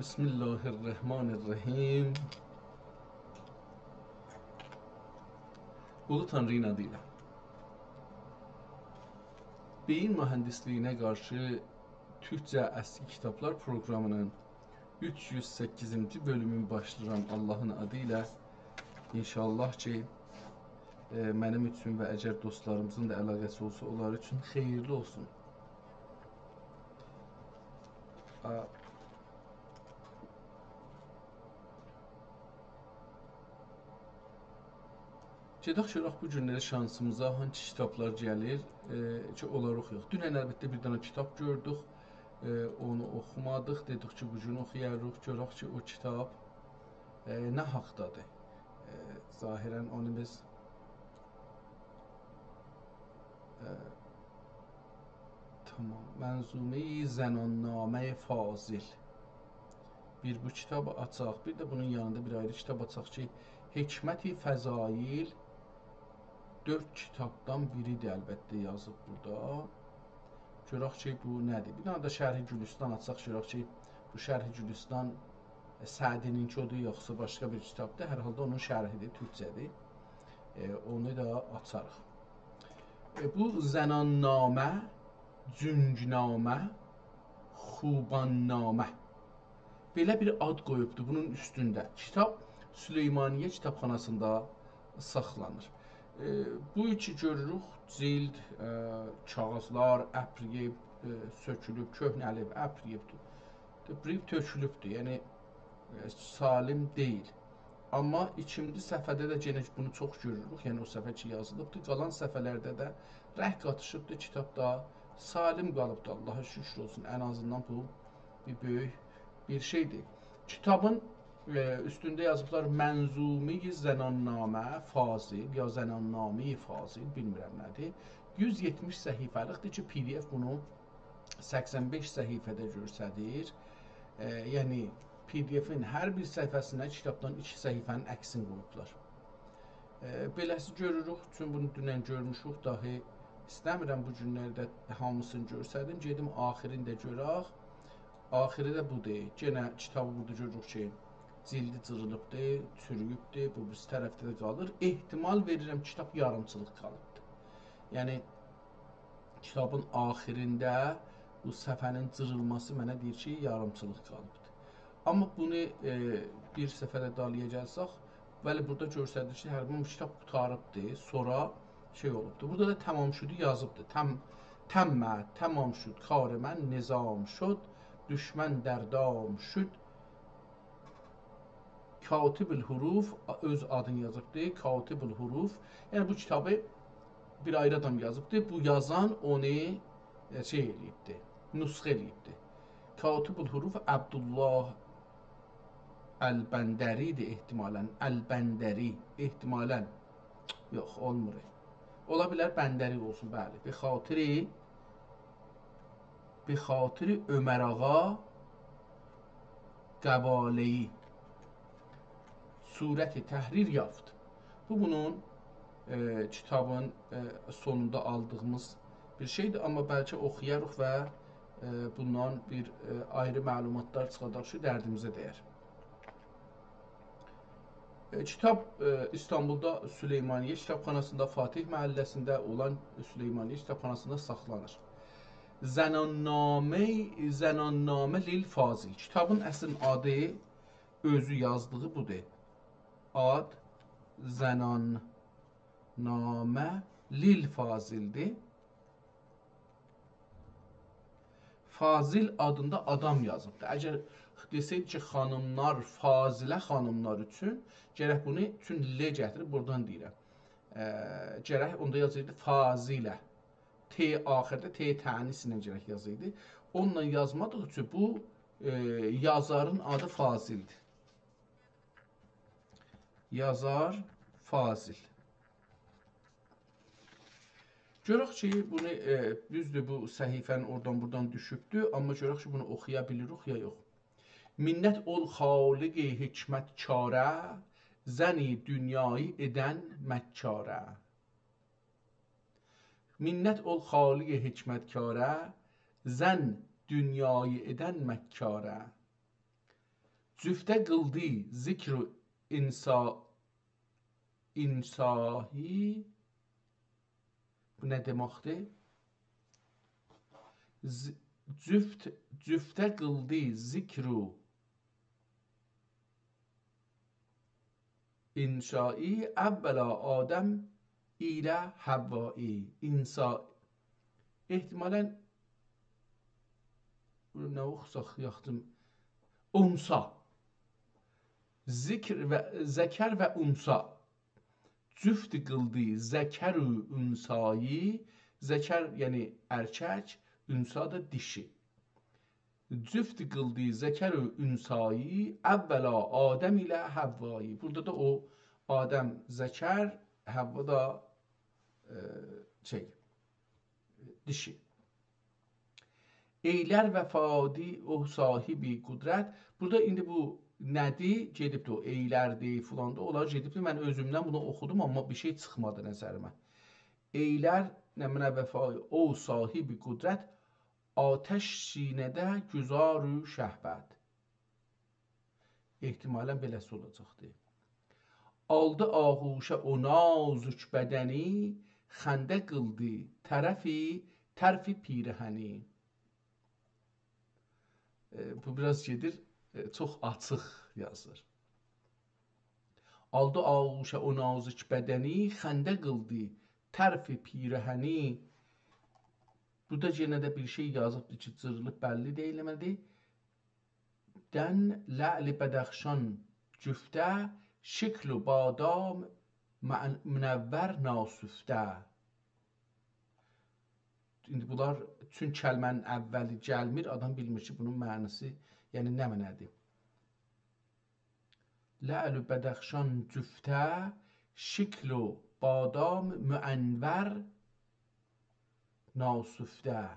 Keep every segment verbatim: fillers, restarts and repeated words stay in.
بسم الله الرحمن الرحیم. اولو تانری‌نین آدی ایله. بئیین موهندیسلیگینه قارشی تورکجه اسکی کیتابلار پروقرامی‌نین اوچ یوز سککیزینجی بؤلومون باشلاییرام آللاهین آدی ایله. ان‌شاءالله کی، ائ، منیم اوچون و اگر دوستلاریمیزین دا علاقه‌سی اولسا، اونلار اوچون خئییرلی اولسون. آ، گئدک گؤرک بو گونلری شانسیمیزا هانسی کیتابلار گلیر، ائ، کی، اونلاری اوخویاق. دونن البته بیر دنه کیتاب گؤردوک، ائ، اونو اوخومادیق. دئدیک کی، بو گون اوخویاریق، گؤرک کی، او کیتاب، ائ، نه حاقدادیر. ائ، ظاهراً اونو بیز، ائ، تامام. منظومهٔ زنان‌نامهٔ فاضل. بیر بو کیتابی آچاق، بیر ده بونون یانیندا بیر آیری کیتاب آچاق کی، حکمت فضایل دؤرد کیتابدان بیری‌دیر، البته، یازیب بورادا. گؤرک کی، بو نه‌دیر؟ بیر دنه ده شرح گلستان آچاق، گؤرک کی، بو شرح گلستان، ائ، سعدی‌نینکی اودور، یوخسا باشقا بیر کیتابدیر؟ هر حالدا اونون شرحی‌دیر، تورکجه‌دیر. ائ، اونو دا آچاریق. ائ، بو زنان‌نامه، جنگ‌نامه، خوبان‌نامه. بئله بیر آد قویوبدو بونون اوستونده. کیتاب سلیمانیه کیتابخاناسیندا ساخلانیر. ائ، بو کی گؤروروک، جیلد، ائ، کاغیذلار اپرییب، ائ، سؤکولوب، کؤهنه‌لیب، اپرییبدیر. بیر تؤکولوبدور، یعنی، ائ، سالم دئییل. آمما ایکینجی صفحه‌ده ده یئنه بونو چوخ گؤروروک، یعنی او صفحه کی یازیلیبدیر. قالان صفحه‌لرده ده رنگ قاتیشیبدیر، کیتاب دا سالم قالیبدیر. آللاها شوکور اولسون، ان آزیندان بو بیر بؤیوک بیر شئیدیر. کیتابین، ائ، اوستونده یازیبلار منظومهٔ زنان‌نامه فاضل یا زنان‌نامهٔ فاضل، بیلمیرم نه‌دیر. یوز یئتمیش صفحه‌لیکدیر کی، پی دی اف بونو سکسن بئش صفحه‌ده گؤستریر. ائ، یعنی، پی دی افین هر بیر صفحه‌سینه کیتابدان ایکی صفحه‌نین عکسینی قویوبلار. ائ، بئله‌سی گؤروروک، چون بونو دونن گؤرموشوک، داهی ایسته‌میرم بو گونلرده هامیسینی گؤستریم. گئدیم آخیرینی ده گؤرک. آخیری ده بودور. یئنه کیتابی بورادا گؤروروک کی، جیلدی جیریلیبدیر، چورویوبدور. بو بیریسی طرفده ده قالیر. احتمال وئریرم، کیتاب یاریمچیلیق قالیبدیر. یعنی، کیتابین آخیرینده بو صفحه‌نین جیریلماسی منه دئییر کی، یاریمچیلیق قالیبدیر. آمما بونو، ائ، بیر صفحه ده دالییا گلسک، بلی، بورادا گؤستریر کی، هر بیر کیتاب قوتاریبدیر، سونرا شئی اولوبدور. بورادا دا تمام شدو یازیبدیر. تم، تم، تمام شد کار من، نظام شد، دشمن در دام شد، کاتب الحروف، اؤز آدینی یازیبدی، کاتب الحروف. یعنی بو کیتابی بیر آیری آدام یازیبدی. بو یازان اونو، ائ، شئی ائله‌ییبدی، نسخه ائله‌ییبدی. کاتب الحروف عبدالله البندری‌دیر احتمالاً. البندری، احتمالاً. یوخ، اولمور. اولا بیلر بندری اولسون، بلی. به خاطر، به خاطر عمر آقا قباله‌ای صورت تحریر یافت. بو بونون، ائ، کیتابین، ائ، سونوندا آلدیغیمیز بیر شئیدیر، آمما بلکه اوخویاریق و، ائ، بوندان بیر، ائ، آیری معلوماتلار چیخاداریق کی، دردیمیزه دیر. ائ، کیتاب، ائ، ایستانبولدا سلیمانیه کیتابخاناسیندا، فاتح محله‌سینده اولان سلیمانیه کیتابخاناسیندا ساخلانیر. زنان‌نامه، زنان‌نامه للفاضل. کیتابین اصل آدی، اؤزو یازدیغی بودور. آد زنان‌نامه للفاضل‌دیر. فاضل آدیندا آدام یازیبدیر. اگر دئسه‌یدی کی، خانیملار، فاضله خانیملار اوچون، گرک بونو، چون ل گتیریب بورادان دئییرم. ائ، گرک اوندا یازایدی فاضله. ت آخیردا، ت تأنیث ایله گرک یازایدی. اونونلا یازمادیغی اوچون بو، ائ، یازارین آدی فاضل‌دیر. یازار فاضل. گؤرک کی، بونو، ائ، دوزدور، بو صفحه‌نین اورادان بورادان دوشوبدو، آمما گؤرک کی، بونو اوخویا بیلیریک یا یوخ. منت اول خالق حکمتکاره، ظن دنیایی ادن مکاره. منت اول خالق حکمتکاره، ظن دنیایی ادن مکاره. جفته قیلدی ذکر و انسا-، انسایی. بو نه دئمکدیر؟ ز-، جفت، جفته قیلدی ذکر و انسایی، اولا آدم ایله حوایی. انسا، احتمالاً، بونو نه اوخوساق یاخشی؟ انثی. ذکر و، ذکر و انثی. جفت قیلدی ذکر و انثایی، ذکر یعنی ارکک، انثی ده دیشی. جفت قیلدی ذکر و انثایی، اولا آدم ایله حوایی. بورادا دا او آدم ذکر، حوا دا، ائ، شئی، دیشی. ائیلر وفادی او صاحب قدرت. بورادا ایندی بو نه‌دیر؟ گئدیبدی او ائیلردی، فلاندی، اونلار گئدیبدی. من اؤزومدن بونو اوخودوم، آمما بیر شئی چیخمادی نظریمه. ائیلر، نمنه وفای او صاحب قدرت، آتش سینه‌ده گذار و شهوت. احتمالاً بئله‌سی اولاجاقدی. آلدی آغوشه او نازک بدنی، خنده قیلدی طرفی، طرف پیرهنی. ائ، بو بیر آز گئدیر، ائ، چوخ آچیق یازیر. آلدی آغوشه او نازک بدنی، خنده قیلدی طرف پیرهنی. بورادا یئنه ده بیر شئی یازیبدی کی، جیریلیب بللی دئییلمه‌دی. دن لعل بدخشان جفته، شکل و بادام مع-، منور ناسفته. ایندی بونلار، چون کلمه‌نین اولی گلمیر، آدام بیلمیر کی، بونون معناسی، یعنی نمنه‌دیر. لعل و بدخشان جفته، شکل و بادام منور ناسفته.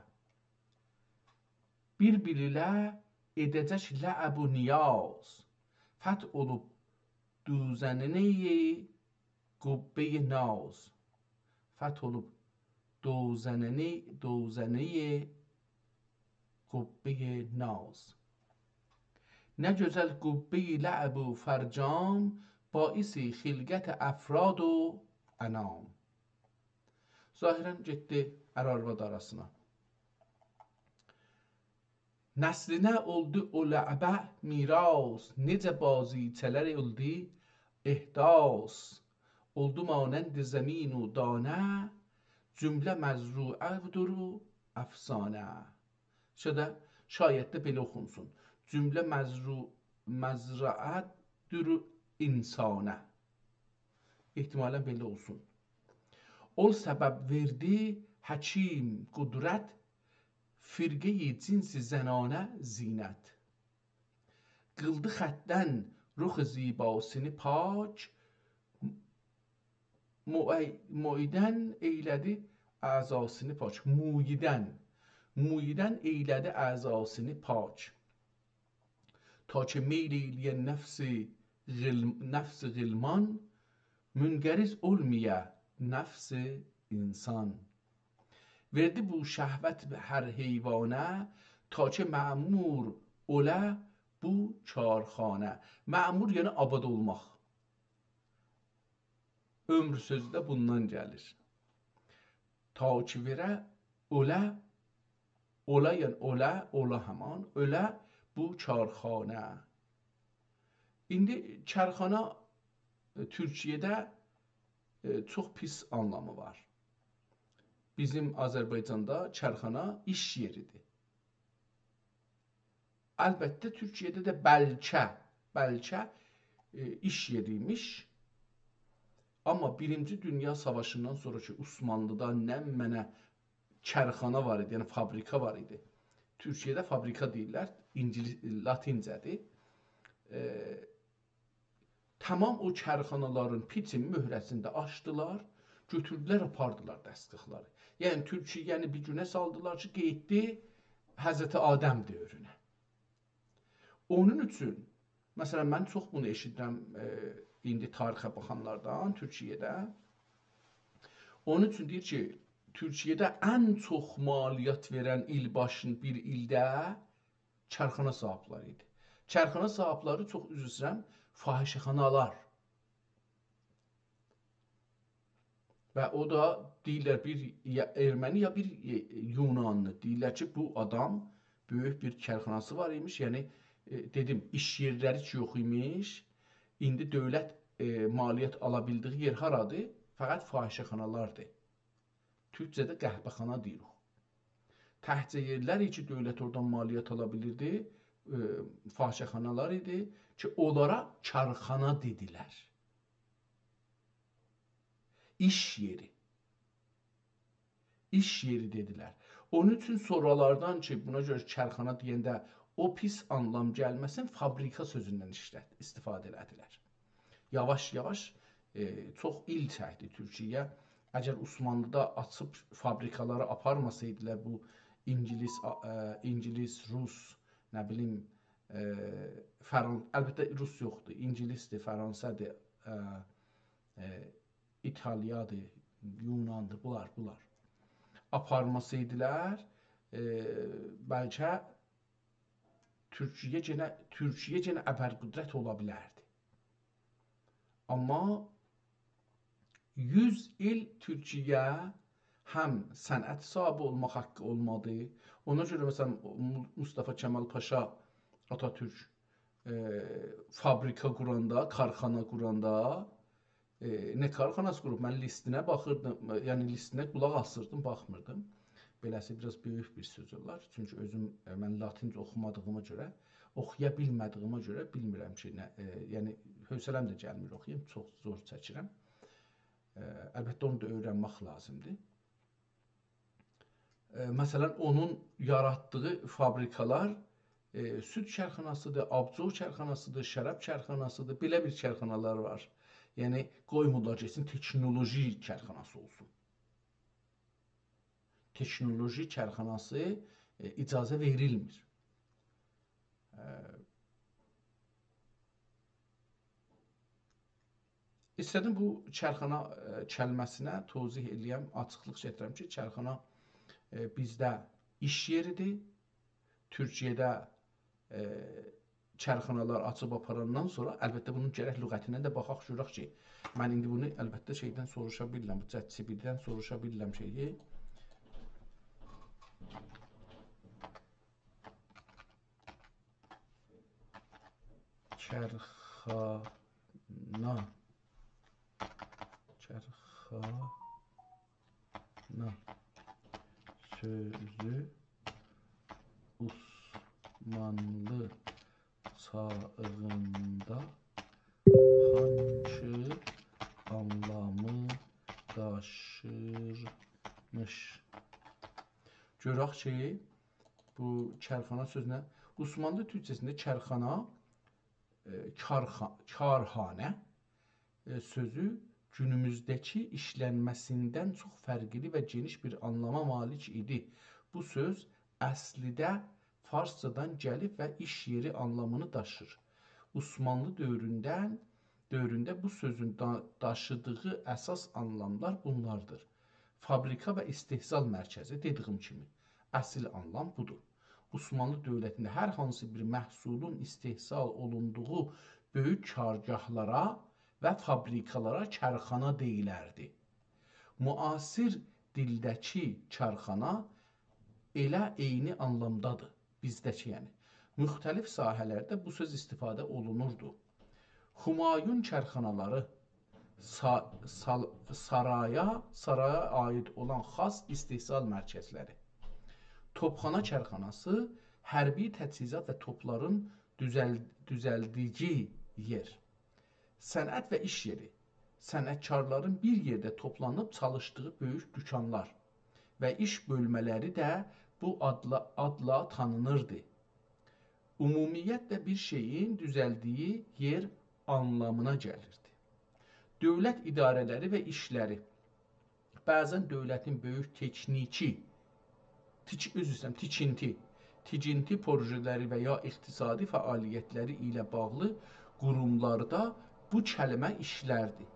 بیر-بیر ایله ائده‌جک لعب و نیاز، فتح اولوب دوزنه‌ی قبه‌ی ناز. فتح اولوب دوزنه‌ی، دوزنه‌ی قبه‌ی ناز. نه گؤزل قبه‌ی لعب و فرجام، باعث خلقت افراد و انام. ظاهراً گئتدی ار-آرواد آراسینا. نسلینه اولدو او لعبه میراث، نئجه بازیچه‌لر اولدو احداث. اولدو مانند زمین و دانه، جمله مزروعه‌دیر و افسانه. شده، شاید ده بئله اوخونسون. جمله مزرو-، مزرعه‌دیر و انسانه. احتمالاً بئله اولسون. اول سبب وئردی حکیم قدرت، فرقه‌ی جنس زنانه زینت. قیلدی خطدن رخ زیباسینی پاک، موی-، مویدن ائیله‌دی اعضاسینی پاک. مویدن، مویدن ائیله‌دی اعضاسینی پاک. تا کی میل ائیله‌یه نفس غل-، نفس غلمان، منقرض اولمایا نفس انسان. وئردی بو شهوت هر حیوانه، تا کی معمور اوله بو کارخانه. معمور، یعنی آباد اولماق. عمر سؤزو ده بوندان گلیر. تا کی وئره اوله، اولا، یعنی اوله، اولا همان، اوله بو کارخانه. ایندی کارخانا، ائ، تورکیه‌ده، ائ، چوخ پیس آنلامی وار. بیزیم آذربایجاندا کارخانا ایش یئریدیر. البته، تورکیه‌ده ده بلکه، بلکه، ائ، ایش یئری ایمیش. آمما بیرینجی دونیا ساواشیندان سونرا کی، عثمانلی‌دا نمنه کارخانا وار ایدی، یعنی فابریکا وار ایدی. تورکیه‌ده فابریکا دئییرلر، اینگیلیس، لاتینجه‌دیر. ائ، تمام او کارخانالارین پیچین مهره‌سینی ده آچدیلار، گؤتوردولر، آپاردیلار دستگاهلاری. یعنی تورکیه‌نی بیر گونه سالدیلار کی، قئییتدی حضرت آدم دؤورونه. اونون اوچون، مثلا، من چوخ بونو ائشیدیرم، ائ، ایندی تاریخه باخانلاردان تورکیه‌ده. اونون اوچون دئییر کی، تورکیه‌ده ان چوخ مالیات وئرن ایلباشین بیر ایلده کارخانا صاحیبلری ایدی. کارخانا صاحیبلری، چوخ عذر ایسته‌ییرم، فاحشه‌خانالار. و او دا دئییرلر بیر یا ارمنی، یا بیر، ائ، یونانلی. دئییرلر کی، بو آدام بؤیوک بیر کارخاناسی وار ایمیش. یعنی، ائ، دئدیم، ایش یئرلری کی یوخ ایمیش. ایندی دؤولت، ائ، مالیات آلا بیلدیگی یئر هارادیر؟ فقط فاحشه‌خانالاردیر. تورکجه‌ده قهوه‌خانا دئییریک. تکجه یئرلر کی، دؤولت اورادان مالیات آلا بیلیردی، ائ، فاحشه‌خانالار ایدی کی، اونلارا کارخانا دئدیلر. ایش یئری. ایش یئری دئدیلر. اونون اوچون سونرالاردان کی، بونا گؤره کارخانا دئینده او پیس آنلام گلمه‌سین، فابریکا سؤزوندن ایشلت-، ایستیفاده ائله‌دیلر. یاواش-یاواش، ائ، چوخ ایل چکدی تورکیه. اگر عثمانلی‌دا آچیب فابریکالاری آپارماسایدیلار، بو اینگیلیس، آ-، ائ، اینگیلیس، روس، نه بیلیم، ائ، فران-، البته روس یوخدور، اینگیلیسدیر، فرانسه‌دیر، ائ، ائ، ایتالیادیر، یوناندیر، بونلار، بونلار. آپارماسایدیلار، ائ، بلکه تورکیه یئنه، تورکیه یئنه ابرقدرت اولا بیلردی. آمما یوز ایل تورکیه هم صنعت صاحیبی اولماق حاققی اولمادی. اونا گؤره، مثلا، مو-، مصطفی کمال پاشا، آتاتورک، ائ، فابریکا قوراندا، کارخانا قوراندا، ائ، نه کارخاناسی قوروب؟ من لیستینه باخیردیم، یعنی لیستینه قولاق آسیردیم، باخمیردیم. بئله‌سی بیر آز بؤیوک بیر سؤز اولار. چونکی اؤزوم، ائ، من لاتینجه اوخومادیغیما گؤره، اوخویا بیلمه‌دیگیمه گؤره بیلمیرم کی، نه، ائ، یعنی حوصله‌م ده گلمیر اوخویوم، چوخ زور چکیرم. ائ، البته، اونو دا اؤیرنمک لازیمدیر. ائ، مثلا، اونون یاراتدیغی فابریکالار، ائ، سود کارخاناسیدیر، آبجو کارخاناسیدیر، شراب کارخاناسیدیر، بئله بیر کارخانالار وار. یعنی، قویمورلار گئتسین، تکنولوژی کارخاناسی اولسون. تکنولوژی کارخاناسی، ائ، اجازه وئریلمیر. ائ، ایسته‌دیم بو کارخانا، ائ، کلمه‌سینه توضیح ائله‌یم، آچیقلیق گتیرم کی، کارخانا، ائ، بیزده ایش یئریدیر. تورکیه‌ده، ائ، کارخانالار آچیب آپاراندان سونرا، البته، بونون گرک لغتیندن ده باخاق، گؤرک کی، من ایندی بونو، البته، شئیدن سوروشا بیلیرم، بو ChatGPT-دن سوروشا بیلیرم شئیی. کارخانا. کارخانا سؤزو عثمانلی چاغیندا هانسی آنلامی داشیرمیش؟ گؤرک کی، بو کارخانا سؤزونه، عثمانلی تورکجه‌سینده کارخانا، ائ، کارخا-، کارهانه، ائ، سؤزو گونوموزده‌کی ایشلنمه‌سیندن چوخ فرقلی و گئنیش بیر آنلاما مالیک ایدی. بو سؤز اصلیده فارسجادان گلیب و ایش یئری آنلامینی داشیر. عثمانلی دؤوروندن، دؤورونده بو سؤزون دا-، داشیدیغی اساس آنلاملار بونلاردیر. فابریکا و استحصال مرکزی، دئدیگیم کیمی، اصل آنلام بودور. عثمانلی دؤولتینده هر هانسی بیر محصولون استحصال اولوندوغو بؤیوک کارگاهلارا و فابریکالارا کارخانا دئییلردی. معاصر دیلده‌کی کارخانا ائله عینی آنلامدادیر. بیزده‌کی، یعنی. مختلف ساحه‌لرده بو سؤز استفاده اولونوردو. همایون کارخانالاری، سا-، سال-، سارایا، سارایا عاید اولان خاص استحصال مرکزلری. توپخانا کارخاناسی، حربی تجهیزات و توپلارین دوزل-، دوزلدیگی یئر. صنعت و ایش یئری. صنعتکارلارین بیر یئرده توپلانیب چالیشدیغی بؤیوک دوکانلار و ایش بؤلمه‌لری ده بو آدلا، آدلا تانینیردی. عمومیتله، بیر شئیین دوزلدیگی یئر آنلامینا گلیردی. دؤولت اداره‌لری و ایشلری. بعضا دؤولتین بؤیوک تکنیکی، تیک-، عذر ایسته‌ییرم، تیکینتی، تیکینتی پروژه‌لری و یا اقتصادی فعالیتلری ایله باغلی قوروملاردا بو کلمه ایشلردی،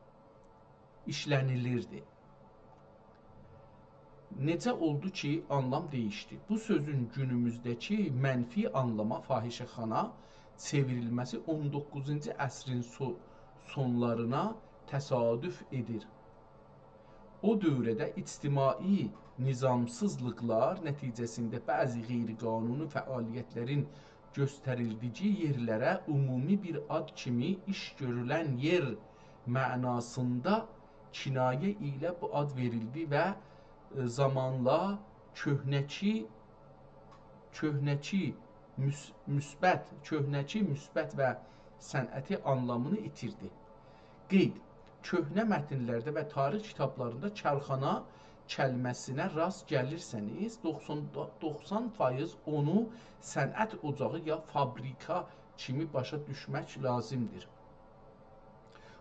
ایشله‌نیلیردی. نئجه اولدو کی، آنلام دییشدی؟ بو سؤزون گونوموزده‌کی منفی آنلاما فاحشه‌خانا چئوریلمه‌سی اون دوققوزونجو عصرین سو-، سونلارینا تصادف ائدیر. او دؤوره‌ده اجتماعی نظامسیزلیقلار نتیجه‌سینده بعضی غیرقانونی فعالیتلرین گؤستریلدیگی یئرلره عمومی بیر آد کیمی ایش گؤرولن یئر معناسیندا کنایه ایله بو آد وئریلدی و، ائ، زامانلا کؤهنه‌کی، کؤهنه‌کی مس-، مثبت، کؤهنه‌کی مثبت و صنعتی آنلامینی ایتیردی. قید: کؤهنه متنلرده و تاریخ کیتابلاریندا کارخانا کلمه‌سینه راست گلیرسه‌نیز، دوخسان، دوخسان فایز اونو صنعت اوجاغی یا فابریکا کیمی باشا دوشمک لازیمدیر.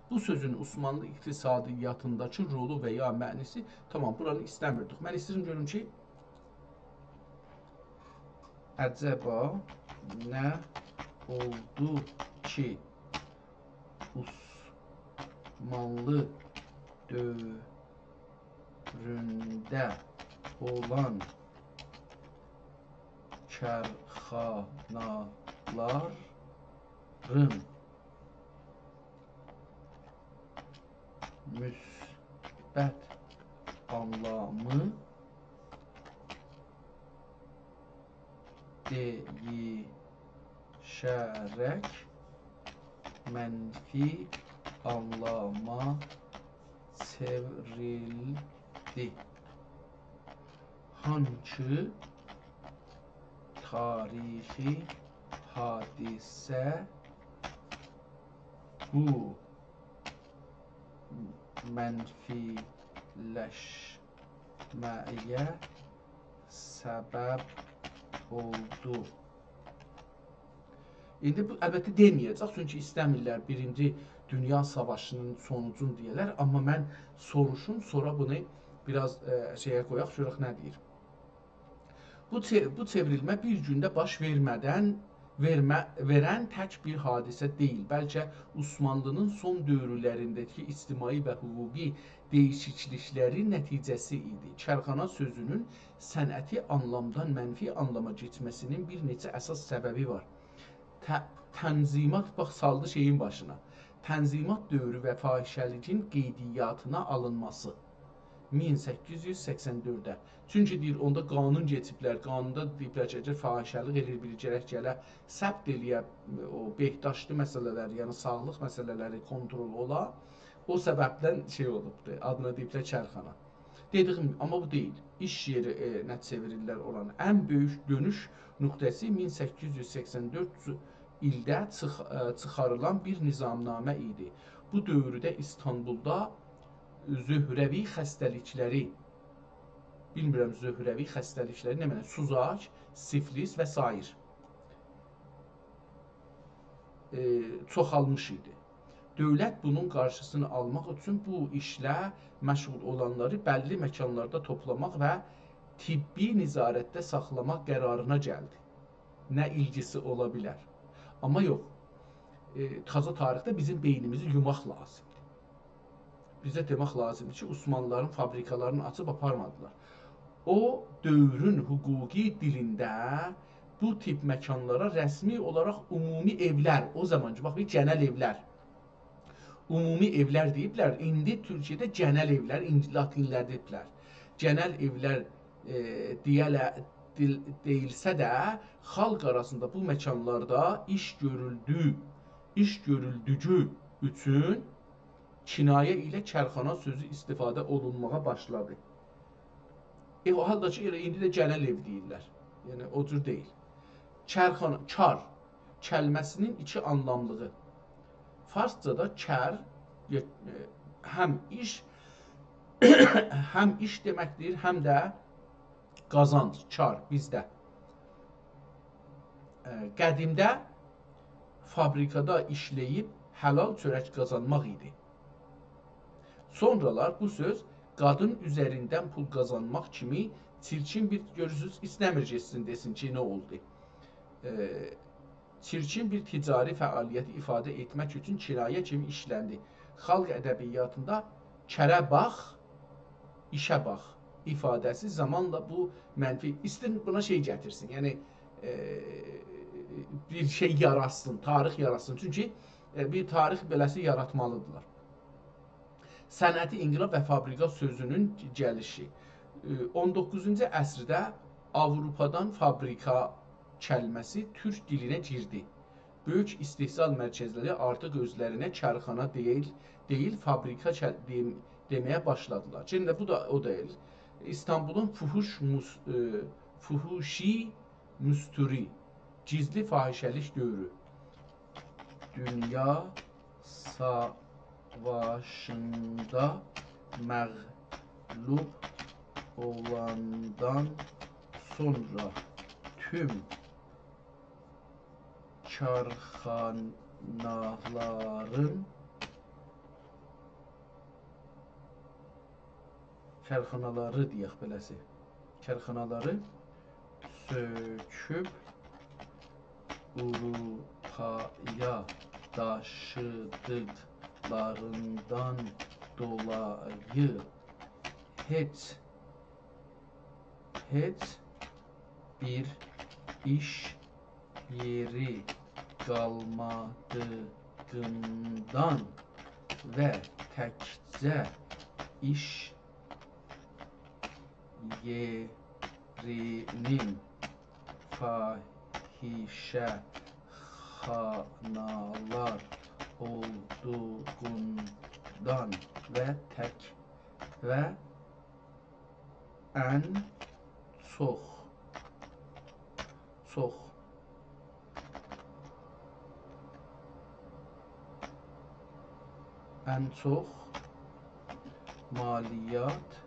بو سؤزون عثمانلی اقتصادیاتینداکی رولو و یا معنی‌سی، تامام، بورانی ایسته‌میردیک. من ایسته‌ییرم گؤروم کی، عجبا نه اولدو کی، عثمانلی دؤورونده اولان کارخانالارین مثبت آنلامی دییشه‌رک منفی آنلاما چئوریلدی. هانکی تاریخی حادثه بو منفی‌لشمه‌یه سبب اولدو؟ ایندی بو، البته، دئمه‌یه‌جک، چونکی ایسته‌میرلر بیرینجی دونیا ساواشینین سونوجونو دئیه‌لر، آمما من سوروشوم، سونرا بونو بیر آز، ائ، شئیه قویاق، گؤرک نه دئییر. بو چئ-، بو چئوریلمه بیر گونده باش وئرمه‌دن، وئرمه-، وئرن تک بیر حادثه دئییل، بلکه عثمانلی‌نین سون دؤورلرینده‌کی اجتماعی و حقوقی دییشیکلیکلرین نتیجه‌سی ایدی. کارخانا سؤزونون صنعتی آنلامدان منفی آنلاما کئچمه‌سینین بیر نئچه اساس سببی وار. ت-، تنظیمات، باخ، سالدی شئیین باشینا. تنظیمات دؤورو و فاحشه‌لیگین قیدیاتینا آلینماسی. مین سککیز یوز سکسن دؤرده. چونکی دئییر، اوندا قانون کئچیبلر، قانوندا دئییبلر کی، اگر فاحشه‌لیک ائله‌ییر بیری، گرک گله ثبت ائله‌یه، او بهداشتی مسئله‌لری، یعنی ساغلیق مسئله‌لری کنترل اولا. او سببدن شئی اولوبدور، آدینا دئییبلر کارخانا. دئدیگیم، آمما بو دئییل. ایش یئری، ائ، نه چئویریرلر اورانی. ان بؤیوک دؤنوش نقطه‌سی مین سککیز یوز سکسن دؤرد ایلده چیخ-، ائ، چیخاریلان بیر نظامنامه ایدی. بو دؤورده ایستانبولدا زهره‌وی خسته‌لیکلری، بیلمیرم، زهره‌وی خسته‌لیکلری نه معنی؟ سوزاک، سیفلیس و سایر، ائ، چوخالمیش ایدی. دؤولت بونون قارشیسینی آلماق اوچون بو ایشله مشغول اولانلاری بللی مکانلاردا توپلاماق و طبی نظارتده ساخلاماق قرارینا گلدی. نه ایلگیسی اولا بیلر؟ آمما یوخ. ائ، تازا تاریخده بیزیم بئینیمیزی یوماق لازیمدیر. بیزه دئمک لازیمدیر کی، عثمانلی‌لارین فابریکالارینی آچیب آپارمادیلار. او دؤورون حقوقی دیلینده بو تیپ مکانلارا رسمی اولاراق عمومی ائولر، او زامانکی، باخ، بیر گئنل ائولر، عمومی ائولر دئییبلر. ایندی تورکیه‌ده گئنل ائولر، ایندی لاتینلر دئییبلر. گئنل ائولر، ائ، دئیه‌له-، دیل-، دئییلسه ده، خالق آراسیندا بو مکانلاردا ایش گؤرولدو، ایش گؤرولدوگو اوچون کنایه ایله کارخانا سؤزو استفاده اولونماغا باشلادی. ائ، او حالدا کی، ائله ایندی ده گئنل ائو دئییرلر. یعنی، او جور دئییل. کارخانا، کار کلمه‌سینین ایکی آنلاملیغی. فارسجادا کار، ائ، هم ایش، هم ایش دئمکدیر، هم ده قازانج، کار بیزده. ائ، قدیمده فابریکادا ایشله‌ییب حلال چؤرک قازانماق ایدی. سونرالار بو سؤز قادین اوزریندن پول قازانماق کیمی چیرکین بیر، گؤرورسونوز، ایسته‌میر گئتسین، دئسین کی، نه اولدو؟ ائ، چیرکین بیر تجاری فعالیتی ایفاده ائتمک اوچون کنایه کیمی ایشلندی. خالق ادبیاتیندا «کره باخ، ایشه باخ» ایفاده‌سی زامانلا بو منفی، ایستین بونا شئی گتیرسین، یعنی، ائ، بیر شئی یاراتسین، تاریخ یاراتسین. چونکی، ائ، بیر تاریخ بئله‌سی یاراتمالیدیرلار. صنعتی انقلاب و فابریکا سؤزونون گلیشی. ائ، اون دوققوزونجو عصرده آوروپادان فابریکا کلمه‌سی تورک دیلینه گیردی. بؤیوک استحصال مرکزلری آرتیق اؤزلرینه کارخانا دئییل، دئییل، فابریکا کل-، دئ-، دئمه‌یه باشلادیلار. یئنه ده بو دا او دئییل. ایستانبولون فحوش موس-، ائ، فحوشی مستوری، گیزلی فاحشه‌لیک دؤورو. دونیا ساواشیندا مغلوب اولاندان سونرا توم کارخانالارین، کارخانالاری دئیک بئله‌سی، کارخانالاری سؤکوب آوروپایا داشیدیقلاریندان دولایی هئچ، هئچ بیر ایش یئری قالمادیغیندان و تکجه ایش یئرینین فاحشه‌خانالار اولدوغوندان و تک و ان چوخ، چوخ، ان چوخ مالیات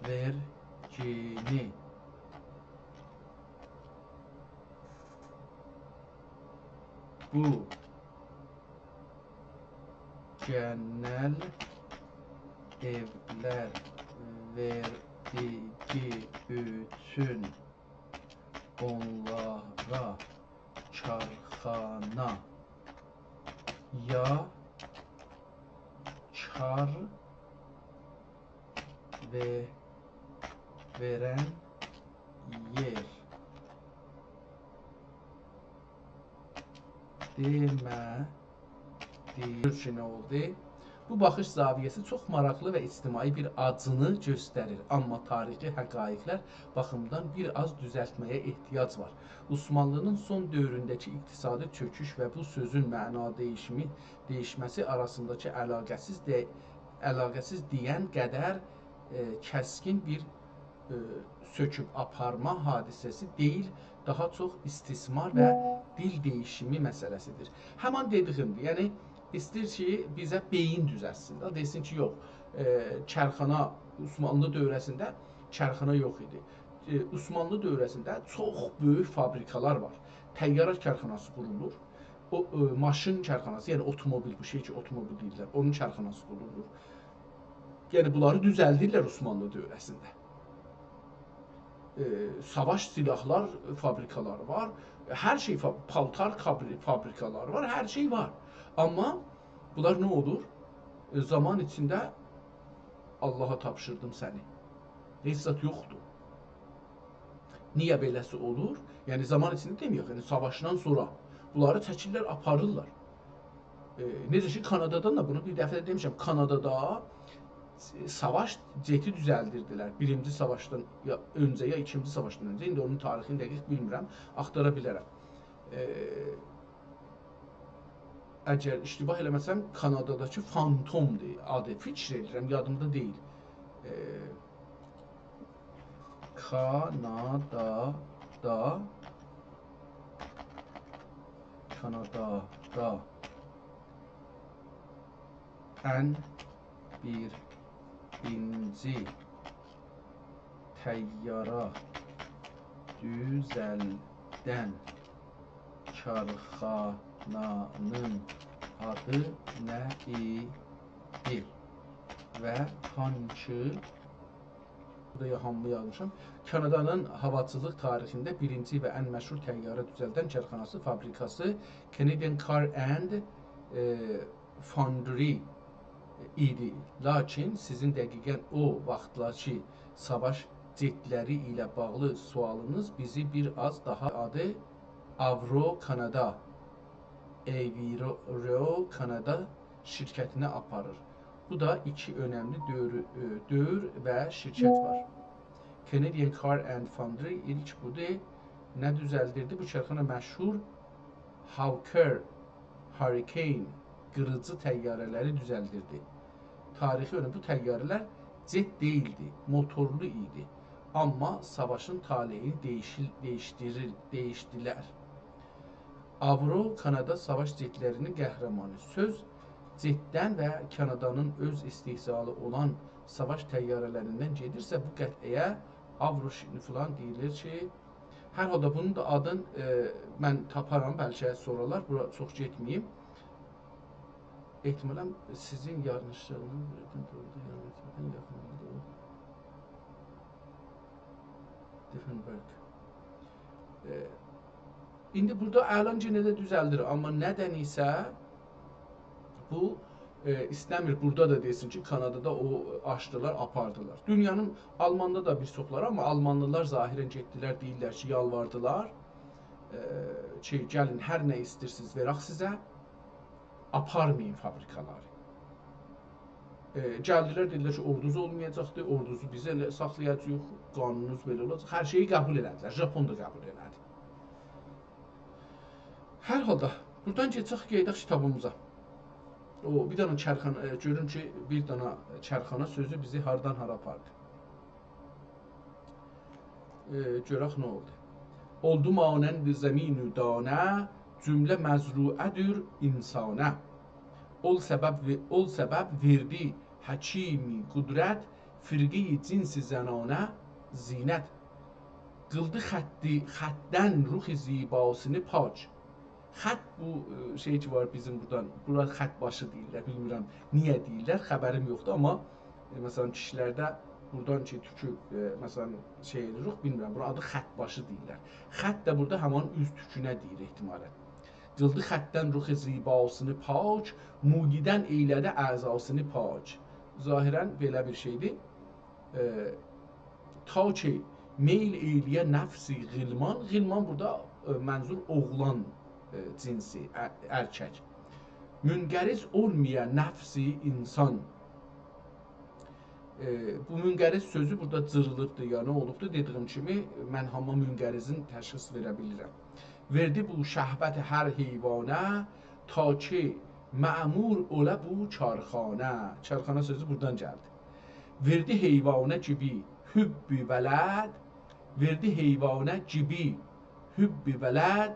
وئرگینی بو گئنل ائولر وئردیگی اوچون اونلارا کارخانا یا کار وئ-، وئرن یئر دئمه دئییر کی، نه اولدو؟ بو باخیش زاویه‌سی چوخ ماراقلی و اجتماعی بیر آجینی گؤستریر، آمما تاریخی حقایقلر باخیمیندان بیر آز دوزلتمه‌یه احتیاج وار. عثمانلی‌نین سون دؤورونده‌کی اقتصادی چؤکوش و بو سؤزون معنا دییشیمی، دییشمه‌سی آراسینداکی علاقه‌سیز ده-، علاقه‌سیز دئین قدر، ائ، کسکین بیر ائ، سؤکوب آپارما حادثه‌سی دئییل، داها چوخ استثمار و دیل دییشیمی مسئله‌سیدیر. همان دئدیگیمدیر، یعنی ایسته‌ییر کی، بیزه بئیین دوزلتسین ده، دئسین کی، یوخ، ائ، کارخانا عثمانلی دؤوره‌سینده کارخانا یوخ ایدی. ائ، عثمانلی دؤوره‌سینده چوخ بؤیوک فابریکالار وار. طیاره کارخاناسی قورولور. او، ائ، ماشین کارخاناسی، یعنی اوتوموبیل، بو شئی کی، اوتوموبیل دئییرلر، اونون کارخاناسی قورولور. یعنی بونلاری دوزلدیرلر عثمانلی دؤوره‌سینده. ائ، ساواش سیلاحلار فابریکالاری وار. هر شئی فا-، پالتار کابری-، فابریکالاری وار، هر شئی وار. آمما بونلار نه اولور؟ ائ، زامان ایچینده آللاها تاپشیردیم سنی. هئچ زاد یوخدور. نییه بئله‌سی اولور؟ یعنی زامان ایچینده دئمه‌یک، یعنی ساواشدان سونرا بونلاری چکیرلر، آپاریرلار. ائ، نئجه کی، کانادادان دا، بونو بیر دفعه ده دئمیشم، کانادادا س-، ساواش جتی دوزلدیردیلر. بیرینجی ساواشدان یا اؤنجه، یا ایکینجی ساواشدان اؤنجه، ایندی اونون تاریخینی دقیق بیلمیرم، آختارا بیلرم. ائ، اگر اشتباه ائله‌مه‌سم، کاناداداکی فانتومدور آدی، فیکیر ائدیرم، یادیمدا دئییل. ائ، کانادادا، کانادادا ان بیرینجی طیاره دوزلدن کارخانانین آدی نه ایدی و هانسی، بورادا هامی یازمیشام. کانادانین هاواچیلیق تاریخینده بیرینجی و ان مشهور طیاره دوزلدن کارخاناسی، فابریکاسی Canadian Car and، ائ، Foundry ایدی. لاکین سیزین دقیقاً او واختلارداکی ساواش جتلری ایله باغلی سؤالینیز بیزی بیر آز داها آدی آورو کانادا، Avro Canada شرکتینه آپاریر. بو دا ایکی اؤنملی دؤور، ائ، دؤور و شرکت وار. Canadian Car and Foundry ایلک بودور. نه دوزلدیردی؟ بو کارخانا مشهور Hawker Hurricane قیریجی طیاره‌لری دوزلدیردی. تاریخی اؤنو بو طیاره‌لر جت دئییلدی، موتورلو ایدی. آمما ساواشین طالعینی دییشیل-، دییشدیریر-، دییشدیلر. آورو کانادا ساواش جتلری‌نین قهرمانی. سؤز جتدن و کانادانین اؤز استحصالی اولان ساواش طیاره‌لریندن گئدیرسه، بو قطعه‌یه آورو شیرینی فلان دئییلیر کی، هر حالدا بونون دا آدین، ائ، من تاپارام، بلکه سورالار، بورا چوخ گئتمه‌ییم. احتمالاً سیزین یانلیشلیغینیز بورادا دوغرو، یعنی یاخین اولدو. Diffenberg. ائ، ایندی بورادا الان یئنه ده دوزلدیر، آمما ندنسه بو، ائ، ایسته‌میر بورادا دا دئسین کی، کانادادا او آچدیلار، آپاردیلار. دونیانین، آلماندا دا بیر چوخلاری، آمما آلمانلیلار ظاهراً گئتدیلر، دئییرلر کی، یالواردیلار، ائ، کی، گلین، هر نه ایسته‌ییرسینیز، وئرک سیزه، آپارمایین فابریکالاری. ائ، گلدیلر، دئدیلر کی، اوردونوز اولمایاجاقدی، اوردونوزو بیز ائله ساخلایاجاغیق، قانونونوز بئله اولاجاق. هر شئیی قبول ائله‌دیلر، ژاپون دا قبول ائله‌دی. هر حالدا، بورادان کئچک، گئدک کیتابیمیزا. او، بیر دنه کارخانا، ائ، گؤرون کی، بیر دنه کارخانا سؤزو بیزی هاردان هارا آپاردی. ائ، گؤرک نه اولدو. اولدو مانند زمین و دانه، جمله مزروعه‌دیر انسانه. اول سبب و-، اول سبب وئردی حکیمی قدرت، فرقه‌ی جنس زنانه زینت. قیلدی خطی، خطدن رخ زیباسینی پاک. خط بو، ائ، شئی کی وار بیزیم بورادان، بورا خط باشی دئییرلر، بیلمیرم نییه دئییرلر، خبریم یوخدور، آمما، ائ، مثلاً، کیشیلرده بورادان کی توکو، ائ، مثلاً، شئی ائدیریک، بیلمیرم، بونا آدی خط باشی دئییرلر. خط ده بورادا همان اوز توکونه دئییر احتمالاً. قیلدی خطدن رخ زیباسینی پاک، موییدن ائیله‌دی اعضاسینی پاک. ظاهراً بئله بیر شئیدیر. ائ، تا کی میل ائیله‌یه نفسی غلمان، غلمان بورادا، ائ، منظور اوغلان، ائ، جنسی، ا-، ارکک. منقرض اولمایا نفسی انسان. ائ، بو منقرض سؤزو بورادا جیریلیبدیر، یا نه اولوبدور؟ دئدیییم کیمی، من هاما منقرضین تشخیص وئره بیلیرم. وئردی بو شهوت هر حیوانه، تا کی معمور اولا بو کارخانه. کارخانه سؤزو بورادان گلدی. وئردی حیوانه گیبی حب ولد، وئردی حیوانه گیبی حب ولد،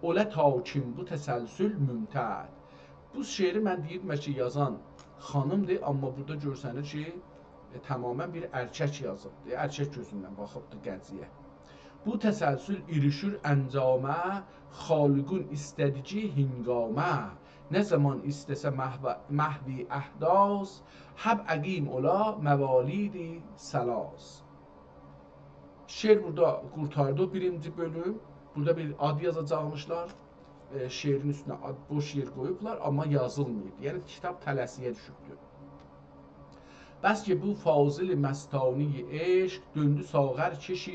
اولا تا کیم بو تسلسل ممتد. بو شعری من دئییردیم کی، یازان خانیمدیر، آمما بورادا گؤرسنیر کی، ائ، تماماً بیر ارکک یازیبدیر. ارکک گؤزوندن باخیبدیر قضیه‌یه. بو تسلسل ایریشیر انجامه، خالقین ایسته‌دیگی هنگامه. نه زامان ایسته‌سه محو-، محو احداث، حب عقیم اولا موالید ثلاث. شعر بورادا قورتاردی او بیرینجی بؤلوم. بورادا بیر آد یازاجاقمیشلار. ائ، شعرین اوستونه آد، بوش یئر قویوبلار، آمما یازیلماییب. یعنی، کیتاب تله‌سییه دوشوبدور. بس که بو فاضل مستانه‌ی عشق، دؤندو ساغرکش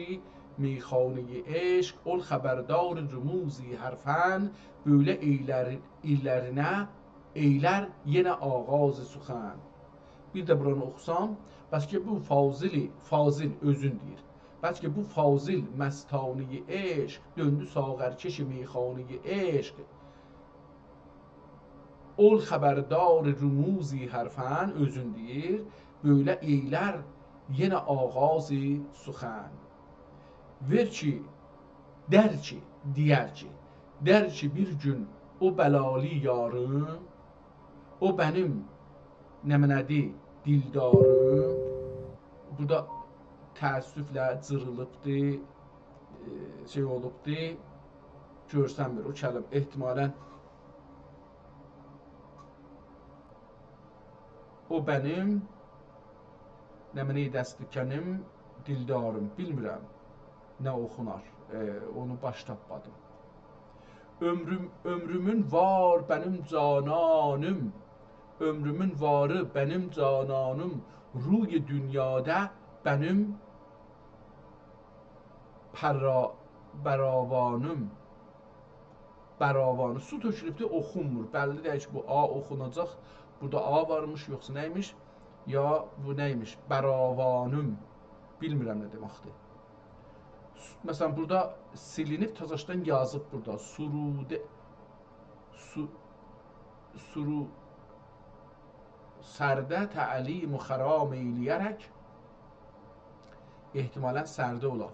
میخانه‌ی عشق، اول خبردار رموزی هر فن، بؤیله ائیلر، ائیلرینه ائیلر یئنه آغاز سخن. بیر ده بورانی اوخوسام، بس که بو فاضل، فاضل اؤزون دئییر. بس که بو فاضل مستانه‌ی عشق، دؤندو ساغرکش میخانه‌ی عشق، اول خبردار رموزی هر فن، اؤزون دئییر، بؤیله ائیلر یئنه آغاز سخن. وئر کی، دئر کی، دئیر کی، دئر کی، بیر گون او بلالی یاریم، او منیم نمنه‌دیر، دیلداریم. بورادا تأسفله جیریلیبدی، ائ، شئی اولوبدو، گؤرسنمیر او کلمه. احتمالاً او منیم، نمنه‌ی دست‌کنیم، دیلداریم. بیلمیرم نه اوخونار، ائ، اونو باش تاپمادیم. عؤمروم، عؤمرومون وار منیم جانانیم، عؤمرومون واری منیم جانانیم، روی دونیادا منیم پرا-، براوانوم. براوانو. سو تؤکولوبدور، اوخونمور. بللی دئییل کی، بو آ اوخوناجاق. بورادا آ وارمیش، یوخسا نه ایمیش؟ یا بو نه ایمیش؟ براوانوم. بیلمیرم نه دئمکدیر. س-، مثلا، بورادا سیلینیب، تازاشدان یازیب بورادا. سروده، سو-، سرو-، سرده تعلیم و خرام ائیله‌یه‌رک، احتمالا سرده اولا.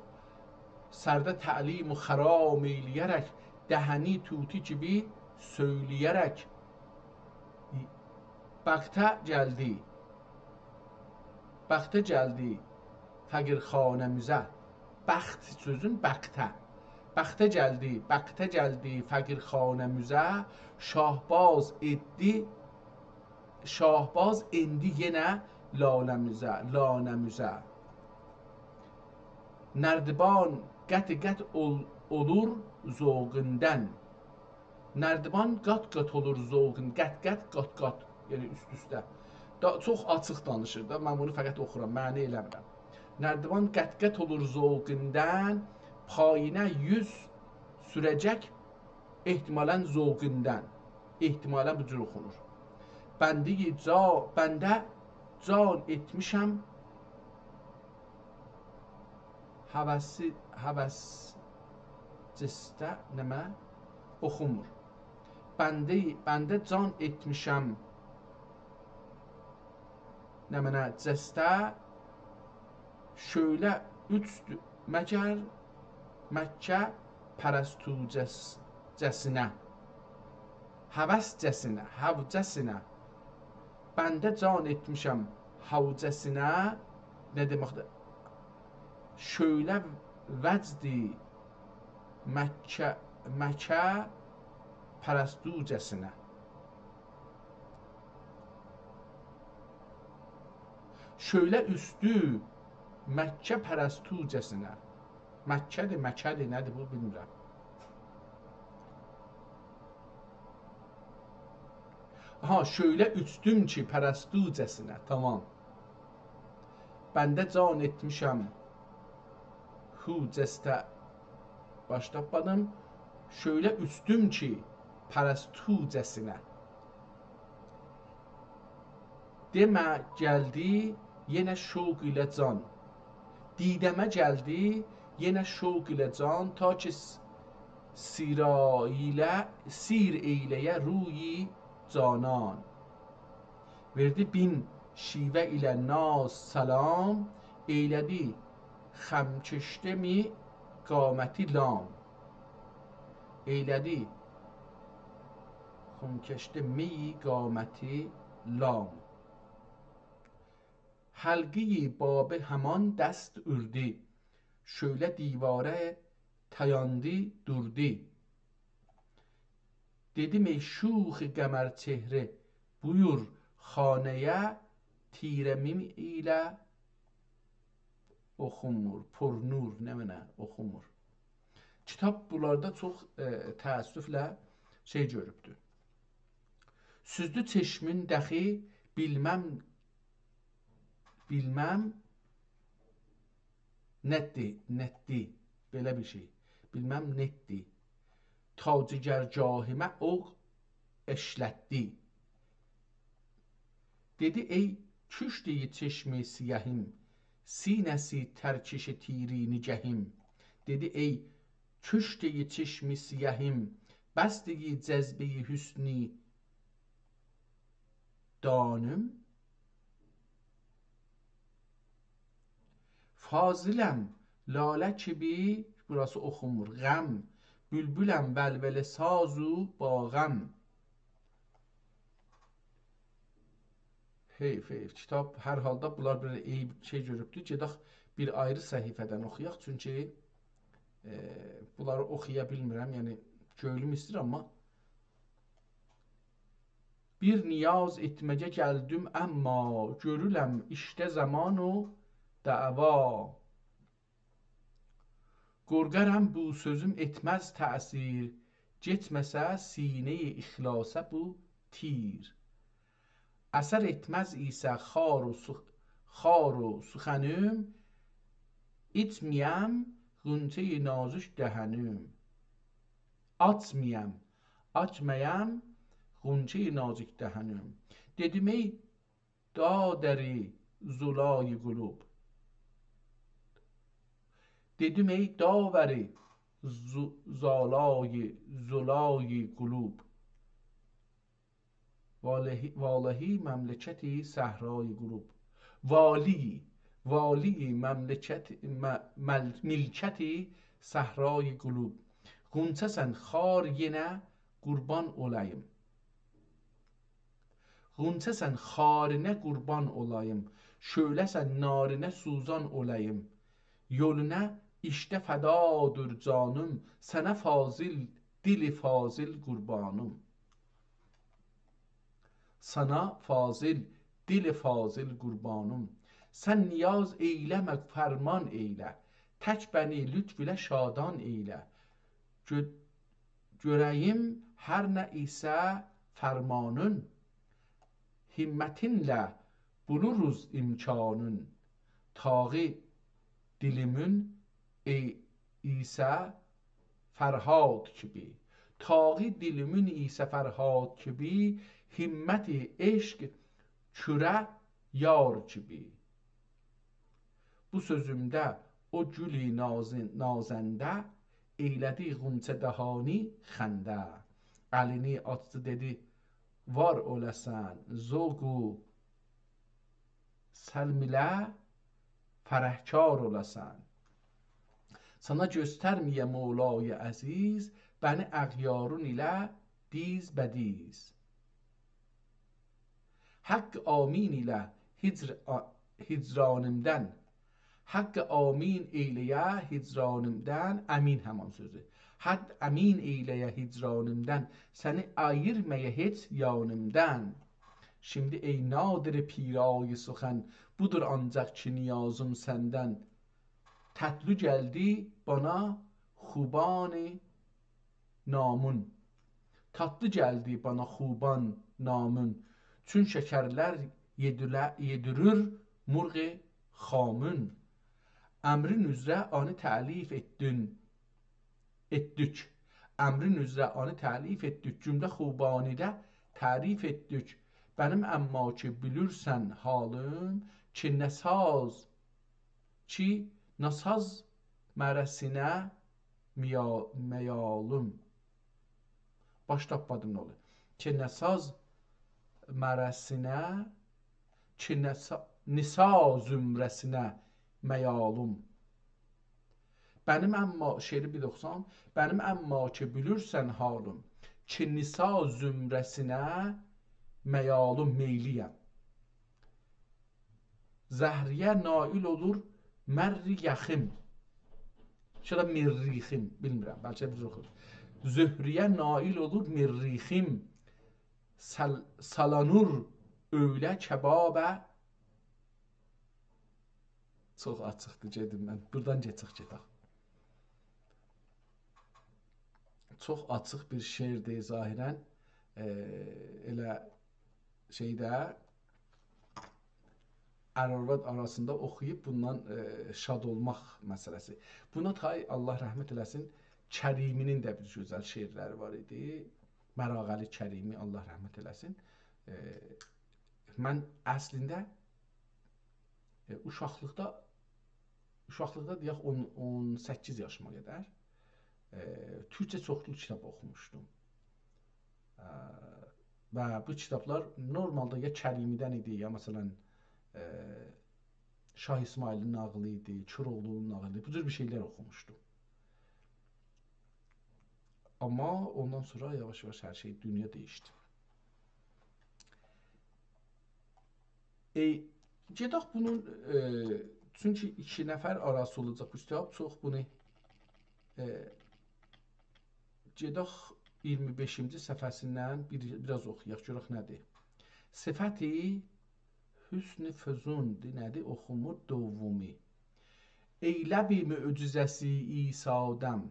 سرده تعلیم و خرام ائیله‌یه‌رک، دهنی طوطی کیمی سؤیله‌یه‌رک، بخته گلدی. بخته گلدی فقیرخانه‌میزه. بخت سؤزون بخته. بخته گلدی، بخته گلدی فقیرخانه‌میزه. شاهباز ائتدی، شاهباز ائندی یئنه لانه‌میزه، لانه‌میزه. نردبان قت قت اول-، اولور ذوقوندان. نردبان قات قات اولور ذوقون، قت قت، قات قات، یعنی اوست اوسته. دا، چوخ آچیق دانیشیر دا، من بونو فقط اوخورام، معنی ائله‌میرم. نردبان قت قت اولور ذوقوندان، پایینه یوز سوره‌جک احتمالا ذوقوندان. احتمالا بو جور اوخونور. بنده جا-، بنده جان ائتمیشم هوسی، هوسجسته، نمنه؟ اوخونمور. بنده، بنده جان ائتمیشم، نمنه؟ جسته، شؤیله اوچدو مگر مکه پرستوجس-، جسینه. هوسجسینه، هوجسینه. بنده جان ائتمیشم هوجسینه. نه دئمکدیر؟ شؤیله وجدی مکه، مکه پرستوجسینه. شؤیله اوستو مکه پرستوجسینه. مکه‌دیر، مکه‌دیر، نه‌دیر بو، بیلمیرم. آها، شؤیله اوچدوم کی، پرستوجسینه. تامام. بنده جان ائتمیشم هوجسته، باش تاپمادیم. شؤیله اوچدوم کی، پرستوجسینه. دئمه گلدی یئنه شوق ایله جان. دیده‌مه گلدی یئنه شوق ایله جان، تا کی س-، سیرا ایله، سیر ائیله‌یه روی جانان. وئردی بین شیوه ایله ناز سلام، ائیله‌دی خم کشته می قامتی لام. ائیله‌دی خم کشته می قامتی لام. حلقه‌ی باب همان دست اوردو، شؤیله دیواره تایاندی دوردو. دئدیم: «ای شوخ قمرچهره، بویور خانه‌یه، تیره میم ایله اوخونمور، پرنور، نمنه، اوخونمور.» کیتاب بونلاردا چوخ، ائ، تأسفله شئی گؤروبدور. سوزدو چشمین دخی، بیلمم، بیلمم، نتدی، نتدی، بئله بیر شئی. بیلمم، نتدی. تا جگرگاهیمه اوغ اشلتدی. دئدی: «ای کشته‌ی چشم سیهیم، سینه‌سی ترکش تیری نگهیم.» دئدی: «ای کشته‌ی چشم سیهیم، بسته‌ی جذبه‌ی حسنی دانیم.» فاضلم، لاله کیمی، بوراسی اوخونمور، غم، بولبولم، ولوله ساز و باغم. حیف، حیف. کیتاب، هر حالدا بونلار بئله عیب شئی گؤروبدور. گئدک بیر آیری صفحه‌دن اوخویاق، چونکی، ائ، بونلاری اوخویا بیلمیرم. یعنی، کؤنلوم ایسته‌ییر، آمما بیر نیاز ائتمه‌یه گلدیم، آمما گؤرورم ایشده زمان و دعوا. قورخارام بو سؤزوم ائتمز تأثیر، گئتمه‌سه سینه‌ی اخلاصه بو تیر. اثر ائتمز ایسه خار و سخ-، خار و سخنیم، ایچمه‌یم غنچه‌ی نازک دهنیم. آچمایام، آچمایام غنچه‌ی نازک دهنیم. دئدیم: «ای دادری زلای قلوب.» دئدیم: «ای داوری زو-، زالای، زلای قلوب. والهی، والهی مملکتی صحرای قلوب. والی، والی مملکت، م-، مل-، ملکتی صحرای قلوب. غنچه‌سن خار یئنه قوربان اولاییم. غنچه‌سن خارینه قوربان اولاییم. شعله‌سن نارینه سوزان اولاییم. یولونا ایشته فدادیر جانیم، سنه فاضل، دل فاضل قوربانیم. سنه فاضل، دل فاضل قوربانیم. سن نیاز ائیله‌مه، فرمان ائیله. تک بنی لطف ایله شادان ائیله. گؤ-، گؤره‌ییم هر نه ایسه فرمانین. همتینله بولوروز امکانین. طاقی دیلیمین ای-، ایسه فرهاد کیبی. طاقی دیلیمین ایسه فرهاد کیبی، همت عشق کوره یار کیبی. بو سؤزومده او گول نازن-، نازنده، ائیله‌دی غنچه دهانی خنده. الینی آچدی، دئدی: «وار اولاسان، ذوقو سلم ایله فرهکار اولاسان. سنه گؤسترمه‌یه مولای عزیز، بنی اغیارین ایله دیز به دیز. حق آمین ائیله هجر-، آ-، هجرانیمدان. حق آمین ائیله‌یه هجرانیمدان»، امین همان سؤزو. «حق آمین ائیله‌یه هجرانیمدان، سنی آییرمایا هئچ یانیمدان. شیمدی ای نادر پیرای سخن، بودور آنجاق کی نیازیم سندن. تتلی گلدی بانا خوبان نامین. تتلی گلدی بانا خوبان نامین، چون شکرلر یئدیله-، یئدیریر مرغ خامین. امرین اوزره آنی تألیف ائتدین، ائتدیک. امرین اوزره آنی تألیف ائتدیک، جمله خوبانیده تعریف ائتدیک. بنیم اما کی بیلیرسن حالیم، کی نه ساز، کی ناساز مره‌سینه میا-، میالیم.» باش تاپمادیم نه اولور. «کی ناساز مره‌سینه، کی ناسا-، نسا زمره‌سینه میالیم. بنیم اما»، شعری بیر اوخوسام، «بنیم اما کی بیلیرسن حالیم، کی نسا زمره‌سینه میالیم»، میلی‌یم. زهریه نائل اولور مر یخیم. شورادا مریخیم، بیلمیرم، بلکه بیز اوخویوروق. زهریه نائل اولور مریخیم، سال-، سالانور اؤیله کبابه. چوخ آچیقدیر، گئدیم من. بورادان کئچک گئدک. چوخ آچیق بیر شعردیر ظاهراً. ائ، ائله شئیده، ار-آرواد آراسیندا اوخویوب بوندان، ائ، شاد اولماق مسئله‌سی. بونا تای، الله رحمت ائله‌سین، کریمی‌نین ده بیر گؤزل شعرلری وار ایدی. مراغه‌لی کریمی، الله رحمت ائله‌سین. ائ، من اصلینده، ائ، اوشاقلیقدا، اوشاقلیقدا دئیک اون، اون سککیز یاشیما قدر، ائ، تورکجه چوخلو کیتاب اوخوموشدوم. ا، و بو کیتابلار نورمالدا یا کریمی‌دن ایدی، یا مثلاً، ائ، شاه اسماعیلین ناغیلی ایدی، کوراوغلونون ناغیلی ایدی. بو جور بیر شئیلر اوخوموشدوم. آمما اوندان سونرا یاواش-یاواش هر شئی، دونیا دییشدی. ائ، گئدک بونون، ائ، چونکی ایکی نفر آراسی اولاجاق بو کیتاب، چوخ بونو، ائ، گئدک اییرمی بئشینجی صفحه‌سیندن بیر، بیر آز اوخویاق، گؤرک نه‌دیر. صفتی حسن فزون‌دور، نه‌دیر؟ اوخومور دومی. ائیله بیر معجزه‌سی عیسی دم.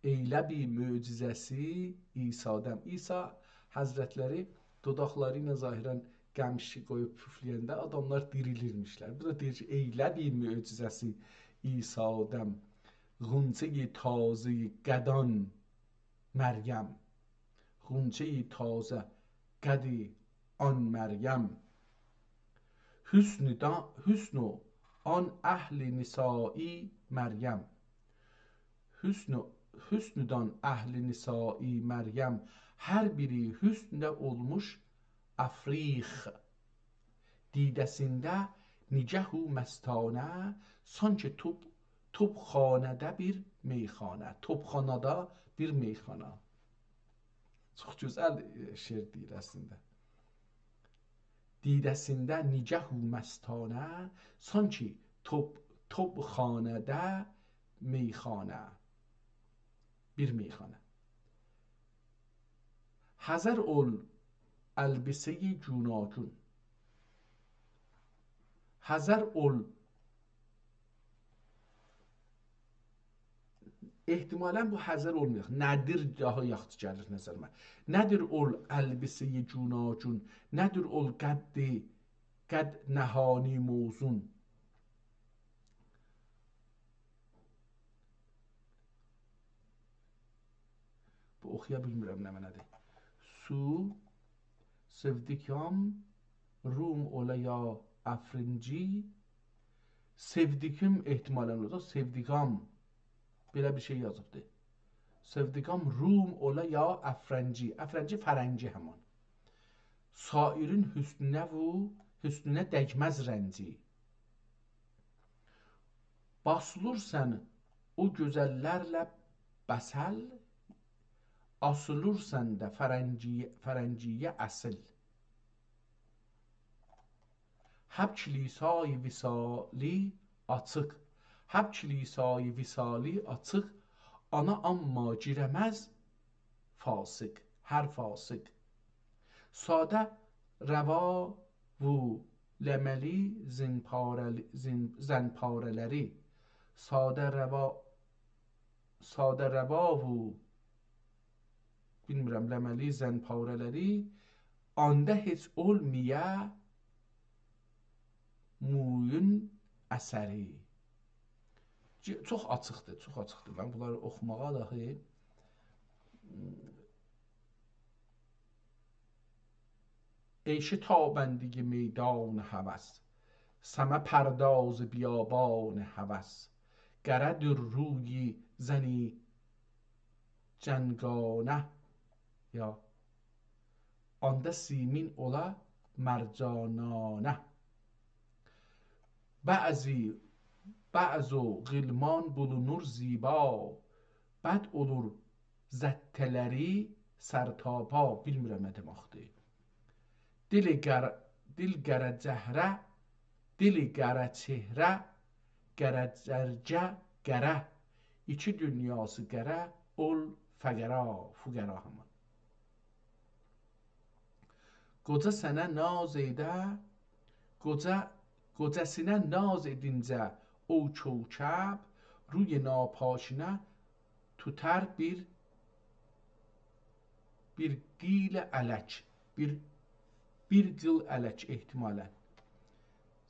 ائیله بیر معجزه‌سی عیسی دم. عیسی حضرتلری دوداقلاری ایله ظاهراً قمیشی قویوب پوفله‌ینده آداملار دیریلیرمیشلر. بو دا دئییر کی، ائیله بیر معجزه‌سی عیسی دم. غنچهٔ تازهٔ قدان مریم، غنچهٔ تازه قد آن مریم. حسن دا-، حسن آن اهل نسایی مریم. حسن، حسن دان اهل نسایی مریم، هر بیری حسنده اولموش افریخ. دیده‌سینده نگاه و مستانه، سانکی توپ، توپخانه‌ده بیر میخانه. توپخانادا بیر میخانا. چوخ گؤزل، ائ، شعر دئییر اصلینده. دیده‌سینده نگاه و مستانه، سانکی توپ، توپخانه‌ده میخانه. بیر میخانه. حذر اول البسهٔ گوناگون. حذر اول، احتمالاً بو حذر اولمایاق. ندیر داها یاخشی گلیر نظریمه. ندیر اول البسهٔ گوناگون، ندیر اول قد، قد نهانی موزون. بو اوخویا بیلمیرم نه معنادیر. سو، سئودیکام، روم اولا یا افرنگی، سئودیکیم احتمالاً اورادا، سئودیکام. بئله بیر شئی یازیبدی. سئودیکام روم اولا یا افرنگی. افرنگی فرنگی همان. سایرین حسنونه وو، حسنونه دگمز رنگی. باسیلیرسان او گؤزللرله بسل، آسیلیرسان دا فرنگی-، فرنگی‌یه اصیل. حب کلیسای وصالی آچیق، حب کلیسای وصالی آچیق، آنا آمما گیره‌مز فاسق، هر فاسق. ساده روا وو لمه‌لی زن‌پاره‌لی-، زن-، زن‌پاره‌لری. ساده روا، ساده روا وو، بیلمیرم، لمه‌لی زن‌پاره‌لری، آندا هئچ اولمایا مویون اثری. چ-، چوخ آچیقدیر، چوخ آچیقدیر. من بونلاری اوخوماغا داخی عیش تابندگی میدان هوس، سمه پرداز بیابان هوس. قره‌دیر روی زنی جنگانه، یا آندا سیمین اولا مرجانانه. بعضی، بعض و غلمان بولونور زیبا، بد اولور زته‌لری سرتاپا، بیلمیرم نه دئمکدیر. دل قر-، دل قره جهره، دل قره چهره، قره جرگه، قره. ایکی دونیاسی قره، اول فقرا، فقرا همان. قوجا سنه ناز ائده، قوجا، قوجا سنه ناز ائدینجه او کوکب، روی ناپاکینه توتار بیر، بیر قیل الک، بیر، بیر قیل الک احتمالاً.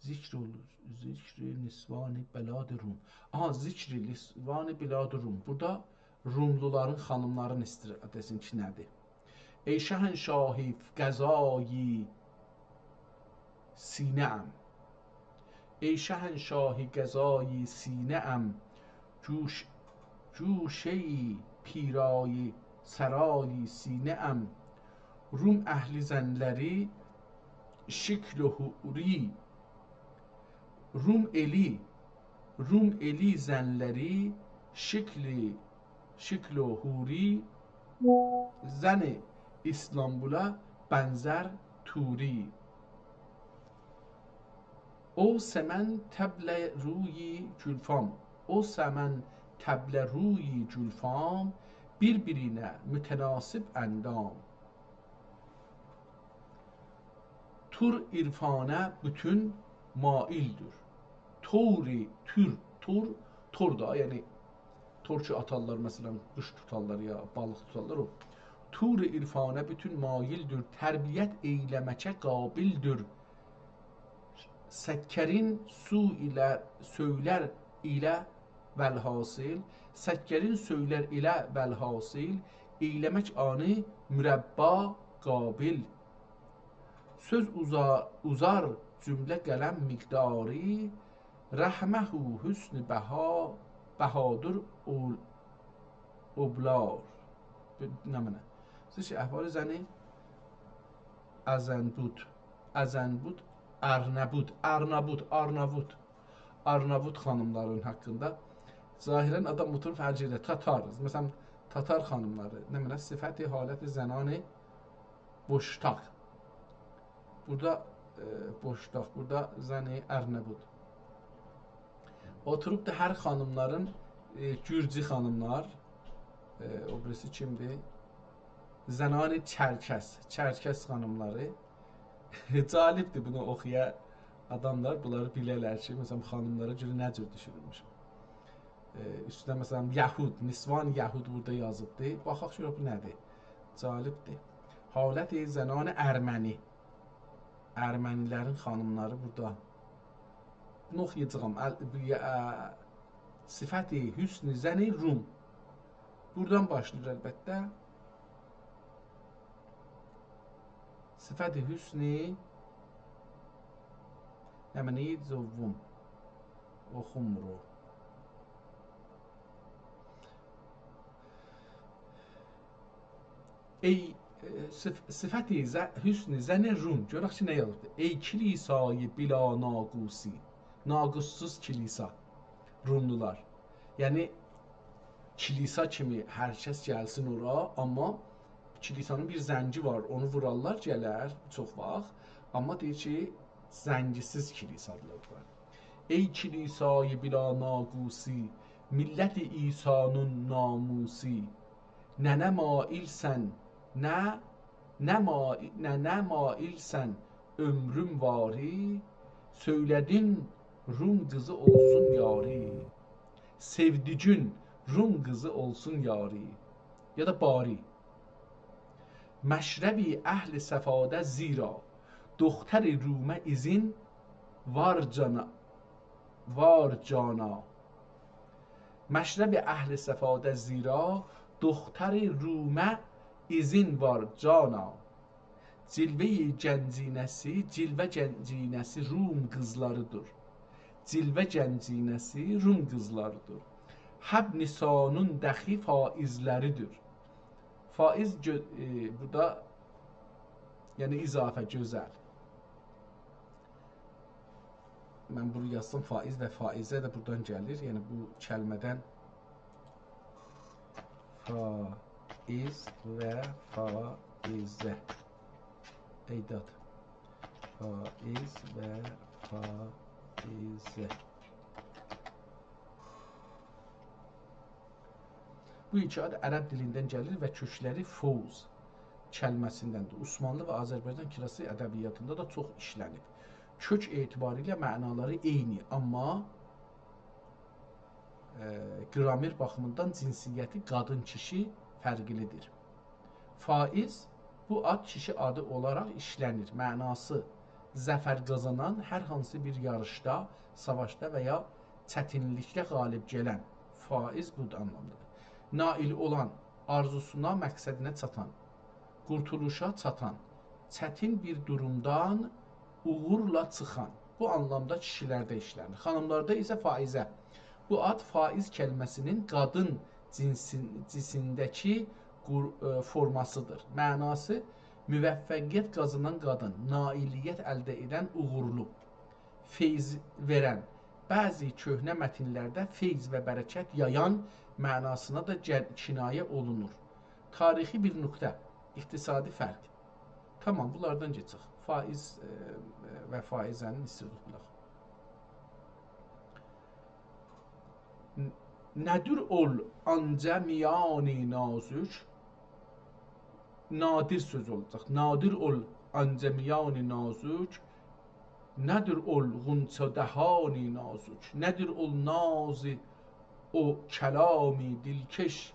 ذکر اولور، ذکر نسوان بلاد روم. آها، ذکر نسوان بلاد روم. بورادا روملولارین خانیملارین ایستیر، دئسین کی، نه‌دیر؟ ای شهنشاه قضای سینه‌ام. ای شهنشاه قضای سینه‌ام، گوش-، گوشه‌ی پیرایه سرای سینه‌ام. روم اهلی زنلری شکل و حوری، روم ائلی، روم ائلی زنلری شکل، شکل و حوری، زن ایستانبولا بنزر طوری. او سمن طبله‌روی گولفام، او سمن طبله‌روی گولفام، بیر-بیرینه متناسب اندام. طور عرفانه بوتون مایل‌دور. طور، طور، طور، طور دا، یعنی طور کی آتارلار، مثلاً، قوش توتارلار یا بالیق توتارلار، او. طور عرفانه بوتون مایل‌دور، تربیت ائیله‌مکه قابل‌دور. سکّرین سو ایله، سؤیلر ایله والحاصل، سکّرین سؤیلر ائله والحاصل، ائیله‌مک آنی مربّا قابل. سؤز اوزا-، اوزار جمله قلم مقداری، رحمه حسن بها-، بهادر اول-، اوبلار. بو نمنه؟ سیز کی، احوال زنی ازنبود، ازنبود، ارنبود، ارنبود، آرناوود. آرناوود خانیملارین حاقیندا. ظاهراً آدام اوتوروب هر یئرده تاتار، مثلاً، تاتار خانیملاری، نمنه، صفت حالت زنان بوشتاق. بورادا، ائ، بوشتاق، بورادا زنی ارنبود. اوتوروب دا هر خانیملارین، ائ، گورجو خانیملار، ائ، او بیریسی کیمدیر؟ زنان چرکس، چرکس خانیملاری. جالبدیر بونو اوخویان آداملار، بونلاری بیله‌لر کی، مثلاً، خانیملارا گؤره نه جور دوشونولموش. ائ، اوستونه، مثلاً، یهود، نسوان یهود بورادا یازیبدی. باخاق گؤرک بو نه‌دیر؟ جالبدیر. حالت زنان ارمنی. ارمنی‌لرین خانیملاری بورادا. بونو اوخویاجاغام. ال-، بو، ا، صفت حسن زن روم. بورادان باشلاییر البته. صفت حسن، نمنه، زووم. اوخونمور او. ای، ائ، صف-، صفت ز-، حسن زن روم. گؤرک کی، نه یازیبدیر؟ ای کلیسای بلا ناقوسی. ناقوسسوز کلیسا. روملولار. یعنی، کلیسا کیمی هر کس گلسین اورا، آمما کلیسانین بیر زنگی وار، اونو وورارلار، گلر چوخ واخت. آمما دئییر کی، زنگی‌سیز کلیسادیلار بونلار. ای کلیسای بلا ناقوسی، ملت عیسانین ناموسی، نه، نه مایل‌سن، نه، نه ما-، نه، نه مایل‌سن عؤمروم واری، سؤیله‌دین روم قیزی اولسون یاری. سئودیگین روم قیزی اولسون یاری. یا دا باری. مشرب اهل صفاده زیرا، دختر رومه اذن وار جانا، وار جانا. مشرب اهل صفاده زیرا، دختر رومه اذن وار جانا. جلوهٔ گنجینه‌سی، جلوه گنجینه‌سی روم قیزلاریدیر. جلوه گنجینه‌سی روم قیزلاریدیر. حب نسانین دخی فایزلریدیر. فایز گؤ-، ائ، بورادا، یعنی اضافه، گؤزل. من بونو یازسام، فایز و فایزه ده بورادان گلیر. یعنی بو کلمه‌دن فایز و فایزه. ای داد. فایز و فایزه. بو ایکی آد عرب دیلیندن گلیر و کؤکلری فوز کلمه‌سیندندیر. عثمانلی و آذربایجان کلاسیک ادبیاتیندا دا چوخ ایشله‌نیب. کؤک اعتباری ایله معنالاری عینی، آمما، ائ، گرامر باخیمیندان جنسیتی قادین-کیشی فرقلیدیر. فایز، بو آد کیشی آدی اولاراق ایشله‌نیر. معناسی، ظفر قازانان، هر هانسی بیر یاریشدا، ساواشدا و یا چتینلیکده غالب گلن. فایز بو آنلامدادیر. نائل اولان، آرزوسونا، مقصدینه چاتان، قورتولوشا چاتان، چتین بیر دورومدان اوغورلا چیخان. بو آنلامدا کیشیلرده ایشله‌نیر. خانیملاردا ایسه فایزه. بو آد فایز کلمه‌سینین قادین جنسین-، جنسینده‌کی قور-، ائ، فورماسیدیر. معناسی، موفقیت قازانان قادین، نائلیت الده ائدن اوغورلو، فیض وئرن. بعضی کؤهنه متنلرده فیض و برکت یایان معناسینا دا گل-، کنایه اولونور. تاریخی بیر نقطه، اقتصادی فرق. تامام، بونلاردان کئچک. فایز، ائ، و فایزه‌نین ایستیروخ بولاق. ن-، ندیر اول آنجا میانی نازک، نادر سؤز اولاجاق. نادر اول آنجا میانی نازک، ندیر اول غنچه دهانی نازک، ندیر اول ناز او کلامی دلکش،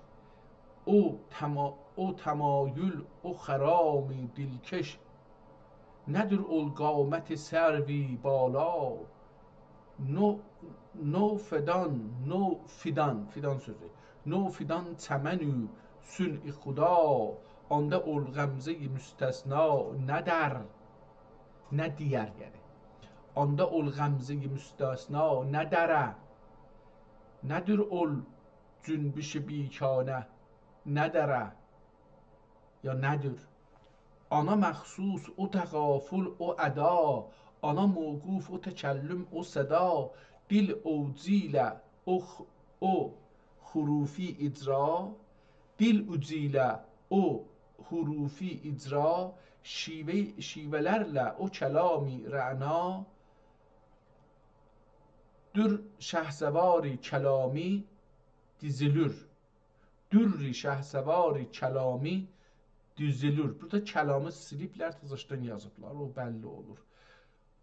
او تما-، او تمایل، او خرامی دلکش، ندیر اول قامت سروی بالا، نو، نو فدان، نو فیدان، فیدان سؤزو. نو فیدان چمن و صنع خدا، آندا اول غمزه‌ی مستثنا ندر. نه دئیر، یعنی. آندا اول غمزه‌ی مستثنا ندره. ندور اول جنبش بیگانه ندره. یا ندور؟ آنا مخصوص او تغافل، او ادا، آنا موقوف او تکلم، او صدا، دیل اوجو ایله او خ-، او حروفی اجرا، دیل اوجو ایله او حروفی اجرا، شیوه، شیوه‌لرله او کلامی رعنا، دور شهسواری کلامی دیزیلیر. دور شهسواری کلامی دیزیلیر. بورادا کلامی سیلیبلر، تازاشدان یازیبلار، او بللی اولور.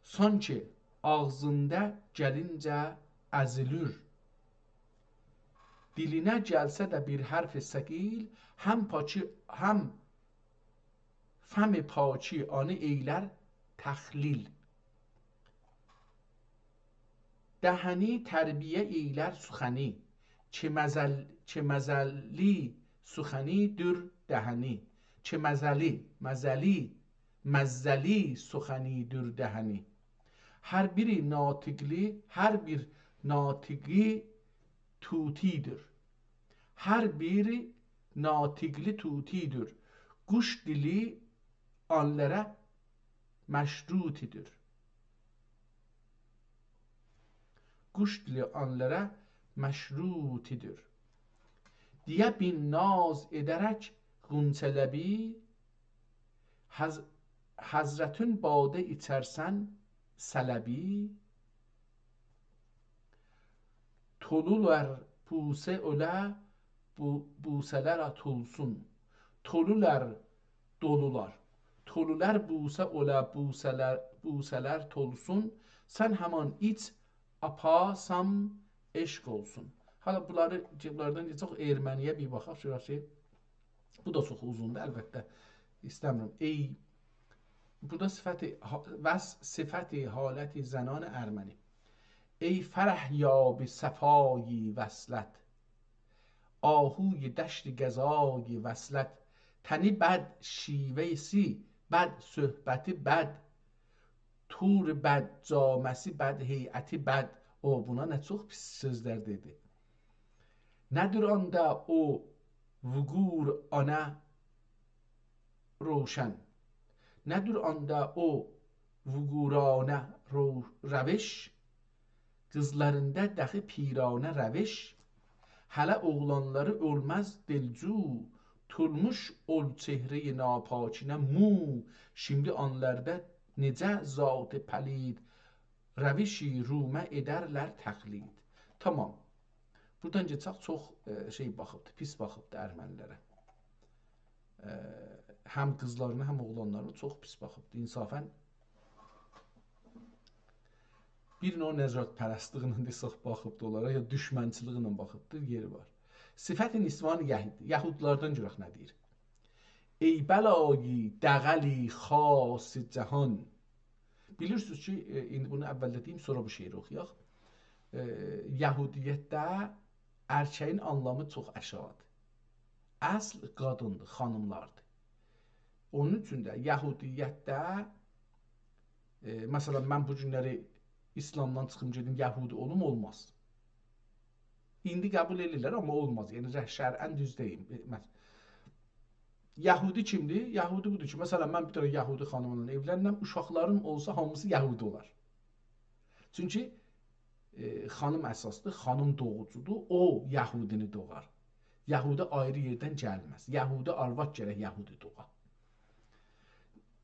سانکی آغزیندا گلینجه ازیلیر. دیلینه گلسه ده بیر حرف ثقیل، هم پاکی، هم فم پاکی آنی ائیلر تخلیل. دهنی تربیه ائیلر سخنی، چه مزل-، چه مزه‌لی سخنی دور دهنی. چه مزه‌لی، مزه‌لی، مزه‌لی سخنی دور دهنی. هر بیری ناطقلی، هر بیر ناطقی طوطی‌دیر. هر بیری ناطقلی طوطی‌دیر. قوش دیلی آنلارا مشروطی‌دیر. قوش دیلی آنلارا مشروطی‌دیر. دئیه بین ناز ائده‌رک غنچه لبی، حض-، حضرتین باده ایچرسن سلبی. تولولار بوسه اؤله، بو-، بوسه‌لر تولسون. تولولار، دولولار. تولولار بوسه اؤله، بوسه‌لر، بوسه‌لر تولسون. سن همان ایچ، آپاسام عشق اولسون. حالا بونلاری، بونلاردان گئچک، ارمنی‌یه بیر باخاق، شوراشی. بو دا چوخ اوزوندور، البته. ایسته‌میرم. ای، بورادا صفت ح-، وص-، صفت حالت زنان ارمنی. ای فرح‌یاب صفای وصلت، آهوی دشت گزای وصلت. تنی بد، شیوه‌سی بد، صحبتی بد، طور بد، جامه‌سی بد، هیئتی بد. او، بونا نه چوخ پیس سؤزلر دئدی. ندور آندا او وقور آنه روشن. ندور آندا او وقورانه رو-، روش، قیزلاریندا داخی پیرانه روش. هله اوغلانلاری اؤلمز دلجو، تولموش اول چهره‌ی ناپاکینه مو. شیمدی آنلاردا نئجه ذات پلید، روشی رومه ائدرلر تقلید. تامام. بورادان گئچک، چوخ، ائ، شئی باخیبدی، پیس باخیبدی ارمنی‌لره. ائ، هم قیزلارینا، هم اوغلانلارینا چوخ پیس باخیبدی. انصافاً بیر نوع نژادپرستلیگینن دئسک باخیبدی اونلارا، یا دوشمنچیلیگینن باخیبدی، یئری وار. صفت نسوان یهود، یهودلاردان گؤرک نه دئییر. ای بلایی دغلی خاص جهان. بیلیرسینیز کی، ائ، ایندی بونو اول ده دئییم، سونرا بو شعری اوخویاق. ائ، یهودیتده ارکه‌یین آنلامی چوخ آشاغیدیر. اصل قادیندیر، خانیملاردیر. اونون اوچون ده یهودیتده، ائ، مثلاً، من بو گونلری ایسلامدان چیخیم، گئدیم یهودی اولوم، اولماز. ایندی قبول ائدیرلر، آمما اولماز. یعنی، ره-، شرعاً دوز دئییل. ائ، مس-، یهودی کیمدیر؟ یهودی بودور کی، مثلاً، من بیر دنه یهودی خانیملا ائولننم، اوشاقلاریم اولسا، هامیسی یهودی اولار. چونکی، ائ، خانیم اساسدیر، خانیم دوغوجودور، او یهودینی دوغار. یهودی آیری یئردن گلمز. یهودی آرواد گرک یهودی دوغا.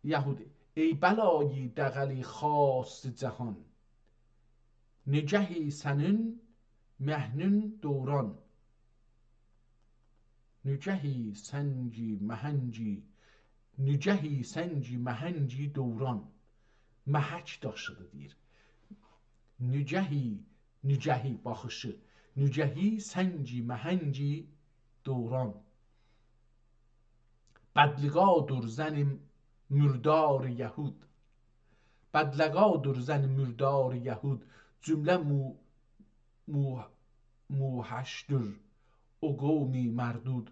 یهودی. ای بلایی دغلی خاص جهان، نگهی سنین مهنین دوران. نگهی سنگی مهنگی، نگهی سنگی مهنگی دوران. محک داشیدی دئییر. نگهی، نگهی، باخیشی. نگهی سنگی مهنگی دوران. بدلقادور زن مردار یهود. بدلقادور زن مردار یهود. جمله مو-، مو-، موحش‌دور او قومی مردود.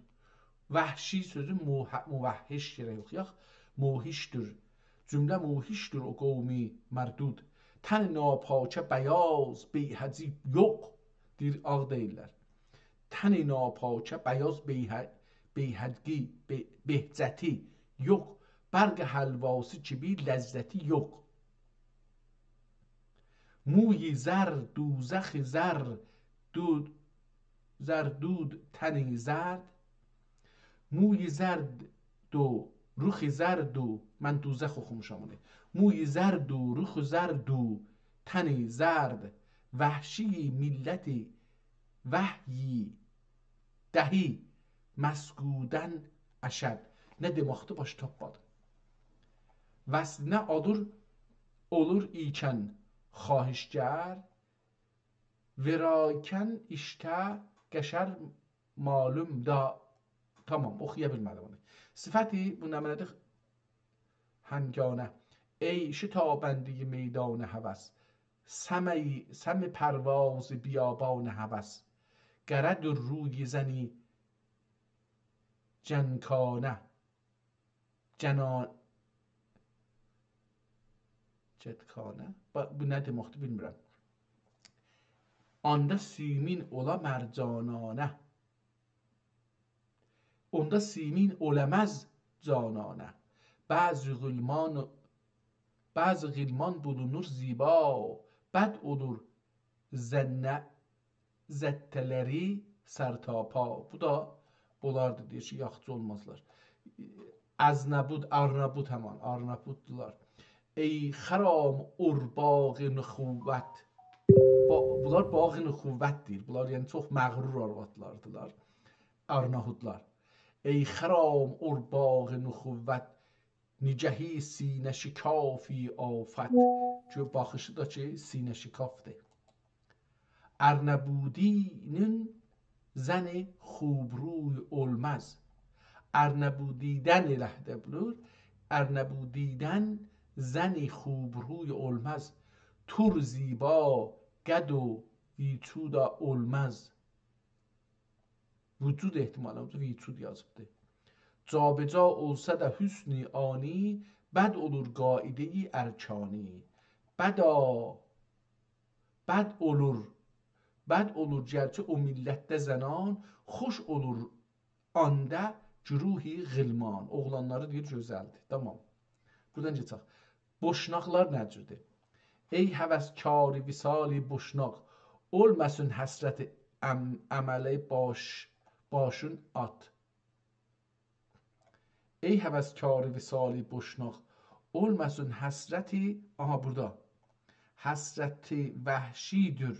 وحشی سؤزو موح-، موحش گرک اوخویاق. موحش‌دور. جمله موحش‌دور او قومی مردود. تن ناپاکه بیاض بیهقی یوخ. دئییر، آغ دئییللر. تن ناپاکه بیاض بیه-، بیهقی، بی-، بهجتی یوخ. برق حلواسی کیمی لذتی یوخ. موی زر، دوزخ زر، دود، زردود، تن زرد. موی زرد و رخ زرد و، من دوزخ اوخوموشام اونو. موی زرد و رخ زرد و، تن زرد. وحشی ملت وحی دهی مسکودن اشد. نه دئمکدیر، باش تاپمادیم. وصلینه آدور اولور ایکن خواهشگر، وراکن ایشته قشر معلوم دا. تامام، اوخویا بیلمه‌دیم اونو. صفتی، بو نه معنادیر؟ هنگانه. ای شتابنده میدان هوس، سمع، سمع پرواز بیابان هوس. قره دور روی زنی جنکانه. جنا-، جتکانه. با-، بو نه دئمکدیر، بیلمیرم. آندا سیمین اولا مرجانانه. اوندا سیمین اولاماز جانانه. بعضی غلمان، بعضی غلمان بولونور زیبا، بد اولور زنه، زته‌لری سرتاپا. بو دا اولاردی، دئییر کی، یاخشی اولمازلار. ازنبود، آرنابود همان، آرنابوددولار. ای خرام ارباغ نخوت. با-، بونلار باغ نخوت دئییر. بونلار، یعنی، چوخ مغرور آروادلاردیلار. آرناهودلار. ای خرام ارباغ نخوت، نگهی سینه‌شکافی آفت. کی، باخیشی دا کی، سینه‌شکافدیر. ارنبودی‌نین زنی خوبروی اولماز. ارنبودی‌دن ائله ده بولور. ارنبودی‌دن زنی خوبروی اولماز. تور زیبا قد و ویجودا اولماز. وجود احتمالاً، اونجا ویجود یازیبدی. جابه‌جا اولسا دا حسن آنی، بد اولور قاعده‌ی ارکانی. بدا، بد اولور، بد اولور گرچه او ملتده زنان، خوش اولور آندا گروهی غلمان. اوغلانلاری دئییر گؤزلدیر. تامام. بورادان کئچک. بوشناقلار نه جوردور؟ ای هوسکار وصال بوشناق، اولماسین حسرت ام-، امله باش-، باشین آت. ای هوسکار وصال بوشناق، اولماسین حسرت، آها، بورادا. حسرت وحشی‌دور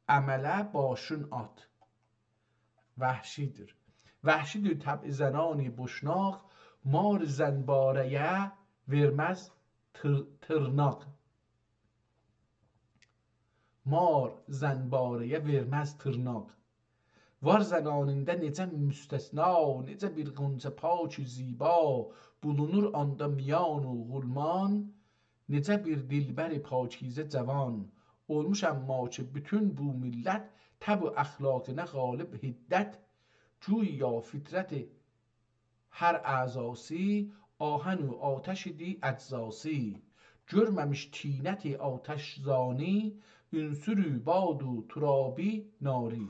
امله باشین آت. وحشی‌دیر. وحشی‌دیر طبع زنان بوشناق، مار زنباره‌یه وئرمز تیر-، تیرناق. مار زنباره‌یه وئرمز تیرناق. وار زنانیندا نئجه مستثنا، نئجه بیر غنچه پاک زیبا، بولونور آندا میان و غلمان، نئجه بیر دلبر پاکیزه جوان اولموش، اما کی بوتون بو ملت، طبع و اخلاقینا غالب حدت، گویا فطرت هر اعضاسی، آهن و آتش ایدی اجزاسی. گؤرمه‌میش طینت آتش زانی، عنصر باد و ترابی ناری.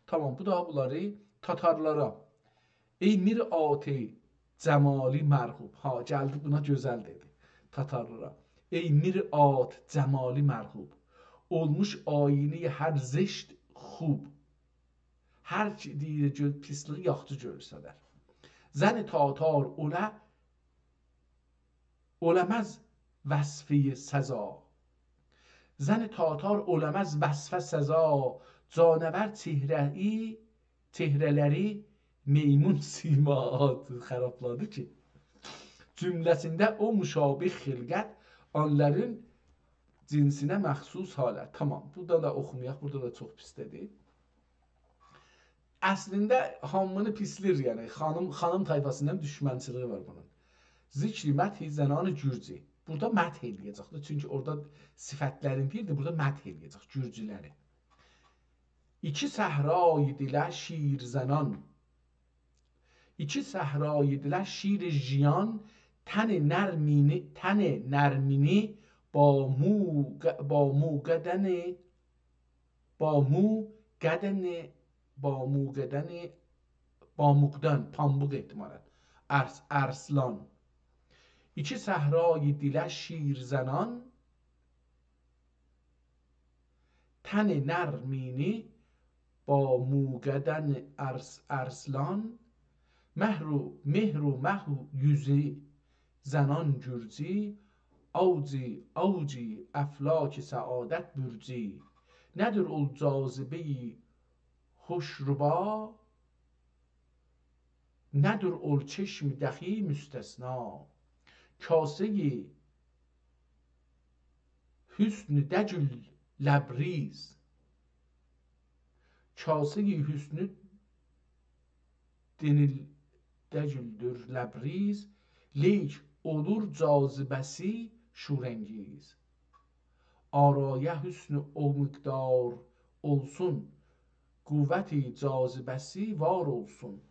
تامام، بو دا بونلاری تاتارلارا. ای مرآت جمالی مرغوب. ها، گلدی بونا گؤزل دئدی تاتارلارا. ای مرآت جمالی مرغوب، اولموش آیینه‌ی هر زشت خوب. هر کی دئییر گؤ-، پیسلیگی یاخشی گؤرسدر. زن تاتار اولا، اولاماز وصفی سزا. زن تاتار اولاماز وصفه سزا، جانور چهره‌ای، چهره‌لری میمون سیما. خرابلادی کی. جمله‌سینده او مشابه خلقت، آنلارین جنسینه مخصوص حالت. تامام، بورادا دا اوخومایاق، بورادا دا چوخ پیس دئدی. اصلینده هامینی پیسلیر، یعنی خانیم، خانیم طایفاسیندان دوشمنچیلیگی وار بونون. ذکر مدح زنان گرجی. بورادا مدح ائله‌یه‌جکدیر. چونکی اورادا صفتلرین دئییردی، بورادا مدح ائله‌یه‌جک گورجولری. ایکی صحرای دله شیرزنان، ایکی صحرای دله شیر ژیان، تن نرمینی، تن نرمینی با مو، با موقدن، با موقدن، با موقدن، با موقدان، پامبوق احتمالاً. ارس، ارسلان. ایکی صحرای دله شیرزنان، تن نرمینی با موقدن ارس، ارسلان، مهر و، مهر و مه و یوزو زنان گورجو، اوج، اوج افلاک سعادت برجو. ندور اول جاذبه‌ی خوشربا، ندور اول چشم دخی مستثنا. کاسه‌ی حسن دگیل لبریز، کاسه‌ی حسن دئییل، دگیلدیر لبریز، لیک اولور جاذبه‌سی شورانگیز. آرای حسن او مقدار اولسون، قوت جاذبه‌سی وار اولسون.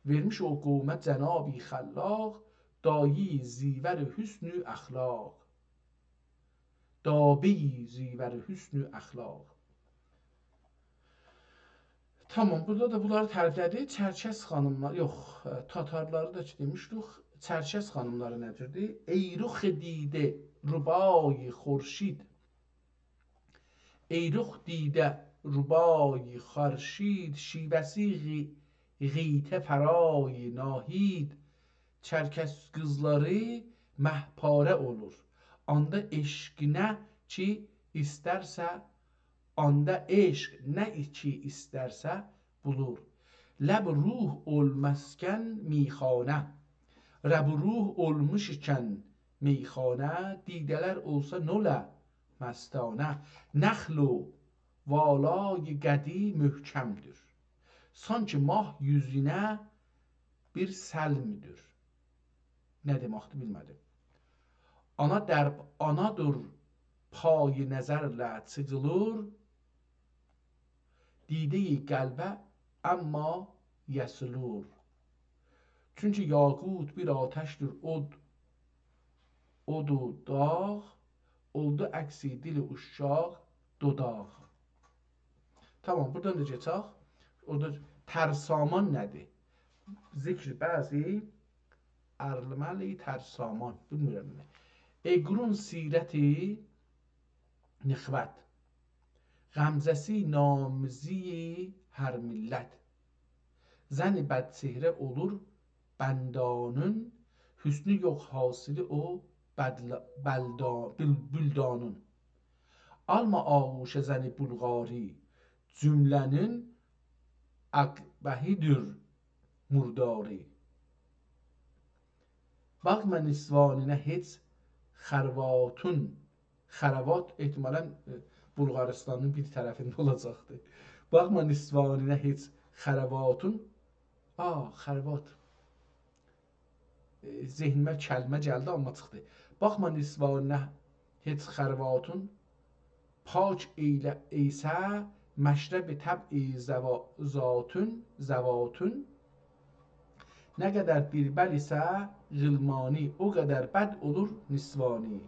وئرمیش او قومه جناب خلاق، دایه‌ی زیور حسن اخلاق. دایه‌ی زیور حسن اخلاق. تامام، بورادا دا بونلاری تعریفله‌دی. چرکس خانیملار، یوخ، ائ، تاتارلاری دا کی دئمیشدیک. چرکس خانیملاری نه‌دیردی؟ ای رخ دیده ربای خورشید، ای رخ دیده ربای خورشید، شیوه‌سی غی-، غیطه فرای ناهید. چرکس قیزلاری مه‌پاره اولور. آندا عشق نه کی ایسترسه، آندا عشق نه کی ایسترسه بولور. لب روح اول مسکن میخانه، رب روح اولموش ایکن میخانه، دیده‌لر اولسا نولا مستانه. نخل و والای قدی محکمدیر، سانکی ماه یوزونه بیر سلمدیر. نه دئمکدیر، بیلمه‌دیم. آنا درب، آنادور پای نظرله چیجیلیر، دیده‌ی قلبه اما یسیلیر. چونکی یاقوت بیر آتشدیر، اود، اود و داغ، اولدو عکس دل اوشاق دوداق. تامام، بورادان دا گئچک. اورادا ترسامان نه‌دیر؟ ذکر بعضی ارمل ترسامان. بیلمیرم نه. اگرون سیرتی نخوت، غمزه‌سی نامزی هر ملت. زن بدچهره اولور بندانین، حسنو یوخ حاصلی او بدل-، بلدا-، بول-، بولدانین. آلما آغوشه زن بلغاری، جمله‌نین اقبحیدیر مرداری. باخما نسوانینه هئچ خرواتون. خروات احتمالاً، ائ، بلغارستانین بیر طرفینده اولاجاقدیر. باخما نسوانینه هئچ خرواتون. آ، خروات. ائ، ذهنیمه کلمه گلدی، آمما چیخدی. باخما نسوانینه هئچ خرواتون، پاک ائیله، ایسه مشرب طبع زوا-، ذاتون، ذواتون. نه قدر دلبر ایسه غلمانی، او قدر بد اولور نسوانی.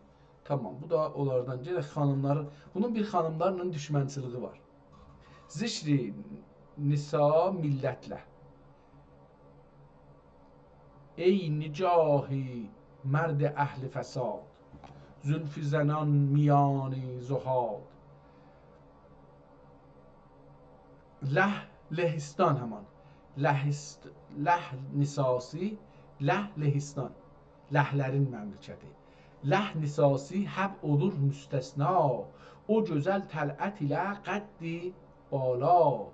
تامام، بو دا اونلاردان. گلک خانیملاری، بونون بیر خانیملارلا دوشمنچیلیگی وار. ذکر نسا ملتله. ای نگاه مرد اهل فساد، زلف زنان میان زهاد. له، لهستان همان. لهست-، له نساسی، له لهستان. لهلرین مملکتی. له نساسی حب اولور مستثنا، او گؤزل طلعت ایله قدّ بالا.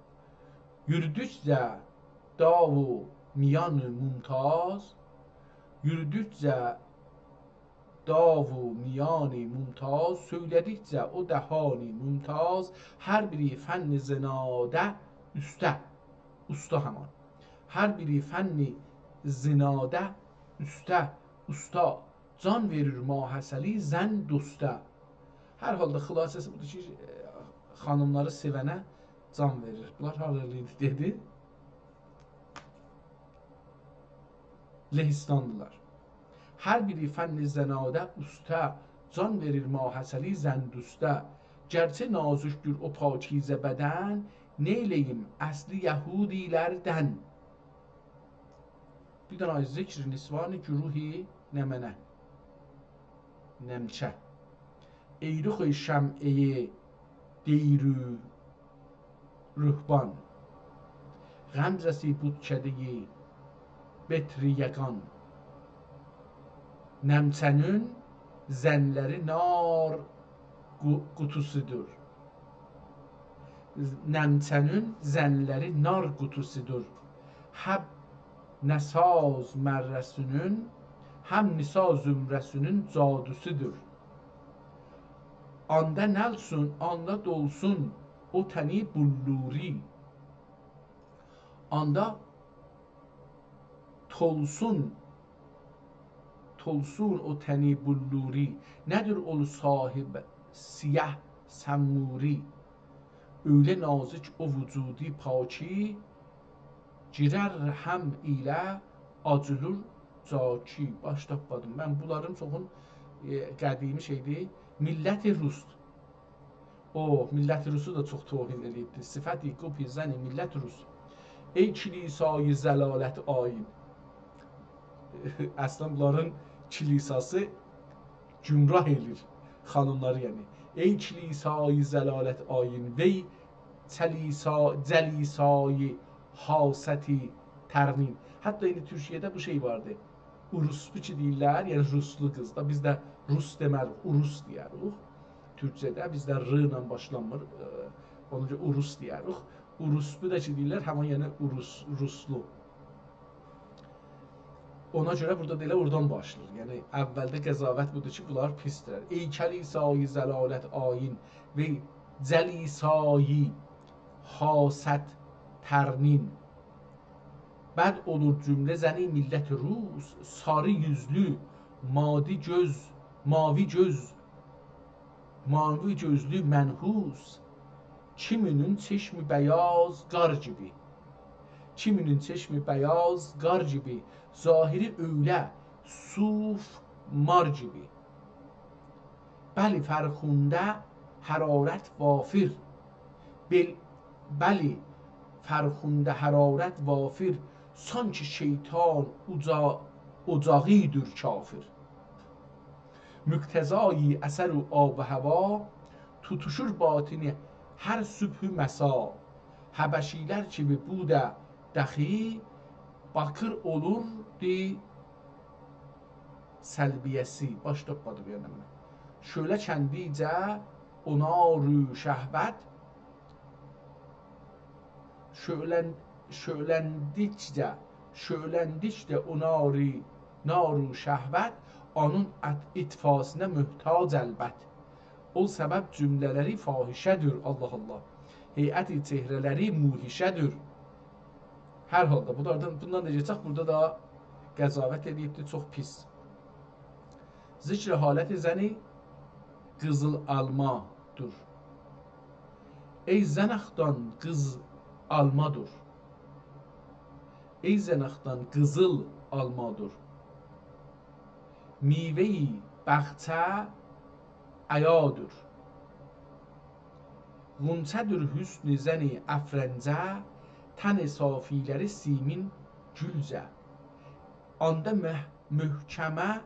یوردوکجه داغ و میان ممتاز، یوردوکجه داغ و میان ممتاز، سؤیله‌دیکجه او دهان ممتاز، هر بیری فن زناده اوسته، اوستا همان. هر بیری فن زناده اوسته، اوستا. جان وئریر ماه‌عسلی زن دوسته. هر حالدا خلاصه‌سی بودور کی، ائ، خانیملاری سئونه جان وئریر. بونلار هارالینی دئدی؟ لهستاندیلار. هر بیری فن زناده اوسته، جان وئریر ماه‌عسلی زن دوسته. گرچه نازکدور او پاکیزه بدن، نئیله‌ییم اصلی یهودی‌لردن. بیر دنه ذکر نسوان گروه نمنه. نمچه. ای رخ شمعه‌ی دیر و رهبان، غمزه‌سی بتکده‌ی بتر یگان. نمچه‌نین زنلری نار قو-، قوتوسودور. نمچه‌نین زنلری نار قوتوسودور. هم نسا زمره‌سینین، هم نسا زمره‌سینین جادوسودور. آندا نلسون، آندا دولسون او تنی بلوری. آندا تولسون، تولسون او تنی بلوری. نه‌دیر اول صاحب سیه سموری؟ اؤیله نازک او وجودی پاکی، گیرر هم ایله آجیلیر جاکی. باش تاپمادیم. من بونلارین چوخون، ائ، قدیمی شئیدیر. میللت روس. او، میللت روسو دا چوخ توهین ائله‌ییبدی. صفتی قبح زن میللت روس. ای کلیسای ضلالت آیین. اصلاً بونلارین کلیساسی گمراه ائله‌ییر خانیملاری، یعنی. ای کلیسای ضلالت آیین، وی چلیسا-، جلیسای حاستی ترنین. حتی ایندی تورکیه‌ده بو شئی واردی. اوروسبو کی دئییرلر، یعنی روسلو قیز دا. بیز ده روس دئمه‌ریک، اوروس دئیه‌ریک. تورکجه‌ده بیزده ر ایله باشلانمیر. ائ، اونا گؤره اوروس دئیه‌ریک. اوروسبو دا کی دئییرلر، همین یعنی اوروس، روسلو. اونا گؤره بورادا دا ائله اورادان باشلاییر. یعنی، اولده قضاوت بودور کی، بونلار پیسدیرلر. ای کلیسای ضلالت آیین، وی جلیسای حاسد ترنین. بد اولور جمله زنی میللت روس، ساری یوزلو، مادی گؤز، ماوی گؤز، ماوی گؤزلو منحوس، کیمینین چشمی بیاض قار کیمی. کیمینین چشمی بیاض قار کیمی، ظاهری اؤیله صوف مار کیمی. بلی، فرخنده حرارت وافر. بل-، بلی، فرخنده حرارت وافر، سانکی شیطان اوجا-، اوجاغیدیر کافر. مقتضای اثر و آب و هوا، توتوشور باطنی هر صبح و مسا. حبشی‌لر کیمی بو دا دخی، باکیر اولوردو سلبیه‌سی. باش تاپمادی بو یعنی منه. شعله کندیجه او نار و شهوت، شعلن-، شعلندیکجه، شعلندیکجه او ناری، نار و شهوت، اونون ات-، اطفاسینا محتاج البت. او سبب جمله‌لری فاحشه‌دیر، الله الله. هیئت چهره‌لری موحشه‌دیر. هر حالدا، بونلاردان، بوندان دا گئچک، بورادا دا قضاوت ائله‌ییبدی، چوخ پیس. ذکر حالت زنی قیزیل آلمادور. ای زناقدان قیز آلمادور. ای زناقدان قیزیل آلمادور. میوه‌ی باغچه عیادور. غنچه‌دیر حسن زنی افرنجه، تن صافی‌لری سیمین گولجه. آندا مح-، محکمه،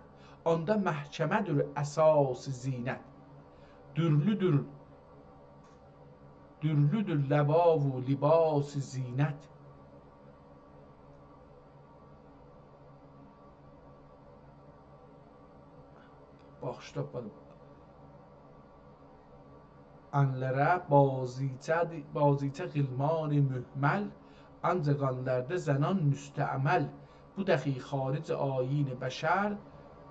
آندا محکمه‌دیر اساس زینت. درلودور، درلودور لوا و لباس زینت. باغیشلا، بو آنلارا بازیچه، بازیچه غلمان مهمل، آنجاق آنلاردا زنان مستعمل. بو دخی خارج آیین بشر،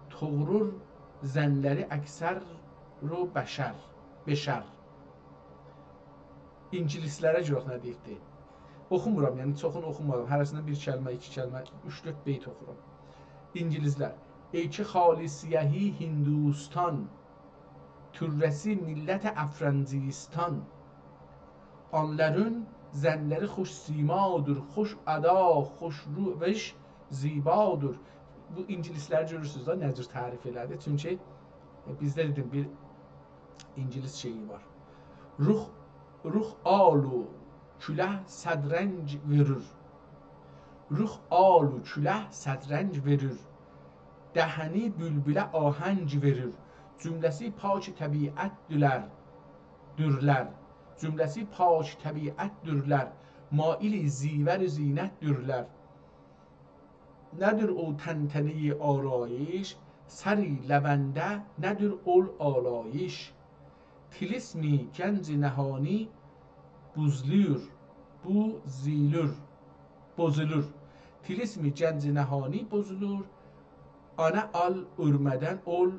توغرور زنلری اکثر رو بشر، بشر. اینگیلیسلره گؤرک نه دئییبدی. اوخومورام، یعنی چوخونو اوخومادیم. هره‌سیندن بیر کلمه، ایکی کلمه، اوچ-دؤرد بیت اوخورام. اینگیلیسلر. ای که خالی سیهی هندوستان، طره‌سی ملت افرنگستان. آنلارین زنلری خوش سیمادیر، خوش ادا، خوش روش، زیبادیر. بو اینگیلیسلری گؤرورسونوز ده، نه جور تعریف ائله‌دی. چونکی، ائ، بیزده، دئدیم، بیر اینگیلیس شعری وار. روخ، روخ آل و کولک صد رنگ وئریر. روخ آل و کولک صد رنگ وئریر. دهنی بولبوله آهنگ وئریر. جمله‌سی پاک طبیعت‌دیرلر، دورلر. جمله‌سی پاک طبیعت‌دیرلر. مایل زیور زینت‌دیرلر. نه‌دیر اول طنطنه‌ی آرایش؟ سری لونده نه‌دیر اول آلایش؟ طلسم گنج نهانی بوزولور، بوزولور، بوزولور. طلسم گنج نهانی بوزولور. آنا ال وورمادان اول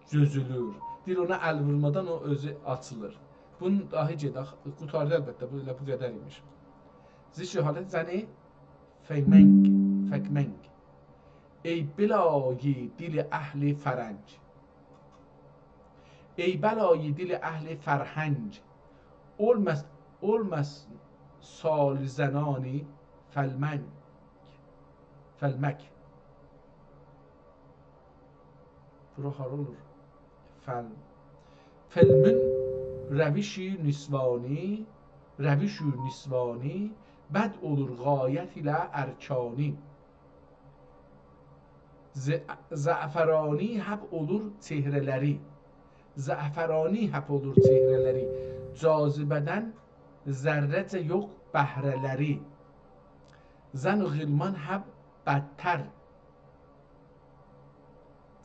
چؤزولور. دئییر، اونا ال وورمادان او اؤزو آچیلیر. بونو داها گئدک، قوتاردی البته، بو ائله بو قدر ایمیش. ذکر حالت زن فکمنگ، فکمنگ. ای بلایی دل اهل فرنگ. ای بلایی دل اهل فرهنگ. اولماس، اولماس سال زنان فلمنگ، فلمک. بورا هارا اولور؟ فلم. فلمون روش نسوانی، روش نسوانی، بد اولور غایت ایله ارکانی. ز-، زعفرانی حب اولور چهره‌لری. زعفرانی حب اولور چهره‌لری. جاذبه‌دن ذره‌جه یوخ بهره‌لری. زن و غلمان حب بدتر.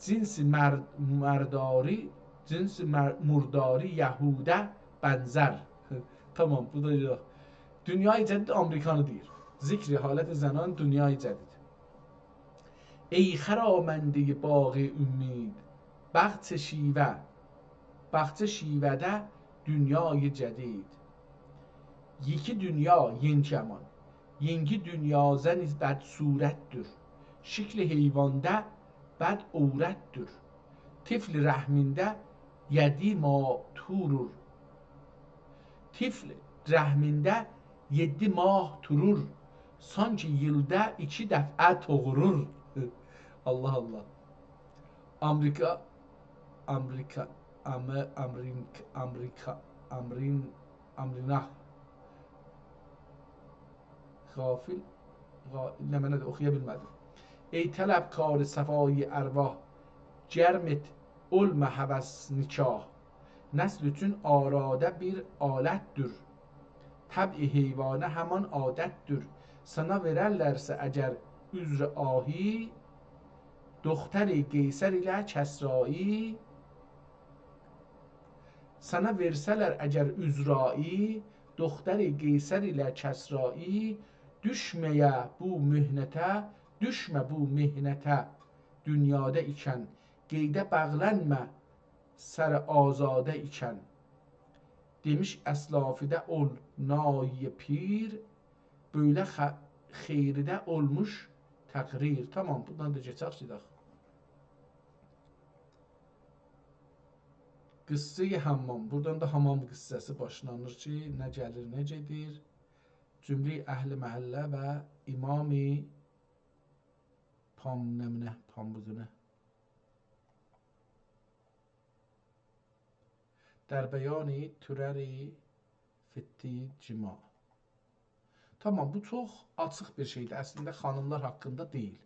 جنس مرد-، مرداری، جنس مر-، مرداری یهودا بنزر. تامام، بو دا یوخ. دنیای جدید آمریکانی دئییر. ذکر حالت زنان دنیای جدید. ای خرامنده‌ی باغ امید، باغچه شیوه، باغچه شیوه‌ده دنیای جدید. یئکی دونیا، یئنگی امان. یئنگی دونیا زن بدصورت‌دور. شکل حیواندا بد عورت‌دور. طفل رحمینده یئددی ماه تورور. طفل رحمینده یئددی ماه تورور. سانکی ایلده ایکی دفعه توغورور. الله الله. آمریکا، آمریکا، آمه-، آمرین-، آمریکا، آمرین-، آمریناخ. غافل، غا-، نمنه‌دیر، اوخویا بیلمه‌دیم. ای طلبکار صفای ارواح، گرمت اولما هوس نکاح. نسل اوچون آراده بیر آلت‌دور. طبع حیوانه همان عادت‌دور. سانا وئررلرسه اگر عذر آهی، دختر قیصر ایله کسرایی، سانا وئرسه‌لر اگر عذر آهی، دختر قیصر ایله کسرایی، دوشمه‌یه بو محنته، دوشمه بو محنته، دونیادا ایکن، قیده باغلانما، سر آزاده ایکن. دئمیش اسلافیده اول نای پیر، بؤیله خ-، خیریده اولموش تقریر. تامام، بوردان دا کئچک گئدک. قصه‌ی حمام. بوردان دا حمام قصه‌سی باشلانیر کی، نه گلیر، نه گئدیر. جمله‌ی اهل محله و امام پام-، نمنه، پامبوغونه. در بیانی تورری فتی جماع. تامام، بو چوخ آچیق بیر شئیدیر. اصلینده خانیملار حاقیندا دئییل.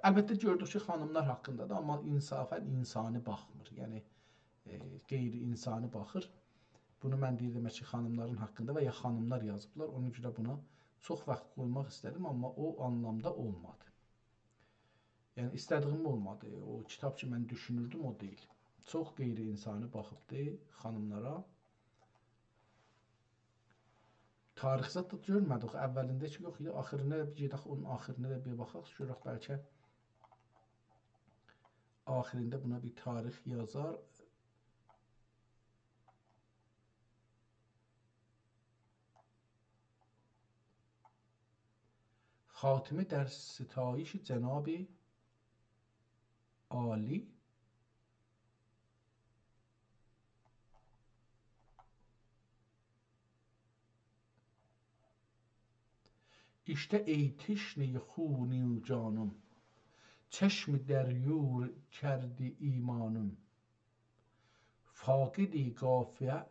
البته گؤردوک کی، خانیملار حاقیندادیر، آمما انصافاً انسانی باخمیر. یعنی، ائ، غیر انسانی باخیر. بونو من دئییر، دئمک کی، خانیملارین حاقیندا و یا خانیملار یازیبلار. اونا گؤره بونا چوخ واخت قویماق ایسته‌دیم، آمما او آنلامدا اولمادی. یعنی، ایسته‌دیییم اولمادی. او کیتاب کی، من دوشونوردوم، او دئییل. چوخ غیر انسانی باخیبدی خانیملارا. تاریخ زاد دا گؤرمه‌دیک. اولینده کی یوخ ایدی، آخیریندا دا بیر گئدک، اونون آخیریندا دا بیر باخاق. گؤرک، بلکه آخیرینده بونا بیر تاریخ یازار. خاتمه در ستایش جناب عالی. ایشته ای تشنهٔ خونی جانیم، چشم دریور کردی ایمانیم. فاقدی قافیه،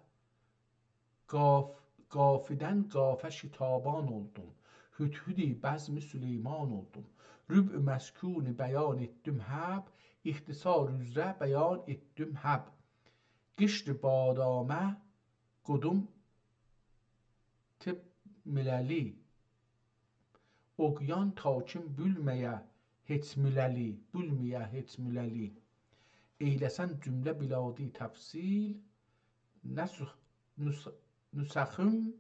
قاف-، قافیه‌دن قافیه شتابان اولدوم. هدهدی بزم سلیمان اولدوم. ربع مسکونی بیان ائتدیم حب، اختصار اوزره بیان ائتدیم حب. قشر بادامه قودوم طب مللی. اوقیان تاکین بولمه‌یه هئچ مللی، بولمه‌یه هئچ مللی. ائیله‌سن جمله بلادی تفصیل، نسخ-، نس-، نسخیم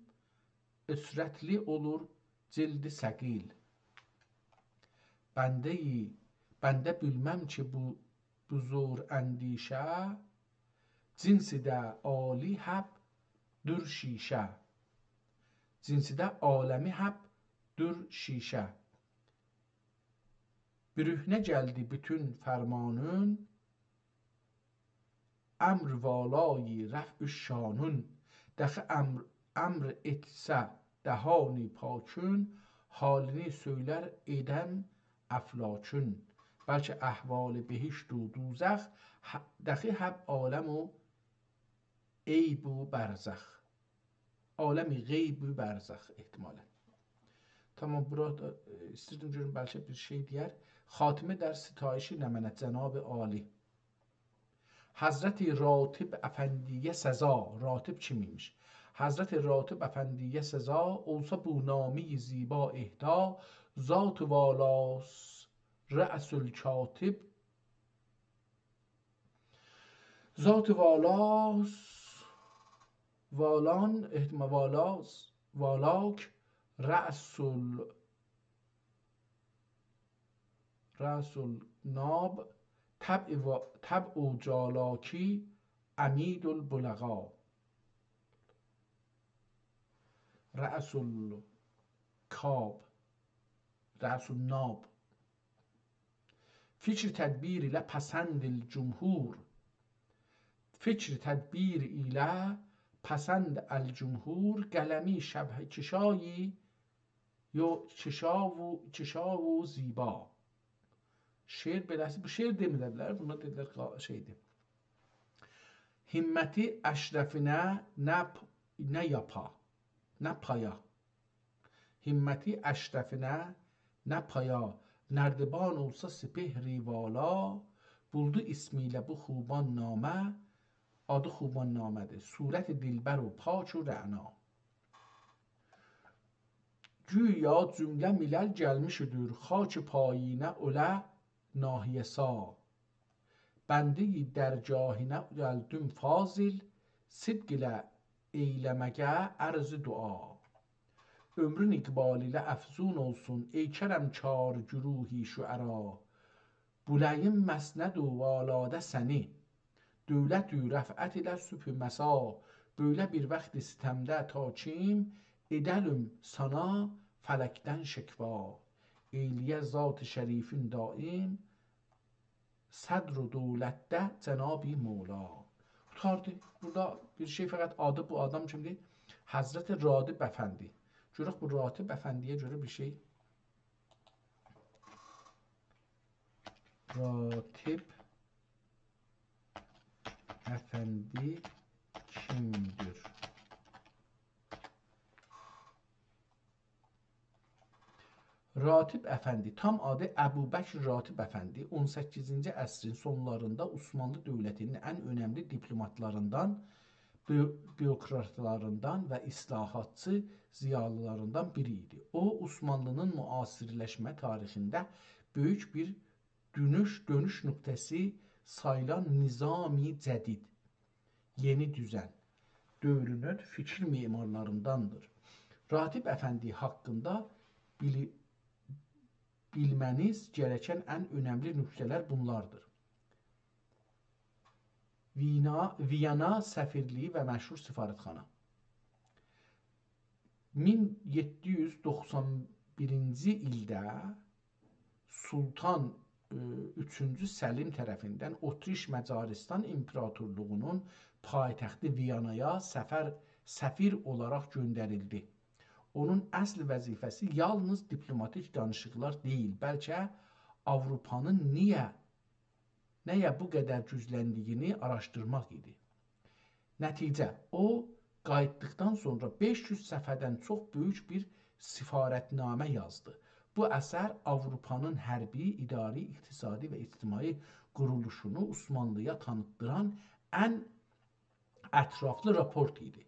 عسرتلی اولور جلدی ثقیل. بنده‌یی، بنده بیلمم کی بو، بو زور اندیشه، جنسی ده عالی حب دور شیشه. جنسی ده عالمی حب دور شیشه. برهنه گلدی بوتون فرمانین، امر والای رفع شانین. داخی امر، امر ائتسه دهانی پاکین، حالینی سؤیلر ائدن افلاکین. بلکه احوال بهشت و دوزخ، ح-، داخی حب عالم و عیب و برزخ. عالم غیب و برزخ احتمالاً. تامام، بورادا، ائ، ایستیردیم گؤروم بلکه بیر شئی دئیر. خاتمه در ستایش نمنه جناب عالی. حضرت راتب افندی‌یه سزا، راتب کیم ایمیش؟ حضرت راتب افندی‌یه سزا، اولسا بو نامه‌ی زیبا اهدا، ذات والاست رأس الکاتب، ذات والاست، والان، احتما-، والاست، والاک، رأس ال-، رأس الناب، طبع و-، طبع و جالاکی، عمید البلغا. رأس الکاب، رأس الناب. فکر تدبیر ایله پسند الجمهور. فکر تدبیر ایله پسند الجمهور، قلمی شبه کشایی، یو، کشا و، کشا و زیبا. شعر بئله‌سی، بو شعر دئمیرلر، بونا دئدیلر قا-، شئیدیر. همتی اشرفینه نه پ-، نه یاپا، نه پایا. همتی اشرفینه نه پایا، نردبان اولسا سپهری والا، بولدو اسمی ایله بو خوبان نامه، آدی خوبان نامه‌دیر. صورت دلبر و پاک و رعنا. گویا جمله ملل گلمیشدیر، خاک پایینه اؤله ناحیه‌سا. بنده‌ی درگاهینه گلدیم فاضل، صدق ایله ائیله‌مه‌یه عرض دعا. عؤمرون اقبال ایله افزون اولسون، ای کرمکار گروه شعرا. بوله‌ییم مسند و والاده سنی، دولت و رفعت ایله صبح مسا. بؤیله بیر وقت ستمده تا کیم، ائده‌لیم سانا فلکدن شکوا. ائیله‌یه ذات شریفین دایم، صدر و دولتده جناب مولا. قوتاردی. بورادا بیر شئی، فقط آدی بو آدام کیمدیر؟ حضرت راتب افندی. گؤرک بو راتب افندی‌یه گؤره بیر شئی. راتب افندی کیمدیر؟ راتب افندی، تام آدی ابوبکر راتب افندی، اون سککیزینجی عصرین سونلاریندا عثمانلی دؤولتینین ان اؤنملی دیپلوماتلاریندان، بو-، بوروکراتلاریندان و اصلاحاتچی ضیالیلاریندان بیری ایدی. او، عثمانلی‌نین معاصرلشمه تاریخینده بؤیوک بیر دؤنوش، دؤنوش نقطه‌سی ساییلان نظام جدید، یئنی دوزن دؤورونون فیکیر معمارلارینداندیر. راتب افندی حاقیندا بیلی-، بیلمه‌نیز گرکن ان اؤنملی نکته‌لر بونلاردیر. وینا-، ویانا سفیرلیگی و مشهور سفارتخانا. مین یئددی یوز دوخسان بیرینجی ایلده سلطان اوچونجو سلیم طرفیندن اتریش مجارستان ایمپراتورلوغونون پایتختی ویانایا سفر، سفیر اولاراق گؤندریلدی. اونون اصل وظیفه‌سی یالنیز دیپلوماتیک دانیشیقلار دئییل، بلکه آوروپانین نییه، نه‌یه بو قدر گوجلندیگینی آراشدیرماق ایدی. نتیجه، او، قاییتدیقدان سونرا بئش یوز صفحه‌دن چوخ بؤیوک بیر سفارتنامه یازدی. بو اثر آوروپانین حربی، اداری، اقتصادی و اجتماعی قورولوشونو عثمانلی‌یا تانیتدیران ان اطرافلی راپورت ایدی.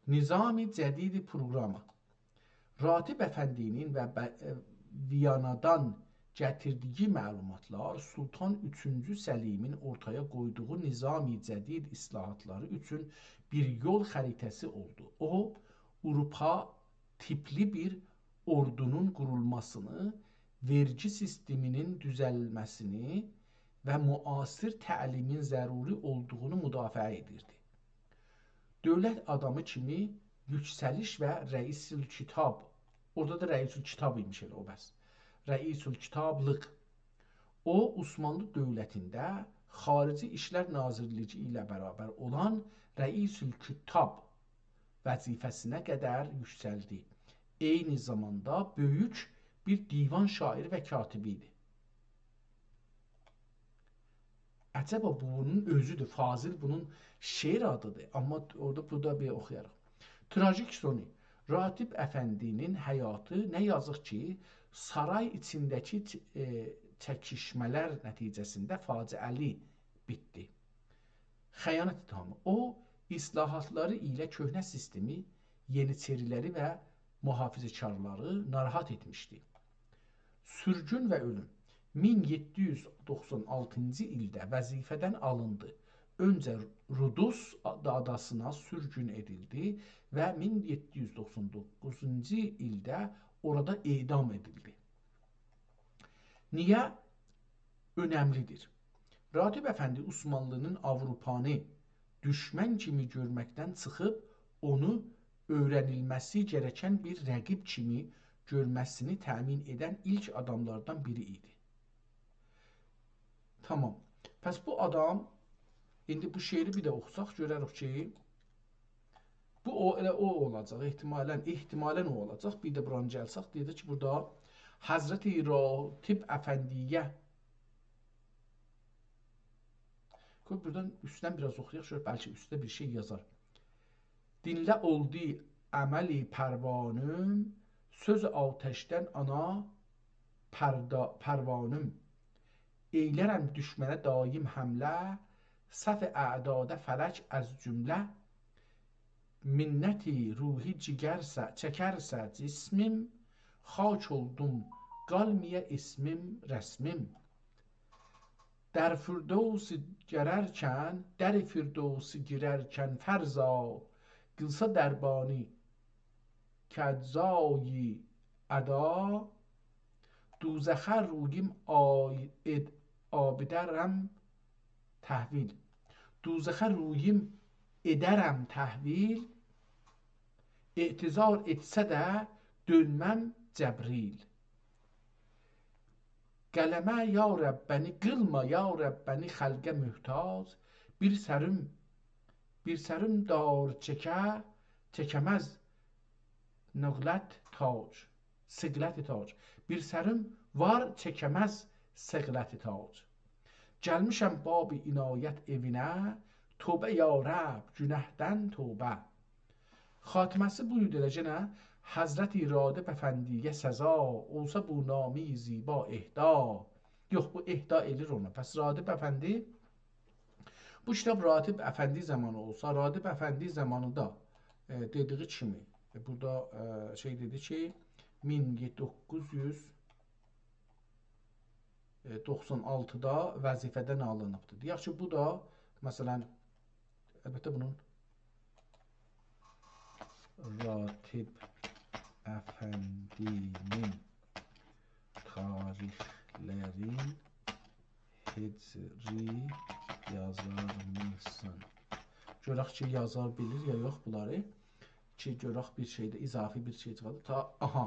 نظام جدید پروگرامی. راتب افندی‌نین و به-، ائ، ویانادان گتیردیگی معلوماتلار سلطان اوچونجو سلیمین اورتایا قویدوغو نظام جدید اصلاحاتلاری اوچون بیر یول خریطه‌سی اولدو. او، آوروپا تیپلی بیر اوردونون قورولماسینی، وئرگی سیستمینین دوزلمه‌سینی و معاصر تعلیمین ضروری اولدوغونو مدافعه ائدیردی. دؤولت آدامی کیمی یوکسلیش و رئیس‌الکتاب، اورادا دا رئیس‌الکتاب ایمیش ائله او بس. رئیس‌الکتابلیق. او، عثمانلی دؤولتینده خارجی ایشلر ناظرلیگی ایله برابر اولان رئیس‌الکتاب وظیفه‌سینه قدر یوکسلدی. عینی زاماندا بؤیوک بیر دیوان شاعری و کاتبی ایدی. عجبا بو بونون اؤزودور، فاضل بونون شعر آدیدیر. آمما اورادا، بورادا بیر اوخویاریق. تراژیک سونو. راتب افندی‌نین حیاتی، نه یازیق کی، سارای ایچینده‌کی چ-، ائ، چکیشمه‌لر نتیجه‌سینده فاجعه‌لی بیتدی. خیانت اتهامی. او، اصلاحاتلاری ایله کؤهنه سیستمی، یئنیچری‌لری و محافظه‌کارلاری ناراحت ائتمیشدی. سورگون و اؤلوم. مین یئددی یوز دوخسان آلتینجی ایلده وظیفه‌دن آلیندی. اؤنجه رودوس آد-، آداسینا سورگون ائدیلدی و مین یئددی یوز دوخسان دوققوزونجو ایلده اورادا اعدام ائدیلدی. نییه اؤنملی‌دیر؟ راتب افندی عثمانلی‌نین آوروپانی دوشمن کیمی گؤرمکدن چیخیب، اونو اؤیره‌نیلمه‌سی گره‌کن بیر رقیب کیمی گؤرمه‌سینی تأمین ائدن ایلک آداملاردان بیری ایدی. تامام. پس بو آدام، ایندی بو شعری بیر ده اوخوساق گؤرریک کی، بو او، ائله او اولاجاق، احتمالاً، احتمالاً او اولاجاق. بیر ده بورانی گلسک، دئیه‌جک کی، بورادا حضرت راتب افندی‌یه. قوی بورادان اوستدن بیر آز اوخویاق، گؤرک بلکه اوستده بیر شئی یازار. دینله اولدو عملی پروانیم، سؤز آتشدن آنا پردا-، پروانیم. ائیلرم دوشمنه دایم حمله، صف اعداده فلک از جمله. منتی روحی جیگرسه، چکرسه جسمیم، خاک اولدوم، قالمایا اسمیم، رسمیم. در فردوس گیررکن، در فردوس گیررکن فرضا، قیلسا دربانی کاجزایی ادا، دوزخه روییم آی-، اد-، آبدرم تحویل. دوزخه روییم ائدرم تحویل، اعتذار ائتسه ده دؤنمم جبریل. قلمه یا رب بنی، قیلما یا رب بنی خلقه محتاج، بیر سریم، بیر سریم دار چکه، چکمز نقلت تاج، صقلت تاج. بیر سریم وار چکمز صقلت تاج. گلمیشم باب عنایت ائوینه، توبه یا رب، گناهدان توبه. خاتمه‌سی بو ایدی ائله یئنه: حضرت راتب افندی‌یه سزا، اولسا بو نامی زیبا اهدا. یوخ، بو اهدا ائله‌ییر اونا. پس راتب افندی، بو کیتاب راتب افندی زامانی اولسا، راتب افندی زامانیندا، ائ، دئدیگی کیمی، ائ، بورادا، ائ، شئی دئدی کی، مین دوققوز یوز ائ، دوخسان آلتیدا وظیفه‌دن آلینیبدیر. دئیک کی، بو دا، مثلا، البته بونون راتب افندی‌نین تاریخلرین هجری یازارمیسان؟ گؤرک کی، یازار بیلیر یا یوخ بونلاری. کی، گؤرک بیر شئی ده، اضافی بیر شئی چیخاردیر. تا، آها.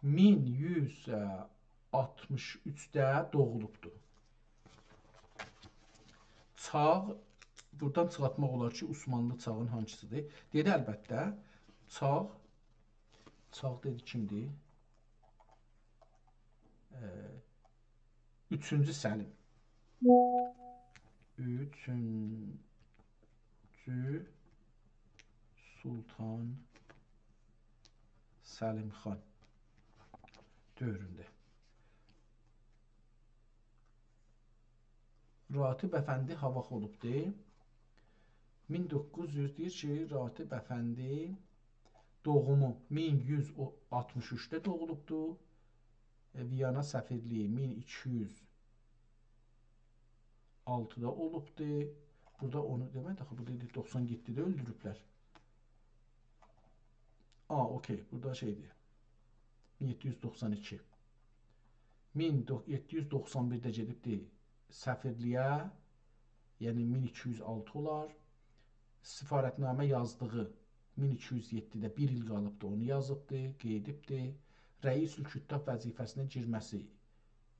مین یوز، ائ، آلتمیش اوچده دوغولوبدور. چاغ، بورادان چیخارتماق اولار کی، عثمانلی چاغین هانسیسیدیر؟ دئدی، البته، چاغ، چاغ دئدی کیمدیر؟ ائ، اوچونجو سلیم. اوچونجو سلطان سلیم خان دؤورونده. راتب افندی هاواخ اولوبدو؟ مین دوققوز یوز، دئییر کی، راتب افندی دوغومو مین یوز آلتمیش اوچده دوغولوبدو. ائ، ویانا سفیرلیگی مین ایکی یوز آلتیدا اولوبدو. بورادا اونو دئمک، آخی بورادا دئدی، دوخسان یئددیده اؤلدوروبلر. آ، اوکی، بورادا شئیدیر. مین یئددی یوز دوخسان ایکی. مین یئددی یوز دوخسان بیرده گئدیبدی سفیرلیگه، یعنی مین ایکی یوز آلتی اولار. سفارتنامه یازدیغی مین ایکی یوز یئددیده، بیر ایل قالیبدی، اونو یازیبدی، قئییدیبدی. رئیس الکتاب وظیفه‌سینه گیرمه‌سی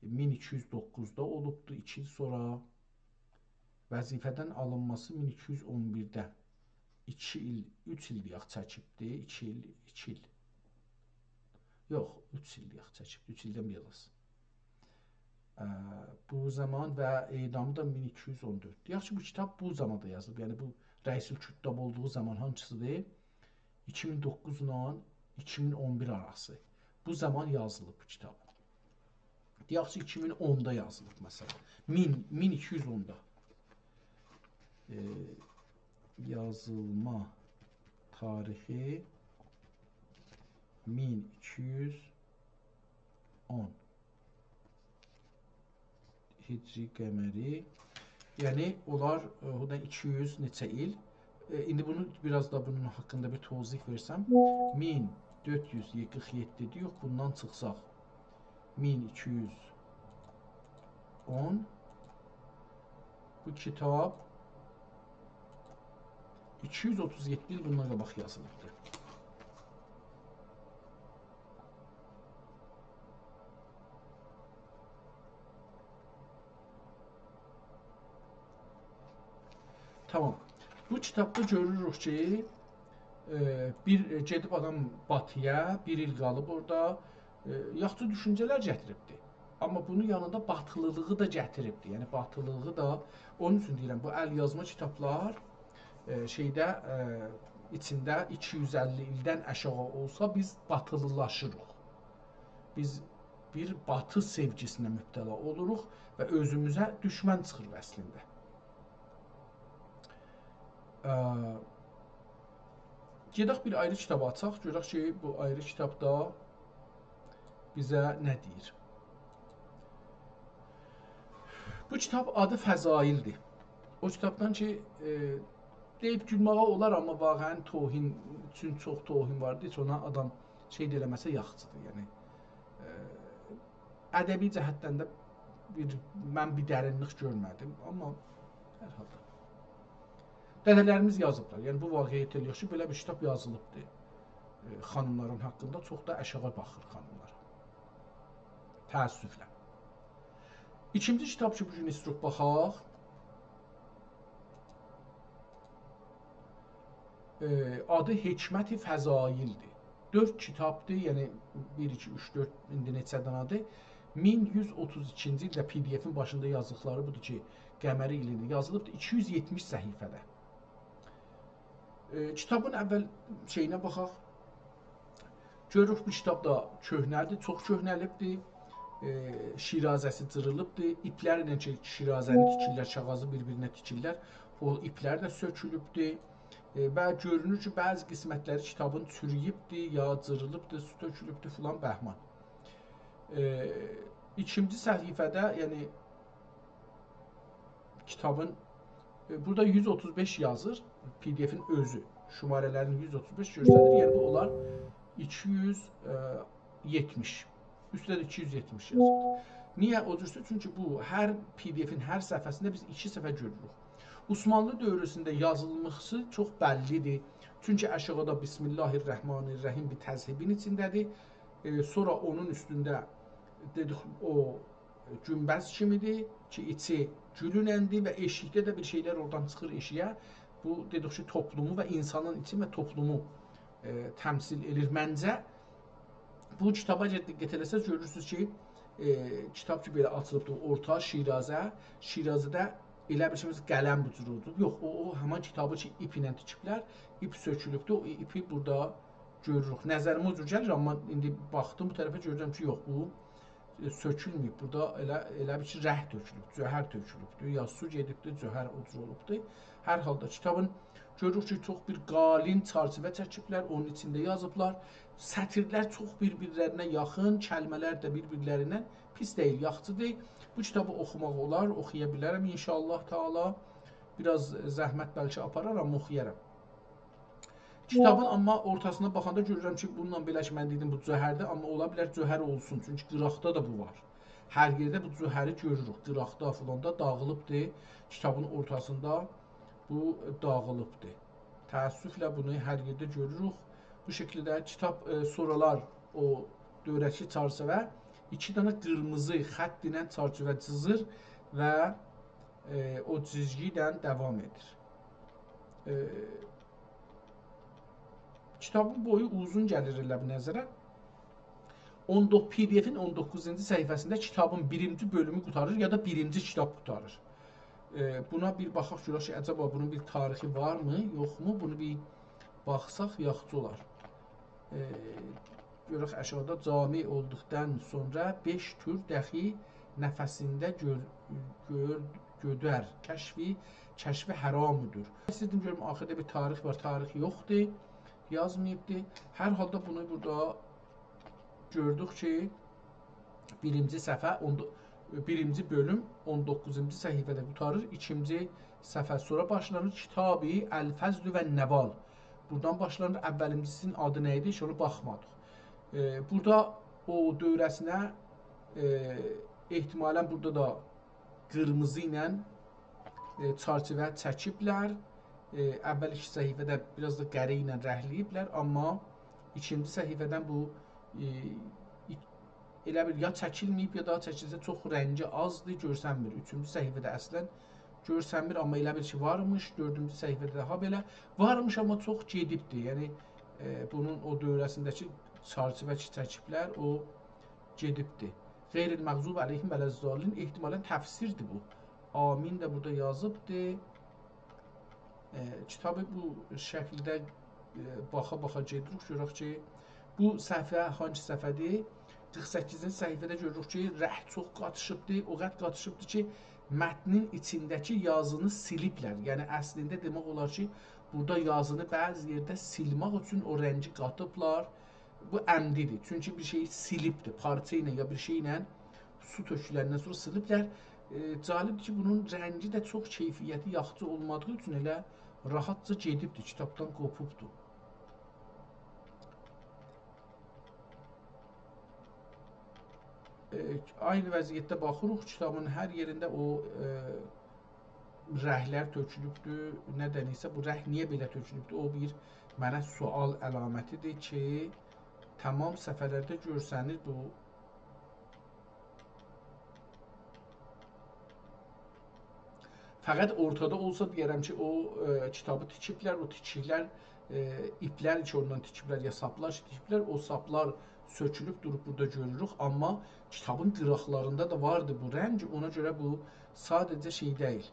مین ایکی یوز دوققوزدا اولوبدو، ایکی ایل سونرا. وظیفه‌دن آلینماسی مین ایکی یوز اون بیرده. ایکی ایل، اوچ ایل دئیک چکیبدی، ایکی ایل، ایکی ایل. یوخ، اوچ ایل دئیک چکیبدی، اوچ ایلدن بیر آز. اه، بو زامان و اعدامی دا مین ایکی یوز اون دؤرد. دئیک کی، بو کیتاب بو زاماندا یازیلیب. یعنی، بو رئیس الکتاب اولدوغو زامان هانسیدیر؟ ایکی مین دوققوز ایله ایکی مین اون بیر آراسی. بو زامان یازیلیب بو کیتاب. دئیک کی، ایکی مین اوندا یازیلیب، مثلا. مین، مین ایکی یوز اوندا. ائ، یازیلما تاریخی مین ایکی یوز اون. هجری قمری. یعنی، اونلار، ائ، بورادا ایکی یوز نئچه ایل. ائ، ایندی بونو، بیر آز دا بونون حاقیندا بیر توضیح وئرسم، مین دؤرد یوز قیرخ یئددی، یوخ، بوندان چیخساق، مین ایکی یوز اون. بو کیتاب ایکی یوز اوتوز یئددی ایل بوندان قاباق یازیلیبدیر. تامام. بو کیتابدا گؤروروک کی، ائ، بیر، ائ، گئدیب آدام باتی‌یا، بیر ایل قالیب اورادا، ائ، یاخشی دوشونجه‌لر گتیریبدی. آمما بونون یانیندا باتیلیلیغی دا گتیریبدی. یعنی، باتیلیلیغی دا، اونون اوچون دئییرم، بو ال‌یازما کیتابلار، ائ، شئیده، ائ، ایچینده ایکی یوز اللی ایلدن آشاغی اولسا، بیز باتیلیلاشیریق. بیز بیر باتی سئوگیسینه مبتلا اولوروق و اؤزوموزه دوشمن چیخیریق اصلینده. اه، گئدک بیر آیری کیتاب آچاق، گؤرک کی، بو آیری کیتابدا بیزه نه دئییر. بو کیتاب آدی فضایل‌دیر. او کیتابدان کی، ائ، دئییب گولمه‌یه اولار، آمما واقعاً توهین، چون چوخ توهین واردی، هئچ اونا آدام شئی ده ائله‌مه‌سه یاخشیدیر، یعنی. ائ، ادبی جهتدن ده بیر، من بیر درینلیک گؤرمه‌دیم، آمما هر حالدا. دده‌لریمیز یازیبلار، یعنی بو واقعیتی ائله‌ییر کی، بئله بیر کیتاب یازیلیبدیر، ائ، خانیملارین حاقیندا، چوخ دا آشاغی باخیر خانیملارا. تأسفله. ایکینجی کیتاب کی، بو گون ایستیروق باخاق، ائ، آدی حکمت فضایل‌دیر. دؤرد کیتابدیر، یعنی بیر، ایکی، اوچ، دؤرد، ایندی نئچه دنه‌دیر؟ مین یوز اوتوز ایکینجی ایلده پی دی افین باشیندا یازدیقلاری بودور کی، قمری ایلینده یازیلیبدیر، ایکی یوز یئتمیش صفحه‌ده. ائ، کیتابین اول شئیینه باخاق. گؤروروک، بو کیتاب دا کؤهنه‌دیر، چوخ کؤهنه‌لیبدیر. ائ، شیرازه‌سی جیریلیبدیر. ایپلرله کی، شیرازه‌نی تیکیرلر، کاغاذی بیر-بیرینه تیکیرلر. او ایپلر ده سؤکولوبدور. ائ، و گؤرونور کی، بعضی قسمتلری کیتابین چورویوبدور، یا جیریلیبدیر، سو تؤکولوبدور فلان، بهمان. ائ، ایکینجی صفحه‌ده، یعنی کیتابین، ائ، بورادا یوز اوتوز بئش یازیر، پی دی افین اؤزو. شماره‌لرین یوز اوتوز بئش گؤستریر، یعنی بو اولار ایکی یوز یئتمیش. اوسته ده ایکی یوز یئتمیش یازیبدیر. نییه او جورسه؟ چونکی بو هر پی دی افین هر صفحه‌سینده بیز ایکی صفحه گؤروروک. عثمانلی دؤورونده یازیلمیشی چوخ بللی‌دیر. چونکی آشاغیدا «بسم الله الرحمن الرحیم» بیر تذهیبین ایچینده‌دیر. ائ، سونرا اونون اوستونده دئدیک، او گونبذ کیمی‌دیر کی، ایچی گولونن‌دیر و ائشیکده ده بیر شئیلر اورادان چیخیر ائشیگه. بو، دئدیک کی، توپلومو و اینسانین ایچی و توپلومو، ائ، تمثیل ائدیر منجه. بو کیتابا اگر دقت ائله‌سز، گؤرورسونوز کی، ائ، کیتاب کی، بئله آچیلیبدیر اورتا، شیرازه. شیرازه‌ده ائله بیل کی، بیز قلم بو جور اولدو. یوخ، او، او همان کیتابی کی، ایپ ایله تیکیبلر، ایپ سؤکولوبدور، او ایپی بورادا گؤروروک. نظریمه او جور گلیر، آمما ایندی باخدیم بو طرفه، گؤرورم کی، یوخ، بو، ائ، سؤکولمه‌ییب. بورادا ائله، ائله بیل کی، رنگ تؤکولوب، جوهر تؤکولوبدور، یا سو گئدیبدیر، جوهر او جور اولوبدور. هر حالدا کیتابین گؤروروک کی، چوخ بیر قالین چرچیوه چکیبلر، اونون ایچینده یازیبلار. سطیرلر چوخ بیر-بیرلرینه یاخین، کلمه‌لر ده بیر-بیرلریندن پیس دئییل، یاخشی‌دیر. بو کیتابی اوخوماق اولار، اوخویا بیلرم ان‌شاءالله تعالی. بیر آز زحمت بلکه آپارار، آمما اوخویارام. کیتابین آمما اورتاسینا باخاندا گؤرورم کی، بونونلا بئله کی، من دئدیم، بو جوهردیر، آمما اولا بیلر جوهر اولسون، چونکی قیراقدا دا بو وار. هر یئرده بو جوهری گؤروروک، قیراقدا فلاندا داغیلیبدیر. کیتابین اورتاسیندا بو داغیلیبدیر. تأسفله بونو هر یئرده گؤروروک. بو شکیلده کیتاب، ائ، سونرالار او دؤوره‌ده‌کی چرچیوه ایکی دنه قیرمیزی خط ایله چرچیوه جیزیر و، ائ، او جیزگی ایله داوام ائدیر. ائ، کیتابین بویو اوزون گلیر ائله بیر نظره. اون دوققوز، پی دی افین اون دوققوزونجو صفحه‌سینده کیتابین بیرینجی بؤلومو قوتاریر یا دا بیرینجی کیتاب قوتاریر. ائ، بونا بیر باخاق گؤرک کی، عجبا بونون بیر تاریخی وارمی، یوخمو؟ بونو بیر باخساق یاخشی اولار. ائ، گؤرک آشاغیدا جامع اولدوقدان سونرا بئش تور دخی نفسینده گؤر-، گؤر-، گؤدر، کشفی، کشفی حرامدور. ایسته‌دیم گؤروم، آخیردا بیر تاریخ وار، تاریخ یوخدور، یازماییبدی. هر حالدا بونو بورادا گؤردوک کی، بیرینجی صفحه، اون دو-، بیرینجی بؤلوم اون دوققوزونجو صفحه‌ده قوتاریر، ایکینجی صفحه سونرا باشلانیر کتاب الفضل و النوال. بورادان باشلانیر، اوّلینجی‌سینین آدی نه ایدی، هئچ اونو باخمادیق. ائ، بورادا او دؤوره‌سینه، ائ، احتمالاً بورادا دا قیرمیزی ایله، ائ، چرچیوه چکیبلر. ائ، اوّل ایکی صفحه‌ده بیر آز دا قره ایله رنگله‌ییبلر، آمما ایکینجی صفحه‌دن بو، ائ، ایک-، ائله بیل یا چکیلمه‌ییب، یا دا چکیلسه چوخ رنگی آزدیر، گؤرسنمیر. اوچونجو صفحه‌ده اصلاً گؤرسنمیر، آمما ائله بیل کی وارمیش، دؤردونجو صفحه‌ده داها بئله وارمیش، آمما چوخ گئدیبدیر. یعنی، ائ، بونون او دؤوره‌سینده‌کی چرچیوه کی چکیبلر، او گئدیبدیر. «غیر المغضوب علیهم ولا الضالین» احتمالاً تفسیردیر بو. آمین ده بورادا یازیبدیر. ائ، کیتابی بو شکیلده، ائ، باخا-باخا گئدیریک، گؤرک کی، بو صفحه هانسی صفحه‌دیر؟ قیرخ سککیزینجی صفحه‌ده گؤروروک کی، رنگ چوخ قاتیشیبدیر، او قدر قاتیشیبدیر کی، متنین ایچینده‌کی یازینی سیلیبلر. یعنی، اصلینده دئمک اولار کی، بورادا یازینی بعضی یئرده سیلمک اوچون او رنگی قاتیبلار. بو عمدی‌دیر. چونکی بیر شئیی سیلیبدیر، پارچا ایله یا بیر شئی ایله سو تؤکولندن سونرا سیلیبلر. ائ، جالبدیر کی، بونون رنگی ده چوخ کیفیتی یاخشی اولمادیغی اوچون ائله راحتجا گئدیبدیر، کیتابدان قوپوبدور. ائ، عینی وضعیتده باخیریق، کیتابین هر یئرینده او، ائ، رنگلر تؤکولوبدور. ندن ایسه بو رنگ نییه بئله تؤکولوبدور؟ او بیر منه سؤال علامتی‌دیر کی، تمام صفحه‌لرده گؤرسنیر بو. فقط اورتادا اولسا دئیه‌رم کی، او، ائ، کیتابی تیکیبلر، او تیکیکلر، ائ، ایپلر کی اوندان تیکیبلر، یا ساپلار کی تیکیبلر، او ساپلار سؤکولوب دوروب بورادا گؤروروک، آمما کیتابین قیراقلاریندا دا واردی بو رنگ، اونا گؤره بو ساده‌جه شئی دئییل.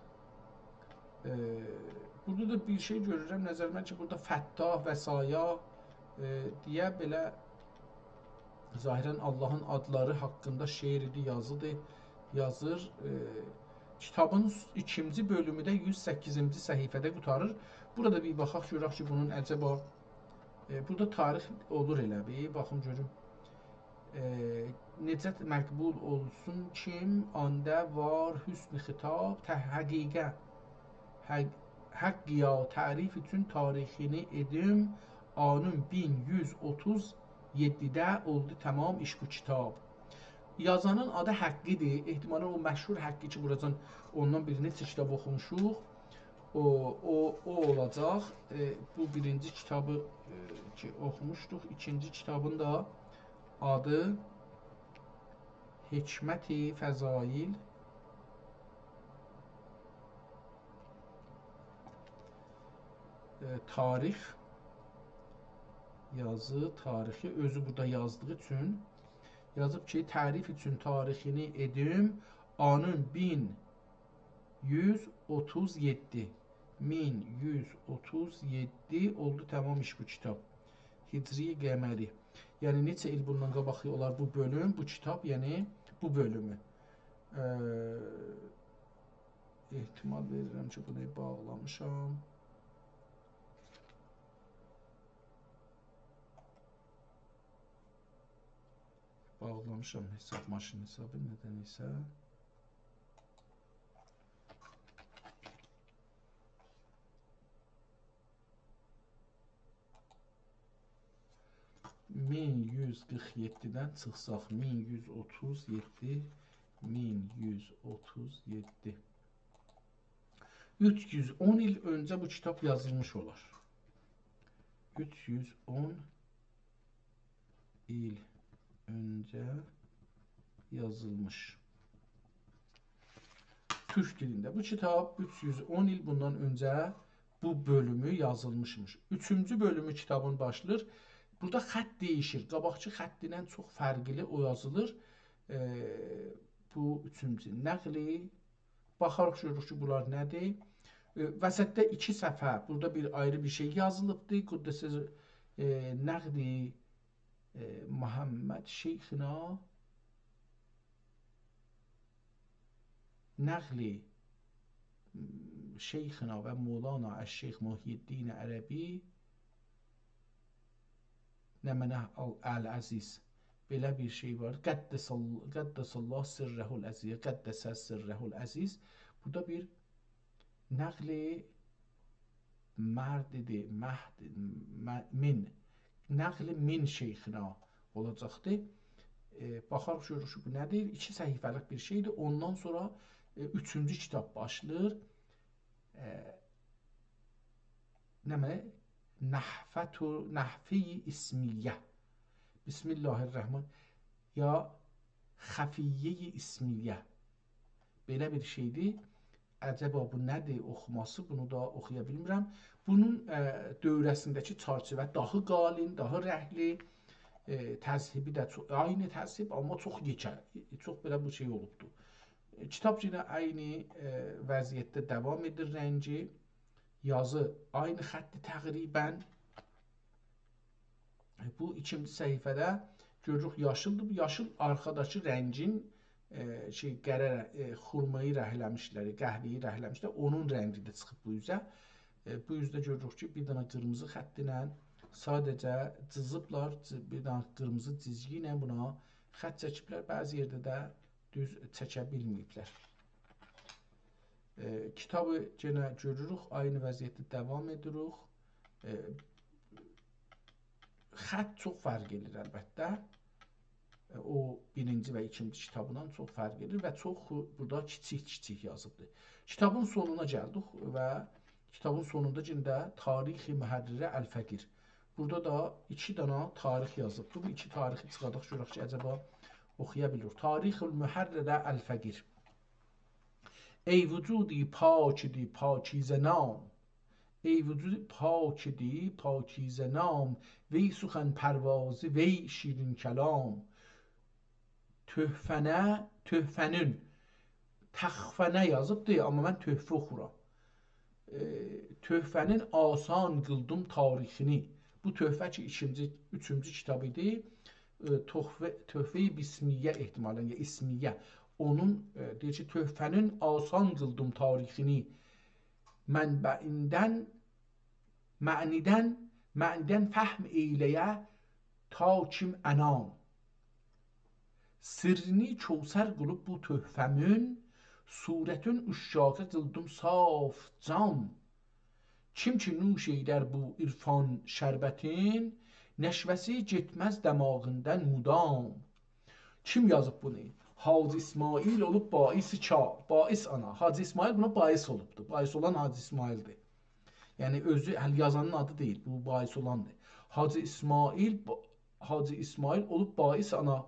ائ، بورادا دا بیر شئی گؤرورم، نظریمه کی، بورادا فتاح و سایاح، ائ، دئیه بئله ظاهراً آللاهین آدلاری حاقیندا شعر ایدی، یازیدی، یازیر. ائ، کیتابین ایکینجی بؤلومو ده یوز سککیزینجی صفحه‌ده قوتاریر. بورادا بیر باخاق، گؤرک کی، بونون عجبا، ائ، بورادا تاریخ اولور ائله بیر، باخیم گؤروم. ائ، نجات مقبول اولسون کیم، آندا وار حسن خطاب، ته-، حقیقه، حق-، حقیا تعریف اوچون تاریخینی ائدیم، آنون مین یوز اوتوز یئددیده اولدو تمام ایش بو کیتاب. یازانین آدی حقی‌دیر. احتمالاً او مشهور حقی کی، بوراجان اوندان بیر نئچه کیتاب اوخوموشوق. او، او، او اولاجاق. ائ، بو بیرینجی کیتابی، ائ، کی، اوخوموشدوق. ایکینجی کیتابین دا آدی حکمت فضائل، ائ، تاریخ، یازی تاریخی اؤزو بورادا یازدیغی اوچون یازیب کی، تعریف اوچون تاریخینی ائدیم، آنین مین یوز اوتوز یئددی. مین یوز اوتوز یئددی اولدو تمام ایش بو کیتاب. هجری قمری. یعنی نئچه ایل بوندان قاباق اولار بو بؤلوم، بو کیتاب، یعنی بو بؤلومو. ائ، احتمال وئریرم کی، بونو باغلامیشام. باغلامیشام حساب ماشین حسابی، ندن ایسه. مین یوز قیرخ یئددیدن چیخساق، مین یوز اوتوز یئددی، مین یوز اوتوز یئددی. اوچ یوز اون ایل اؤنجه بو کیتاب یازیلمیش اولار. اوچ یوز اون ایل اؤنجه یازیلمیش. تورک دیلینده. بو کیتاب اوچ یوز اون ایل بوندان اؤنجه بو بؤلومو یازیلمیشمیش. اوچونجو بؤلومو کیتابین باشلاییر. بورادا خط دییشیر. قاباقکی خطیندن چوخ فرقلی او یازیلیر. ائ، بو اوچونجو نقلی باخاریق، گؤروروک کی، بونلار نه‌دیر؟ ائ، وسطده ایکی صفحه، بورادا بیر آیری بیر شئی یازیلیبدیر. قدس، ائ، نقدی، ائ، محمد شیخنا، نقلی، م، شیخنا و مولانا الشیخ محی الدین عربی، نمنه ال-، العزیز. بئله بیر شئی وار. قدس ال-، قدس الله سره العزیز، قدس سره العزیز. بورادا بیر نقل مردیدیر، مهد، م-، من. نقل من شیخنا اولاجاقدی. ائ، باخاریق، گؤروروک کی، بو نه‌دیر؟ ایکی صفحه‌لیک بیر شئیدیر. اوندان سونرا، ائ، اوچونجو کیتاب باشلاییر. ائ، نمنه؟ نحوت، نحوی اسمیه. بسم الله الرحمن. یا خفیه اسمیه. بئله بیر شئیدیر. عجبا بو نه‌دیر اوخوماسی؟ بونو دا اوخویا بیلمیرم. بونون، ائ، دؤوره‌سینده‌کی چرچیوه داها قالین، داها رنگلی، ائ، تذهیبی ده چو-، عینی تذهیب، آمما چوخ یئکه، چوخ بئله بو شئی اولوبدور. ائ، کیتاب یئنه عینی، ائ، وضعیتده داوام ائدیر رنگی. یازی عینی خطی تقریباً. بو ایکینجی صفحه‌ده گؤروروک یاشیلدیر. بو یاشیل آرخاداکی رنگین، ائ، شئی، قره، ائ، خورمایی رنگ ائله‌میشلر، قهوه‌ای رنگ ائله‌میشلر. اونون رنگی ده چیخیب بو اوزه. ائ، بو اوزده گؤروروک کی، بیر دنه قیرمیزی خطینن، ساده‌جه جیزیبلار، جی-، بیر دنه قیرمیزی جیزگی ایله بونا خط چکیبلر. بعضی یئرده ده دوز چکه بیلمه‌ییبلر. ائ، کیتابی یئنه گؤروروک، عینی وضعیتده داوام ائدیریک. ائ، خط چوخ فرق ائدیر البته. ائ، او بیرینجی و ایکینجی کیتابیندان چوخ فرق ائدیر و چوخ بورادا کیچیک-کیچیک یازیبدیر. کیتابین سونونا گلدیک و کیتابین سونوندا یئنه ده تاریخ محرره الفقیر. بورادا دا ایکی دنه تاریخ یازیبدیر. بو ایکی تاریخی چیخارداق، گؤرک کی، عجبا اوخویا بیلیریک. تاریخ المحرره الفقیر. ای وجودی پاکیدی پاکیزه نام، ای وجودی پاکیدی پاکیزه نام، وی سخن پروازی، وی شیرین کلام. تحفه‌نه، تحفه‌نین، تخفه‌نه یازیبدیر، آمما من تحفه اوخورام. ائ، تحفه‌نین آسان قیلدیم تاریخینی. بو تحفه کی، ایکینجی، اوچونجو کیتاب ایدی. ائ، تحفه، تحفه بسمیه احتمالاً، یا اسمیه. اونون، ائ، دئییر کی، تحفه‌نین آسان قیلدیم تاریخینی. منبعیندن، معنیدن، معنیدن فهم ائیله‌یه تا کیم انام. سرّینی کوثر قیلیب بو تحفه‌مین، صورتین عشاقی قیلدیم صاف جام. کیم کی نوش ائیلر بو عرفان شربتین، نشوه‌سی گئتمز دماغیندان مدام. کیم یازیب بونو؟ حاجی اسماعیل اولوب باعث کا-، باعث آنا. حاجی اسماعیل بونا باعث اولوبدو. باعث اولان حاجی اسماعیلدیر. یعنی اؤزو، هله یازانین آدی دئییل، بو باعث اولاندیر. حاجی اسماعیل، با-، حاجی اسماعیل اولوب باعث آنا،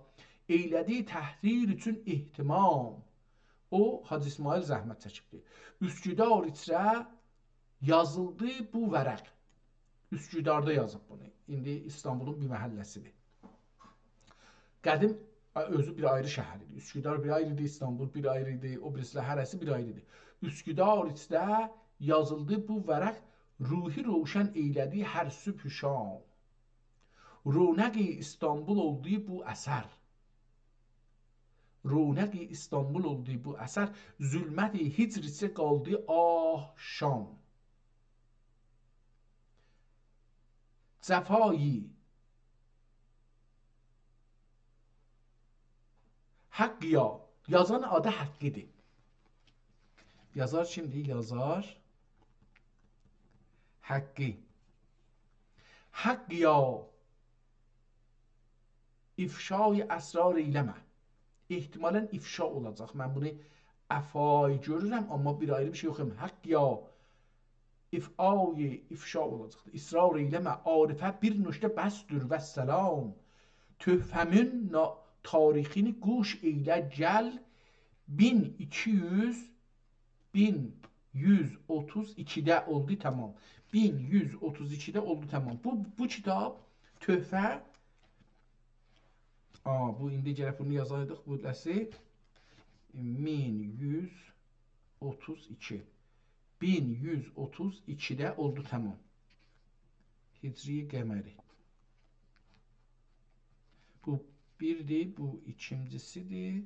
ائیله‌دی تحریر اوچون اهتمام. او، حاجی اسماعیل زحمت چکیبدی. اسکدار ایچره یازیلدی بو ورق. اسکداردا یازیب بونو. ایندی ایستانبولون بیر محله‌سیدیر. قدیم، اؤزو بیر آیری شهر ایدی. اسکدار بیر آیری ایدی، ایستانبول بیر آیری ایدی، او بیریسی هره‌سی بیر آیری ایدی. اسکدار ایچره یازیلدی بو ورق، روحی روشن ائیله‌دی هر صبح و شام. رونق ایستانبول اولدو بو اثر. رونق ایستانبول اولدو بو اثر، ظلمت هجر ایچره قالدی آه شام. جفای حقیا، یازان آدی حقی‌دیر. یازار کیمدیر؟ یازار حقی. حقیا افشای اسرار ائیله‌مه. احتمالاً افشا اولاجاق. من بونو افای گؤرورم، آمما بیر آیری بیر شئی اوخویورام. حقیا افعای، افشا اولاجاقدیر. اصرار ائیله‌مه، عارفه بیر نکته بسدیر، والسلام. تحفه‌مین نا-، تاریخینی گوش ائیله، گل، مین ایکی یوز، مین یوز اوتوز ایکیده اولدو تمام. مین یوز اوتوز ایکیده اولدو تمام. بو، بو کیتاب تحفه، آ، بو ایندی گرک بونو یازایدیق، بو دسی مین یوز اوتوز ایکی. مین یوز اوتوز ایکیده اولدو تمام. هجری قمری. بو بیردیر، بو ایکینجیسیدیر.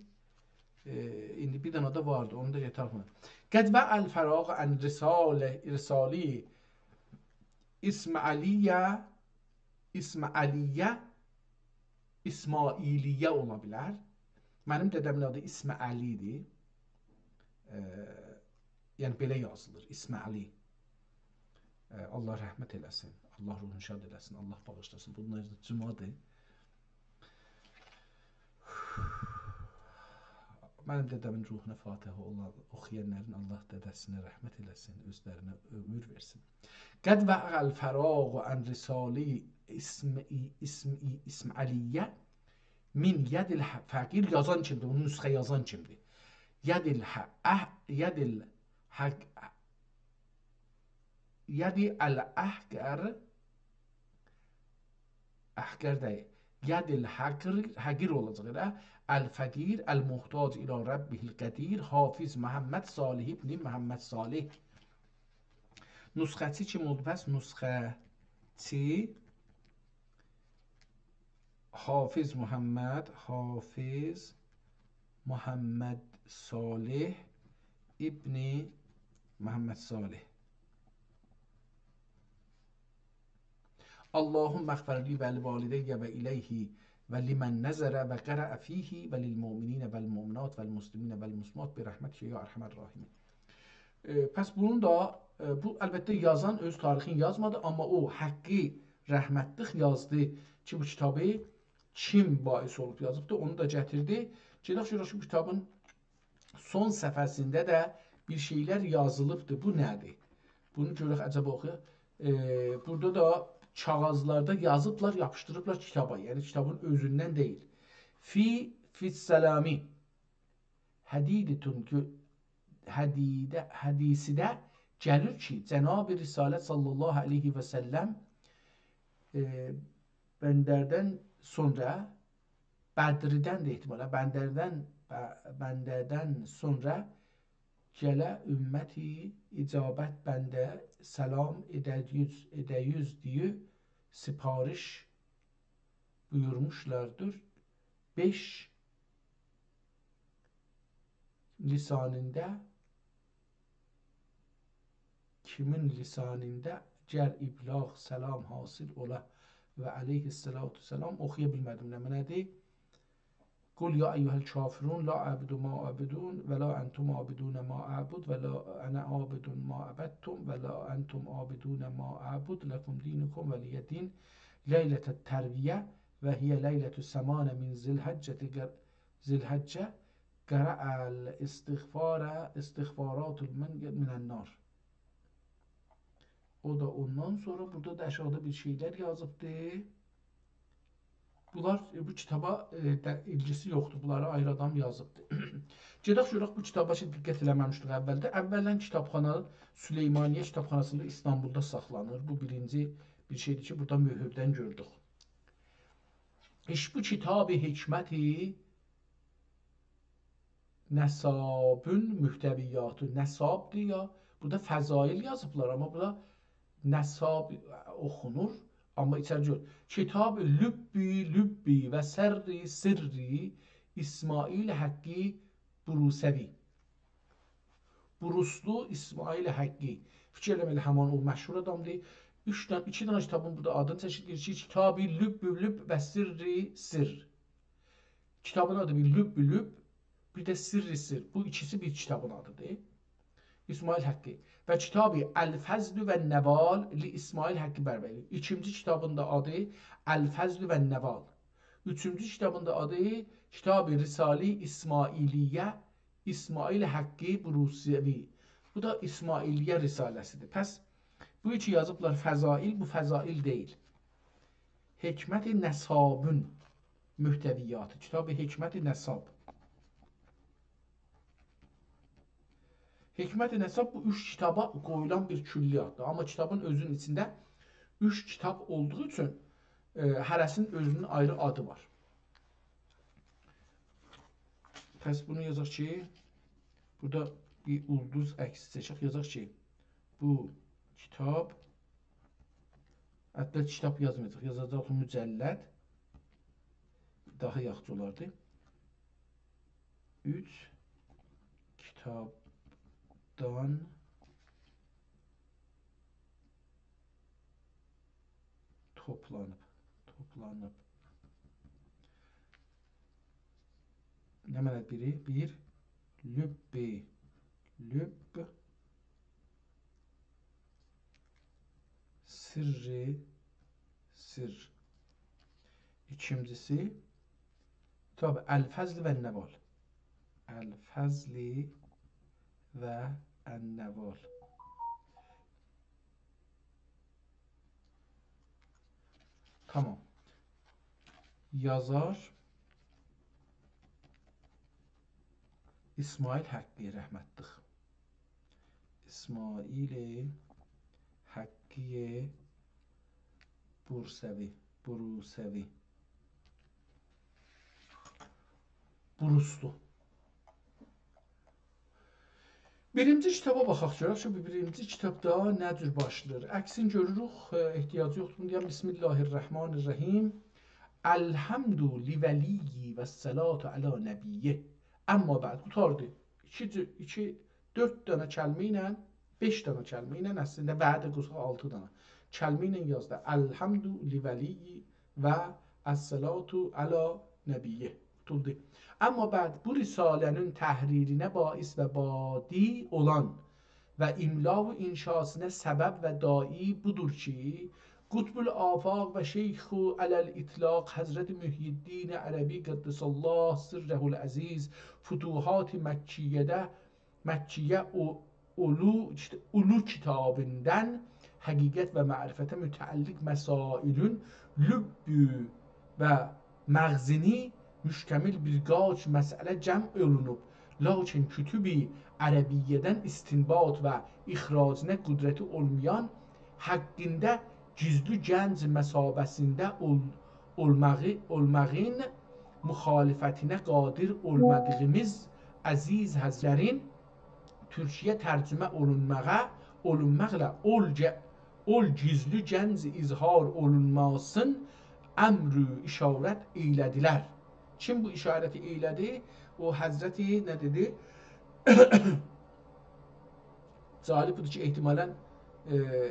ائ، ایندی بیر دنه ده واردی، اونو دا گتیرک. قد وقع الفراغ عن رساله، رسالی اسماعیلیه، اسماعیلیه، اسماعیلیه اولا بیلر. منیم دده‌مین آدی اسماعیلی ایدی. ائ، یعنی بئله یازیلیر، اسماعیلی. ائ، الله رحمت ائله‌سین، الله روحونو شاد ائله‌سین، الله باغیشلاسین. بونلار دا جمعه‌دیر. منیم دده‌مین روحونا فاتحه اولا، اوخویانلارین الله دده‌سینه رحمت ائله‌سین، اؤزلرینه عؤمور وئرسین. قد وقع الفراغ عن رسالی اسم، اسم، اسماعیلیه من ید الفقیر، یازان کیمدیر، بونو نسخه یازان کیمدیر؟ ید الح-، اح-، ید الحق-، ید الاحقر، احقر دئییل. ید الحقیر، حقیر اولاجاق ائله. الفقیر، المحتاج الی ربه القدیر، حافظ محمد صالح ابن محمد صالح. نسخه‌چی کیم اولدو پس؟ نسخه‌چی حافظ محمد، حافظ محمد صالح ابن محمد صالح. اللهم اغفر لی و لوالدی و الیه و لمن نظر و قرأ فیه و للمؤمنین و المؤمنات و المسلمین و المسلمات برحمتک یا ارحم الراحمین. ائ، پس بونون دا، ائ، بو البته یازان اؤز تاریخینی یازمادی، آمما او حقی رحمتلیک یازدی کی، بو کیتابی کیم باعث اولوب یازیبدی، اونو دا گتیردی. گئدک گؤرک کی، بو کیتابین سون صفحه‌سینده ده بیر شئیلر یازیلیبدی. بو نه‌دیر؟ بونو گؤرک، عجبا اوخویاق. ائ، بورادا دا کاغیذلاردا یازیبلار، یاپیشدیریبلار کیتابا. یعنی کیتابین اؤزوندن دئییل. فی، فی السلام. حدیثتون گؤ-، حدیده، حدیثیده گلیر کی، جناب رسالت صلی الله علیه و سلم، ائ، بندردن سونرا، بدردن ده احتمالا، بندردن، ب-، بندردن سونرا گله امتی اجابت بنده سلام ائده‌یوز، ائده‌یوز دئیه سفارش بویورموشلاردیر. بئش لسانیندا، کیمین لسانیندا گر ابلاغ سلام حاصل اولا و علیه الصلاة والسلام، اوخویا بیلمه‌دیم نه معنادیر. قل یا ایها الکافرون لا اعبد ما تعبدون ولا انتم عابدون ما اعبد ولا انا عابد ما عبدتم ولا انتم عابدون ما اعبد لکم دینکم ولی دین. لیلة الترویة و هی لیلة ثمان من ذی الحجة، ذی الحجة، قرأ الاستغفار، استغفارات من، من النار. او دا اوندان سونرا بورادا دا آشاغیدا بیر شئیلر یازیبدی. بونلار، ائ، بو کیتابا، ائ، ده، ایلگیسی یوخدور. بونلاری آیری آدام یازیبدیر. گئدک گؤرک بو کیتابا کی، دقت ائله‌مه‌میشدیک اولده. اولاً کیتابخانا، سلیمانیه کیتابخاناسیندا ایستانبولدا ساخلانیر. بو بیرینجی بیر شئیدیر کی، بورادا مؤهوردن گؤردوک. ایش بو کیتاب حکمتی نصابون محتویاتی، نصابدیر یا، بورادا فضایل یازیبلار، آمما بورادا نصاب اوخونور. آمما ایچری گؤر. کتاب لب لب و سر سر اسماعیل حقی بروسوی. بروسلو اسماعیل حقی. فیکیر ائله‌مه‌لی همان او مشهور آدامدیر. اوچ دنه، ایکی دنه کیتابین بورادا آدینی چکیر. دئییر کی، کتاب لب لب و سر سر. کیتابین آدی بیر لب لب، بیر ده سر سر. بو ایکیسی بیر کیتابین آدیدیر. اسماعیل حقی. و کتاب الفضل و النوال لاسماعیل حقی بروی. ایکینجی کیتابین دا آدی الفضل و النوال. اوچونجو کیتابین دا آدی کتاب رساله اسماعیلیه اسماعیل حقی بروسوی. بو دا اسماعیلیه رساله‌سیدیر. پس بو کی یازیبلار فضائل، بو فضائل دئییل. حکمت نصابون محتویاتی، کتاب حکمت نصاب. حکمت نصاب بو اوچ کیتابا قویولان بیر کلیاتدیر. آمما کیتابین اؤزونون ایچینده اوچ کیتاب اولدوغو اوچون، ائ، هره‌سینین اؤزونون آیری آدی وار. پس بونو یازاق کی، بورادا بیر اولدوز عکسی چکک، یازاق کی، بو کیتاب، حتی کیتاب یازمایاجاق، یازاجاق مجلد، داها یاخشی اولاردی. اوچ کیتابدان توپلانیب، توپلانیب. نمنه بیری؟ بیر، لب، لب، سر سر. ایکینجیسی، طبعا، الفضل و النوال. الفضل و النوال. تمام. یازار اسماعیل حقی رحمتلیک. اسماعیل حقی بورسوی، بروسوی. بروسلو. بیرینجی کیتابا باخاق گؤرک کی، بو بیرینجی کیتابدا نه جور باشلاییر. عکسینی گؤروروک، ائ، احتیاجی یوخدور بونو دئیم. بسم الله الرحمن الرحیم. الحمد لولیه و الصلاة علی نبیه. اما بعد، قوتاردی. ایکی، ایکی، دؤرد دنه کلمه ایله، بئش دنه کلمه ایله، اصلینده وعده قوشاق آلتی دنه کلمه ایله یازدی. الحمد لولیه و الصلاة علی نبیه. قوتولدو. اما بعد بو رساله‌نین تحریرینه باعث و بادی اولان و املا و انشاسینا سبب و داعی بودور کی، قطب الآفاق و شیخ علی الاطلاق حضرت محی‌الدین عربی قدس الله سره العزیز فتوحات مکیه‌ده، مکیه او-، اولو، اولو کیتابیندان حقیقت و معرفته متعلق مسائلین لب و مغزینی مشتمل بیر قاچ مسئله جمع اولونوب، لاکین کتب عربیه‌دن استنباط و اخراجینه قدرتی اولمایان، حقینده گیزلی گنج مثابه‌سینده اول-، اولماغی، اولماغین مخالفتینه قادر اولمادیغیمیز عزیز حضرتلرین تورکیه ترجمه اولونماغا، اولونماقلا اول گه-، اول گیزلی گنج اظهار اولونماسین امر و اشارت ائیله‌دیلر. کیم بو اشارتی ائیله‌دی؟ او حضرتی، نه دئدی؟ جالب بودور کی، احتمالاً، ائ،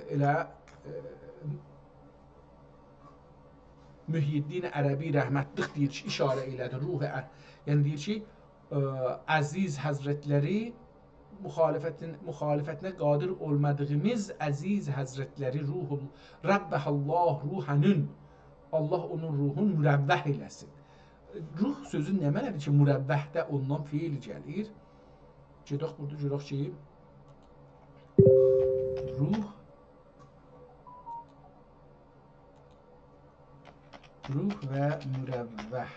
ائله، ائ، محی‌الدین عربی رحمتلیک دئییر کی، اشاره ائیله‌دی روح ع-، یعنی دئییر کی، ائ، عزیز حضرتلری مخالفتین-، مخالفتینه قادر اولمادیغیمیز عزیز حضرتلری روح ال-، ربّح الله روحه‌نین، الله اونون روحون مروّح ائله‌سین. روح سؤزو نمنه‌دیر کی، مروّح ده اوندان فعل گلیر؟ گئدک بورادا گؤرک کی، روح، روح و مروح.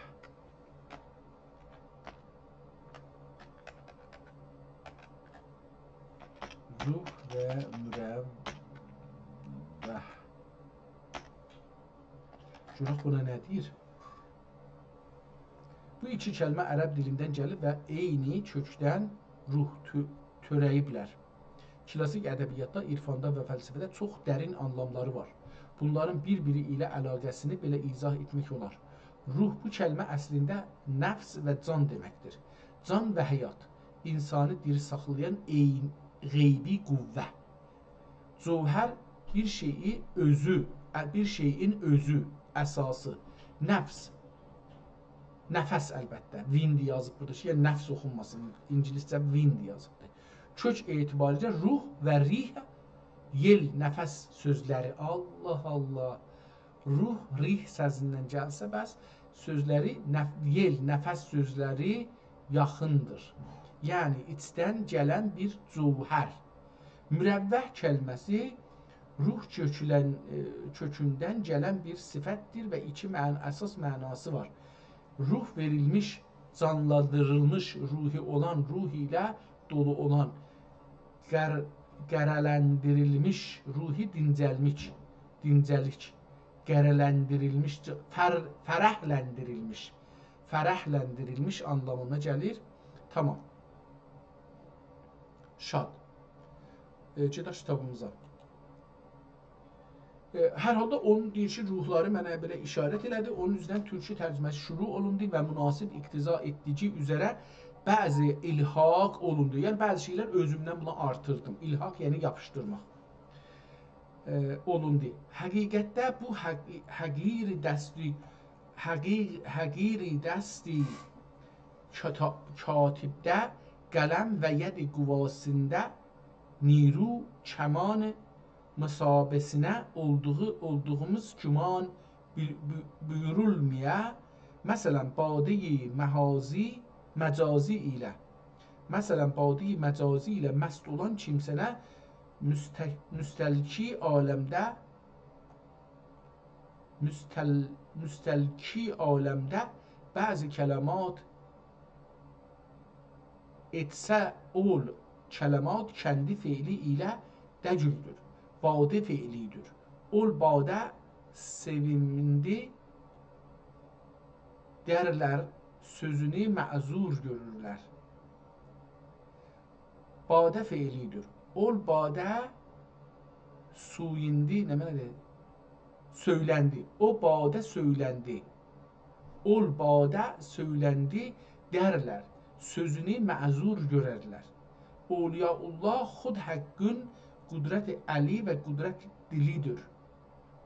روح و مروح. گؤرک بونا نه دئییر؟ بو ایکی کلمه عرب دیلیندن گلیب و عینی کؤکدن روح تؤ-، تؤره‌ییبلر. کلاسیک ادبیاتدا، عرفاندا و فلسفه‌ده چوخ درین آنلاملاری وار. بونلارین بیر-بیری ایله علاقه‌سینی بئله ایضاح ائتمک اولار. روح بو کلمه اصلینده نفس و جان دئمکدیر. جان و حیات، انسانی دیری ساخلایان عین-، غیبی قوه. جوهر بیر شئیی اؤزو، ا-، بیر شئیین اؤزو، اساسی. نفس، نفس البته. Wind یازیب بورادا کی، یعنی نفس اوخونماسین. اینگیلیسجه wind یازیبدیر. کؤک اعتباریله روح و ریح، یئل، نفس سؤزلری. الله، الله. روح، ریح سسیندن گلسه بس، سؤزلری نف-، یئل، نفس سؤزلری یاخیندیر. یعنی ایچدن گلن بیر جوهر. مروح کلمه‌سی روح کؤکولن، ائ، کؤکوندن گلن بیر صفتدیر و ایکی معن-، اساس معناسی وار. روح وئریلمیش، جانلاندیریلمیش روحو اولان، روح ایله دولو اولان، قر-، قره‌لندیریلمیش روحو دینجلمیک، دینجه‌لیک، قره‌لندیریلمیش، فر-، فرحلندیریلمیش، فرحلندیریلمیش آنلامینا گلیر. تامام. شاد. ائ، گئدک کیتابیمیزا. ائ، هر حالدا اونون دئییر کی، روحلاری منه بئله اشارت ائله‌دی. اونون اوزدن تورکی ترجمه‌سی شروع اولوندو و مناسب اقتضا ائتدیگی اوزره بعضی الحاق اولوندو. یعنی، بعضی شئیلر اؤزومدن بونا آرتیردیم. الحاق، یعنی یاپیشدیرماق. ائ، اولوندو. حقیقتده بو حق-، حقیر دستی، حقیر، حقیر دستی کاتا-، کاتبده، قلم و ید قواسیندا نیرو کمان مثابه‌سینه اولدوغو، اولدوغوموز گمان بو-، بو-، بویورولمایا، مثلا، باده‌ی محازی، مجازی ایله، مثلا، باده‌ی مجازی ایله مست اولان کیمسه‌نه مست-، مستلکی عالمده، مستل-، مستلکی عالمده بعضی کلمات ائتسه اول، کلمات کندی فعلی ایله دگیلدیر. باده فعلی‌دیر. اول باده سئویندی دئرلر، سؤزونو معذور گؤرورلر. باده فعلی‌دیر. اول باده سویوندو، نه معنادیر؟ سؤیلندی. او باده سؤیلندی. اول باده سؤیلندی دئرلر، سؤزونو معذور گؤررلر. اولیاءالله خود حقین قدرت الی و قدرت دیلی‌دیر.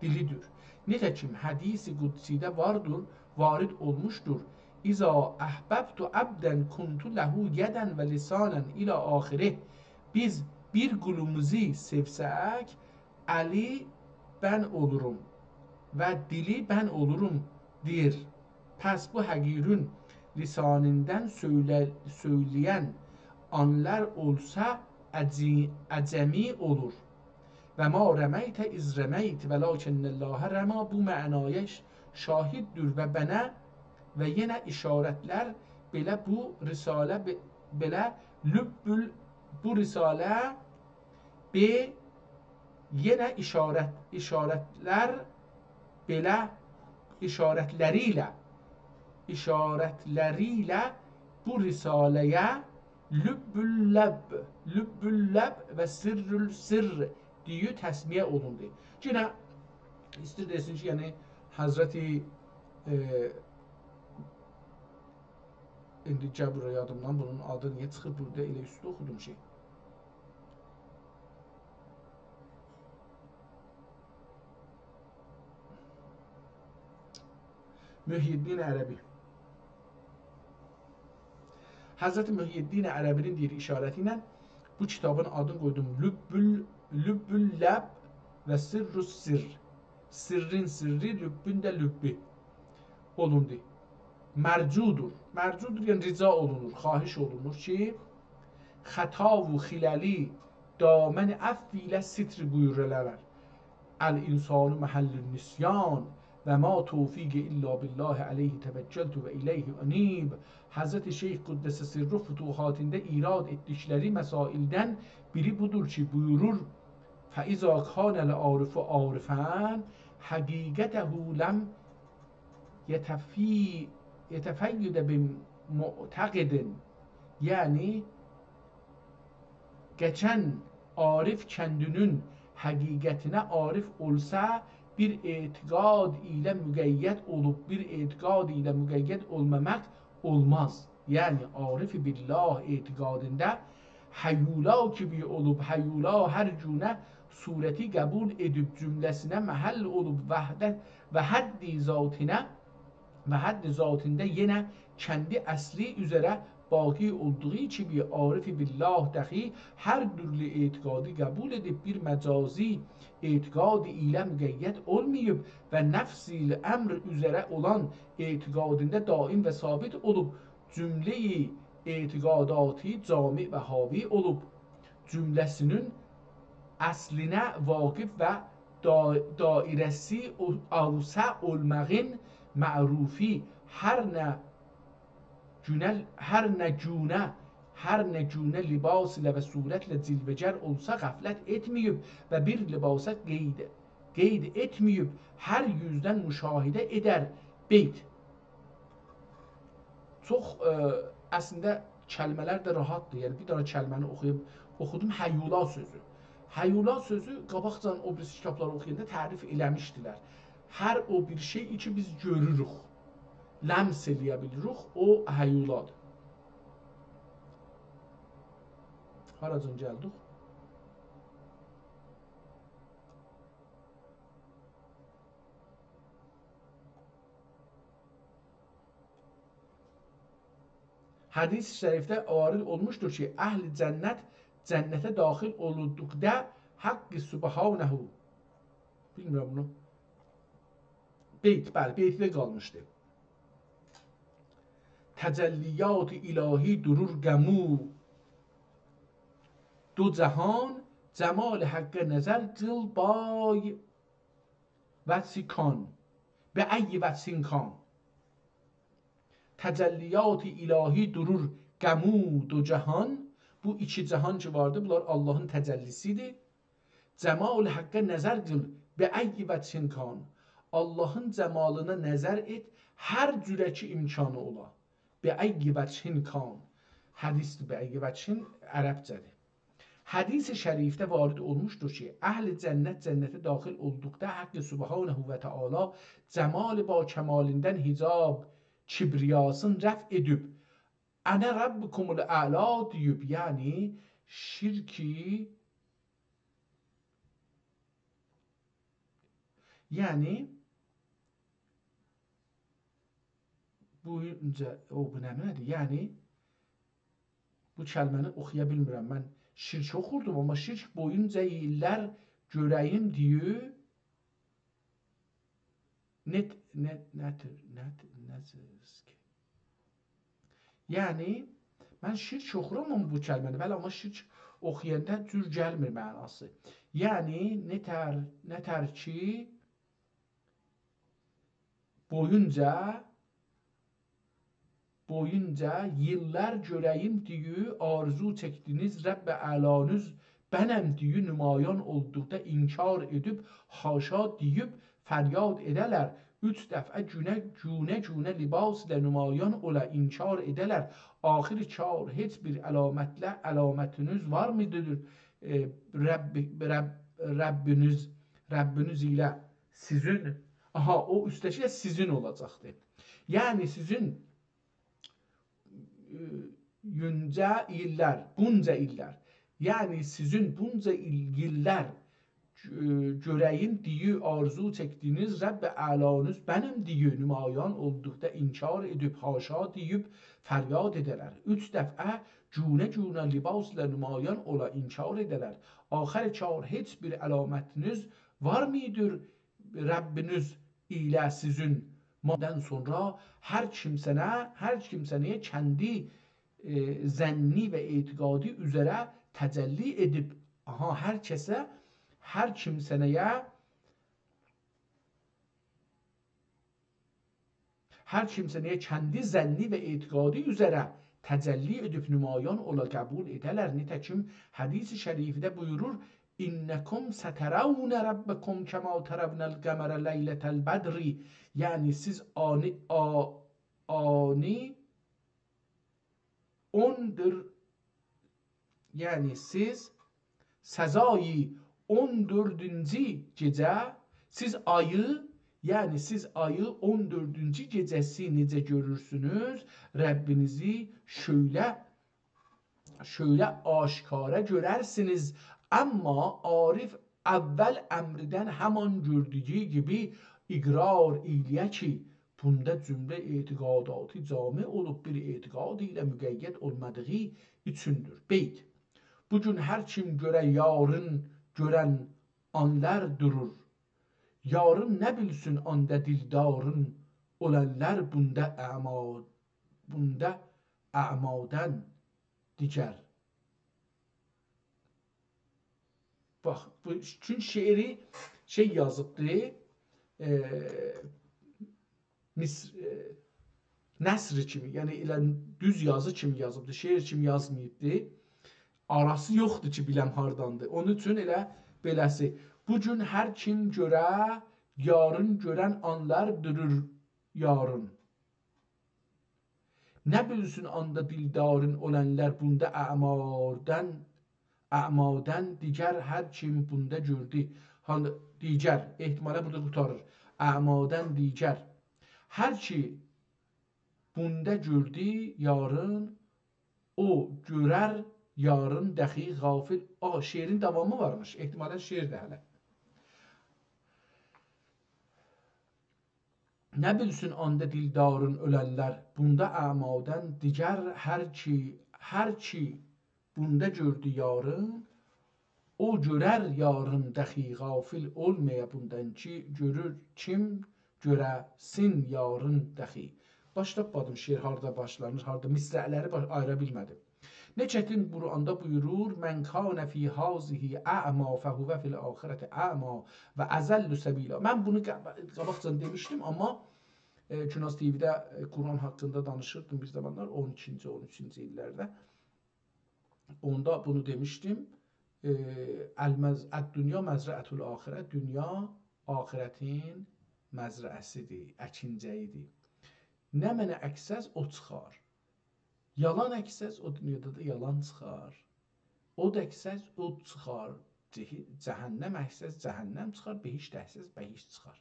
دیلی‌دیر. نئجه کی، حدیث قدسی‌ده واردیر، وارد اولموشدور: «اذا احببت عبدا کنت له یدا و لسانا» الی آخره. بیز بیر قولوموزو سئوسک، الی بن اولوروم و دیلی بن اولوروم، دئییر. پس بو حقیرین لسانیندان سؤیله-، سؤیله‌ین آنلار اولسا عجی-، عجمی اولور. «و ما رمیت اذ رمیت ولکن الله رمی» بو معنایا ش-، شاهددیر و بنه و یئنه اشارتلر بئله بو رساله بئ-، بئله لب ال-، بو رساله بئ یئنه اشارت، اشارتلر بئله، اشارتلری ایله، اشارتلری ایله بو رساله‌یه لب اللب، لب اللب و سر السر دئییب تسمیه اولوندو. یئنه ایستیر دئسین کی، یعنی حضرت، ائ، ایندی گل بورا یادیمدان بونون آدی نییه چیخیر بورادا، ائله اوستده اوخودوم کی. محی‌الدین عربی. حضرت محی‌الدین عربی‌نین دئییر اشارتی ایله بو کیتابین آدینی قویدوم لب ال-، لب اللب و سر السر. سرّین سرّی، لبّون دا لبّی اولوندو. مرجودور. مرجودور، یعنی رجا اولونور، خواهش اولونور کی، خطا و خللی دامن عفو ایله ستر بویورولار. «الانسان محل النسیان «و ما توفیقی الا بالله علیه توکلت و الیه انیب.» حضرت شیخ قدس سره فتوحاتیندا ایراد ائتدیکلری مسائلدن بیری بودور کی، بویورور: «فاذا کان العارف عارفا حقیقته لم یتفی-، یتفید بمعتقد.» یعنی، کئچن عارف کندینین حقیقتینه عارف اولسا، بیر اعتقاد ایله مقید اولوب، بیر اعتقاد ایله مقید اولماماق اولماز. یعنی، عارف بالله اعتقادیندا هیولا کیمی اولوب، هیولا هر گونه صورتی قبول ائدیب، جمله‌سینه محل اولوب، وحدت و حد ذاتینه و حد ذاتیندا یئنه کندی اصلی اوزره باقی اولدوغو کیمی، عارف بالله دخی هر تورلو اعتقادی قبول ائدیب، بیر مجازی اعتقاد ایله مقید اولماییب و نفس الامر اوزره اولان اعتقادیندا دائم و ثابت اولوب، جمله‌ی اعتقاداتی جامع و حاوی اولوب، جمله‌سینین اصلینه واقف و دا-، دایره‌سی او-، اوسع اولماغین معروفی، هر نه گونه، هر نه گونه، هر نه گونه لباس ایله و صورتله جلوه‌گر اولسا، غفلت ائتمه‌ییب و بیر لباسا قید، قید ائتمه‌ییب، هر یوزدن مشاهده ائدر. بیت. چوخ، ائ، اصلینده کلمه‌لر ده راحتدیر. یعنی، بیر دنه کلمه‌نی اوخویوب، اوخودوم، هیولا سؤزو. هیولا سؤزو قاباقجادان او بیریسی کیتابلاری اوخویاندا تعریف ائله‌میشدیلر. هر او بیر شئی کی، بیز گؤروروک، لمس ائله‌یه بیلیریک، او هیولادیر. هاراجان گلدیک؟ حدیث شریفده وارد اولموشدور کی، اهل جنت جنته داخل اولدوقدا حق سبحانه، بیلمیرم بونو. بیت، بلی، بیتده قالمیشدی. تجلیات الهی دورور قمو دو جهان، جمال حقه نظر قیل بای وجهین کان. به ای وجهین کان. تجلیات الهی دورور قمو دو جهان. بو ایکی جهان کی واردی، بونلار آللاهین تجلی‌سی‌دیر. جمال حقه نظر قیل، به ای وجهین کان. آللاهین جمالینا نظر ائت، هر جوره کی امکانی اولا. به ای وجهین کان. حدیثدیر، به ای وجهین عربجه‌دیر. حدیث شریفده وارد اولموشدور کی، اهل جنت جنته داخل اولدوقدا حق سبحانه و تعالی جمال با کمالیندن حجاب، کبریاسین رفع ائدیب، «انا ربکم الاعلی» دئییب، یعنی شرکی، یعنی بویونجا، او، بو نمنه‌دیر؟ یعنی بو کلمه‌نی اوخویا بیلمیرم. من شرک اوخوردوم، آمما شرک بویونجا ایللر گؤره‌ییم دئییر. نت، نت، نتر، نت، نترسک. یعنی، من شرک اوخورام آمما بو کلمه‌نی، بلی، آمما شرک اوخویاندا جور گلمیر معناسی. یعنی، نتر، نتر کی، بویونجا، بویونجا ایللر گؤره‌ییم دئییر، آرزو چکدینیز رب اعلانوز، بنم دئییر، نمایان اولدوقدا انکار ائدیب، حاشا دئییب، فریاد ائده‌لر. اوچ دفعه گونه، گونه، گونه لباس ایله نمایان اولا، انکار ائده‌لر. آخر کار هئچ بیر علامتله، علامتینیز وارمیدیر، ائ، رب، رب، ربینیز، ربینیز ایله سیزین، آها، او اوستده‌کی ده سیزین اولاجاقدیر. یعنی سیزین، ائ، یونجا ایللر، بونجا ایللر. یعنی سیزین بونجا ایل، ایللر، ائ، گؤره‌ییم دئییر، آرزو چکدینیز رب اعلانوز، بنم دئییر، نمایان اولدوقدا انکار ائدیب، حاشا دئییب، فریاد ائده‌لر. اوچ دفعه گونه گونه لباس ایله نمایان اولا، انکار ائده‌لر. آخر کار هئچ بیر علامتینیز وارمیدیر ربینیز ایله سیزین؟ مادن سونرا هر کیمسنه، هر کیمسنه‌یه کندی، ائ، ظنی و اعتقادی اوزره تجلی ائدیب. آها، هر کسه، هر کیمسنه‌یه هر کیمسه نه کندی ظنی و اعتقادی اوزره تجلی ائدیب نمایان اولا، قبول ائده‌لر. نیته‌کیم حدیث شریفده بویورور: «إنکم سترون ربکم کما ترون القمر لیلة البدر.» یعنی سیز آنی، آ-، آنی اوندور، یعنی سیز سزایی اون دؤردونجو گئجه، سیز آیی، یعنی سیز آیی اون دؤردونجو گئجه‌سی نئجه گؤرورسونوز، ربّینیزی شؤیله، شؤیله آشکارا گؤررسینیز. آمما عارف اول امردن همان گؤردویو کیمی اقرار ائیله‌یه کی، بوندا جمله اعتقاداتی جامع اولوب، بیر اعتقاد ایله مقید اولمادیغی اوچوندور. بیت. بو گون هر کیم گؤره یارین گؤرن آنلار دورور. یارین نه بیلسین آندا دلدارین اولانلار بوندا اعما، بوندا اعمادان دیگر. باخ، بو، چون شعری شئی یازیبدی، ائ، مصر، ائ، نثر کیمی، یعنی ائله دوز یازی کیمی یازیبدی، شعر کیمی یازماییبدی. آراسی یوخدور کی، بیلم هارداندیر. اونون اوچون ائله بئله‌سی. بو گون هر کیم گؤره، یارین گؤرن آنلار دورور یارین. نه بیلسین آندا دلدارین اولانلار بوندا اعمادان، اعمادان دیگر هر کیم بوندا گؤردو. هان-، دیگر، احتمالا بورادا قوتاریر. اعمادان دیگر. هر کی بوندا گؤردو یارین، او گؤرر یارین دخی غافل. آ، شعرین داوامی وارمیش. احتمالا شعردیر هله. نه بیلسین آندا دلدارین اولانلار، بوندا اعمادان دیگر هر کی، هر کی بوندا گؤردو یارین، او گؤرر یارین دخی غافل اولمایا بوندان کی، گؤرور کیم گؤره‌سین یارین دخی. باش تاپمادیم شعر هاردا باشلانیر، هاردا مصرع‌لری باش-، آییرا بیلمه‌دیم. نه چتین قرآندا بویورور: «من کان فی هذه اعمی فهو فی الآخرة اعمی و اضل سبیلا.» من بونو قا-، قاباقجادان دئمیشدیم، آمما، ائ، گوناز تی‌وی‌ده، ائ، قرآن حاقیندا دانیشیردیم بیر زامانلار، اون ایکینجی، اون اوچونجو ایللرده. اوندا بونو دئمیشدیم. ائ، المز-، «الدنیا مزرعة الآخرة»، دونیا آخرتین مزرعه‌سیدیر، اکینجه‌ییدیر. نمنه اکسز، او چیخار. یالان اکسز، او دونیادا دا یالان چیخار. اود اکسز، اود چیخار. جهی-، جهنم اکسز، جهنم چیخار. بهشت اکسز، بهشت چیخار.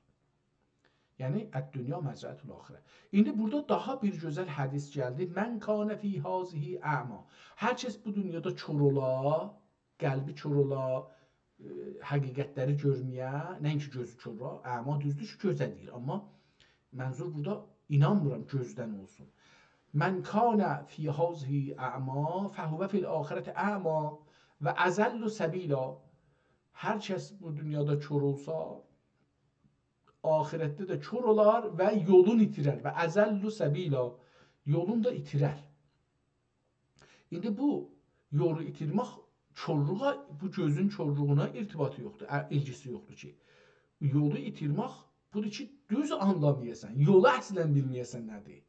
یعنی، «الدنیا مزرعة الآخرة». ایندی بورادا داها بیر گؤزل حدیث گلدی. «من کان فی هذه اعمی». هر کس بو دونیادا کور اولا، قلبی کور اولا، ائ، حقیقتلری گؤرمه‌یه، نه اینکی گؤزو کور اولا، اعمی دوزدور کی، گؤزه دئییر، آمما منظور بورادا اینانمیرام گؤزدن اولسون. «من کان فی هذه اعمی فهو فی الآخرة اعمی و اضل سبیلا». هر کس بو دونیادا کور اولسا، آخرتده ده کور اولار و یولون ایتیرر. «و اضل سبیلا»، یولون دا ایتیرر. ایندی بو یولو ایتیرمک کورلوغا، بو گؤزون کورلوغونا ارتباطی یوخدور، ا-، ایلگیسی یوخدور کی. یولو ایتیرمک بودور کی، دوز آنلامایاسان، یولو اصلا بیلمه‌یه‌سن نه‌دیر.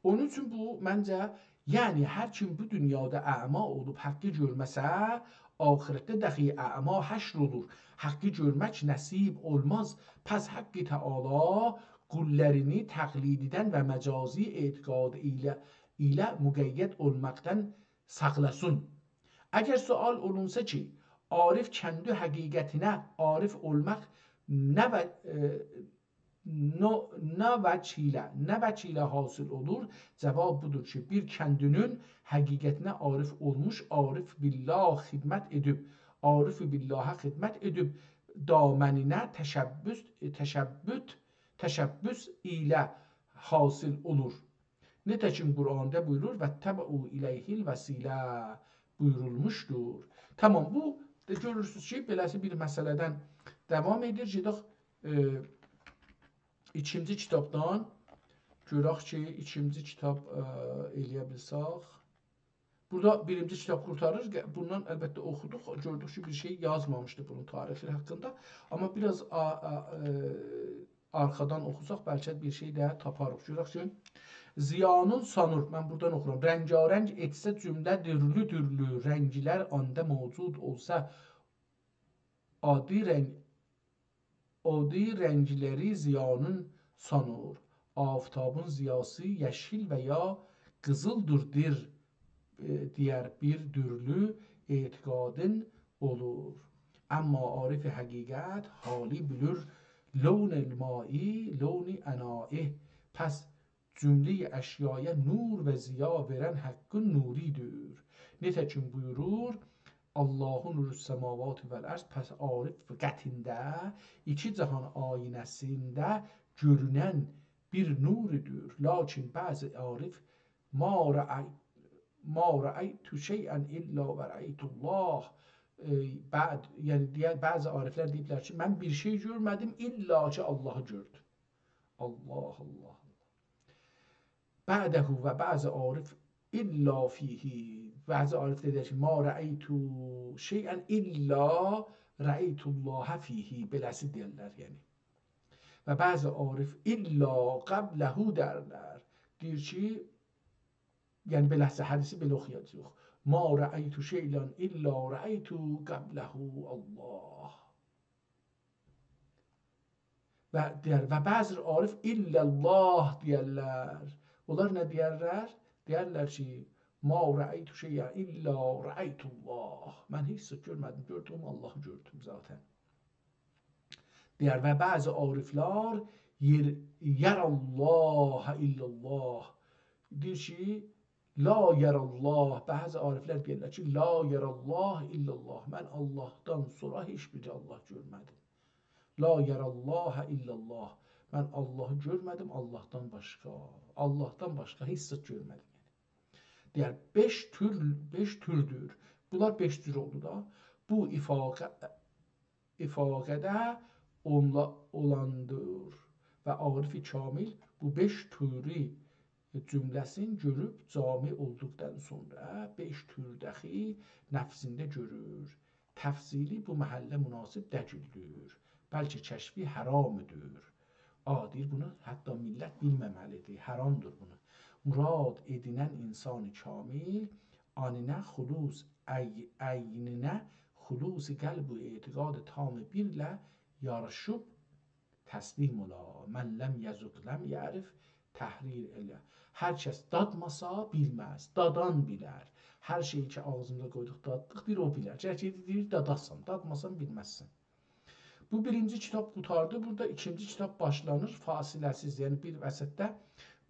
اونون اوچون بو، منجه، یعنی هر کیم بو دونیادا اعمی اولوب حقی گؤرمه‌سه، آخرتده دخی اعمی حشر اولور. حقی گؤرمک نصیب اولماز. پس حق تعالی قوللارینی تقلیدیدن و مجازی اعتقاد ایله، ایله مقید اولماقدان ساخلاسین. اگر سؤال اولونسا کی، عارف کندی حقیقتینه عارف اولماق نه و، ائ، نو-، نه وجه ایله، نه وجه ایله حاصل اولور؟ جواب بودور کی، بیر کندی‌نین حقیقتینه عارف اولموش، عارف بالله خدمت ائدیب، عارف باللهه خدمت ائدیب، دامنینه تشبث، تشبث، تشبث ایله حاصل اولور. نیتکیم قرآندا بویورور: «واتبعوا الیه الوسیله» بویورولموشدور. تامام، بو دا گؤرورسونوز کی، بئله‌سی بیر مسئله‌دن داوام ائدیر. گئدک، ائ، ایکینجی کیتابدان. گؤرک کی، ایکینجی کیتاب، ائ، ائلیه بیلسک. بورادا بیرینجی کیتاب قورتاریر. بوندان البته اوخودوق، گؤردوک کی، بیر شئی یازمامیشدی بونون تاریخی حاقیندا. آمما بیر آز آ-، آ-، ائ، آرخادان اوخوساق، بلکه بیر شئی ده تاپاریق. گؤرک کی، ضیانین سانور، من بورادان اوخورام. رنگارنگ ائتسه جمله دورلو-دورلو، رنگلر آندا موجود اولسا، آدی رنگ، آدی رنگلری ضیانین سانور. آفتابین ضیاسی یئشیل و یا قیزیلدیر، دئر، ائ، دئیر بیر دورلو اعتقادین اولور. اما عارف حقیقت حالی بیلیر لون الماء، لون اناء. پس جملهٔ اشیایا نور و ضیا وئرن حقین نوریدیر. نئجه کی بویورور، الله نور السماوات والارض، پس عارف قطعینده، ایکی جهان آینه‌سینده گؤرونن بیر نوردور. لاکین بعضی عارف ما رأی-، ما رأیت شیئا الا و رأیت الله. ائ، بعد، یعنی دئیر، بعضی عارفلر دئییبلر کی، من بیر شئی گؤرمه‌دیم، الا کی اللهی گؤردوم. الله، الله، الله. بعده و بعضی عارف الا فیه. بعضی عارف دئییر کی، ما رأیت شیئا الا رأیت الله فیه. بئله‌سی دئیرلر، یعنی. و بعضی عارف الا قبله دئیرلر. دئییر کی، یعنی بئله‌سی، حدیثی بئله اوخویاجاغیق. ما رأیت شیئا الا رأیت قبله الله. و دئیر، و بعضی عارف الا الله دئیرلر. اونلار نه دئیرلر؟ دئیرلر کی، ما رأیت شیئا الا رأیت الله. من هئچ زاد گؤرمه‌دیم، گؤردوم، اللهی گؤردوم ذاتاً. دئیر، و بعضی عارفلار یر-، یری الله الا الله. دئییر کی، لا یری الله، بعضی عارفلر دئییرلر کی، لا یری الله الا الله. من اللهدان سونرا هئچ بیر الله گؤرمه‌دیم. لا یری الله الا الله. من اللهی گؤرمه‌دیم اللهدان باشقا. اللهدان باشقا هئچ زاد گؤرمه‌دیم، یعنی. دئیر، بئش تور، بئش توردور. بونلار بئش جور اولدو دا. بو افاقه افاقه‌ده اولانلا-، اولاندیر. و عارف کامل بو بئش تورو جمله‌سین گؤروب جامع اولدوقدان سونرا بئش تورده‌خی نفسینده گؤرور. تفضیلی بو محله مناسب دئییلدیر. بلکه کشفی حرامدیر. آ، دئییر، بونو حتی میللت بیلمه‌مه‌لیدیر، حرامدیر بونو. مراد ائدینن انسان کامل، آنینه خلوص، عی-، عینینه خلوص قلب و اعتقاد تام بیرله یاریشیب تسلیم اولا. من لم یذق لم یعرف تحریر اله. هر کس دادماسا بیلمز، دادان بیلر. هر شئیی کی آغزیمیزا قویدوق، داددیق، دئییر، او بیلر. گرک دئییر، داداسان، دادماسان بیلمزسن. بو بیرینجی کیتاب قوتاردی، بورادا ایکینجی کیتاب باشلانیر، فاصله‌سیز، یعنی بیر وسطده.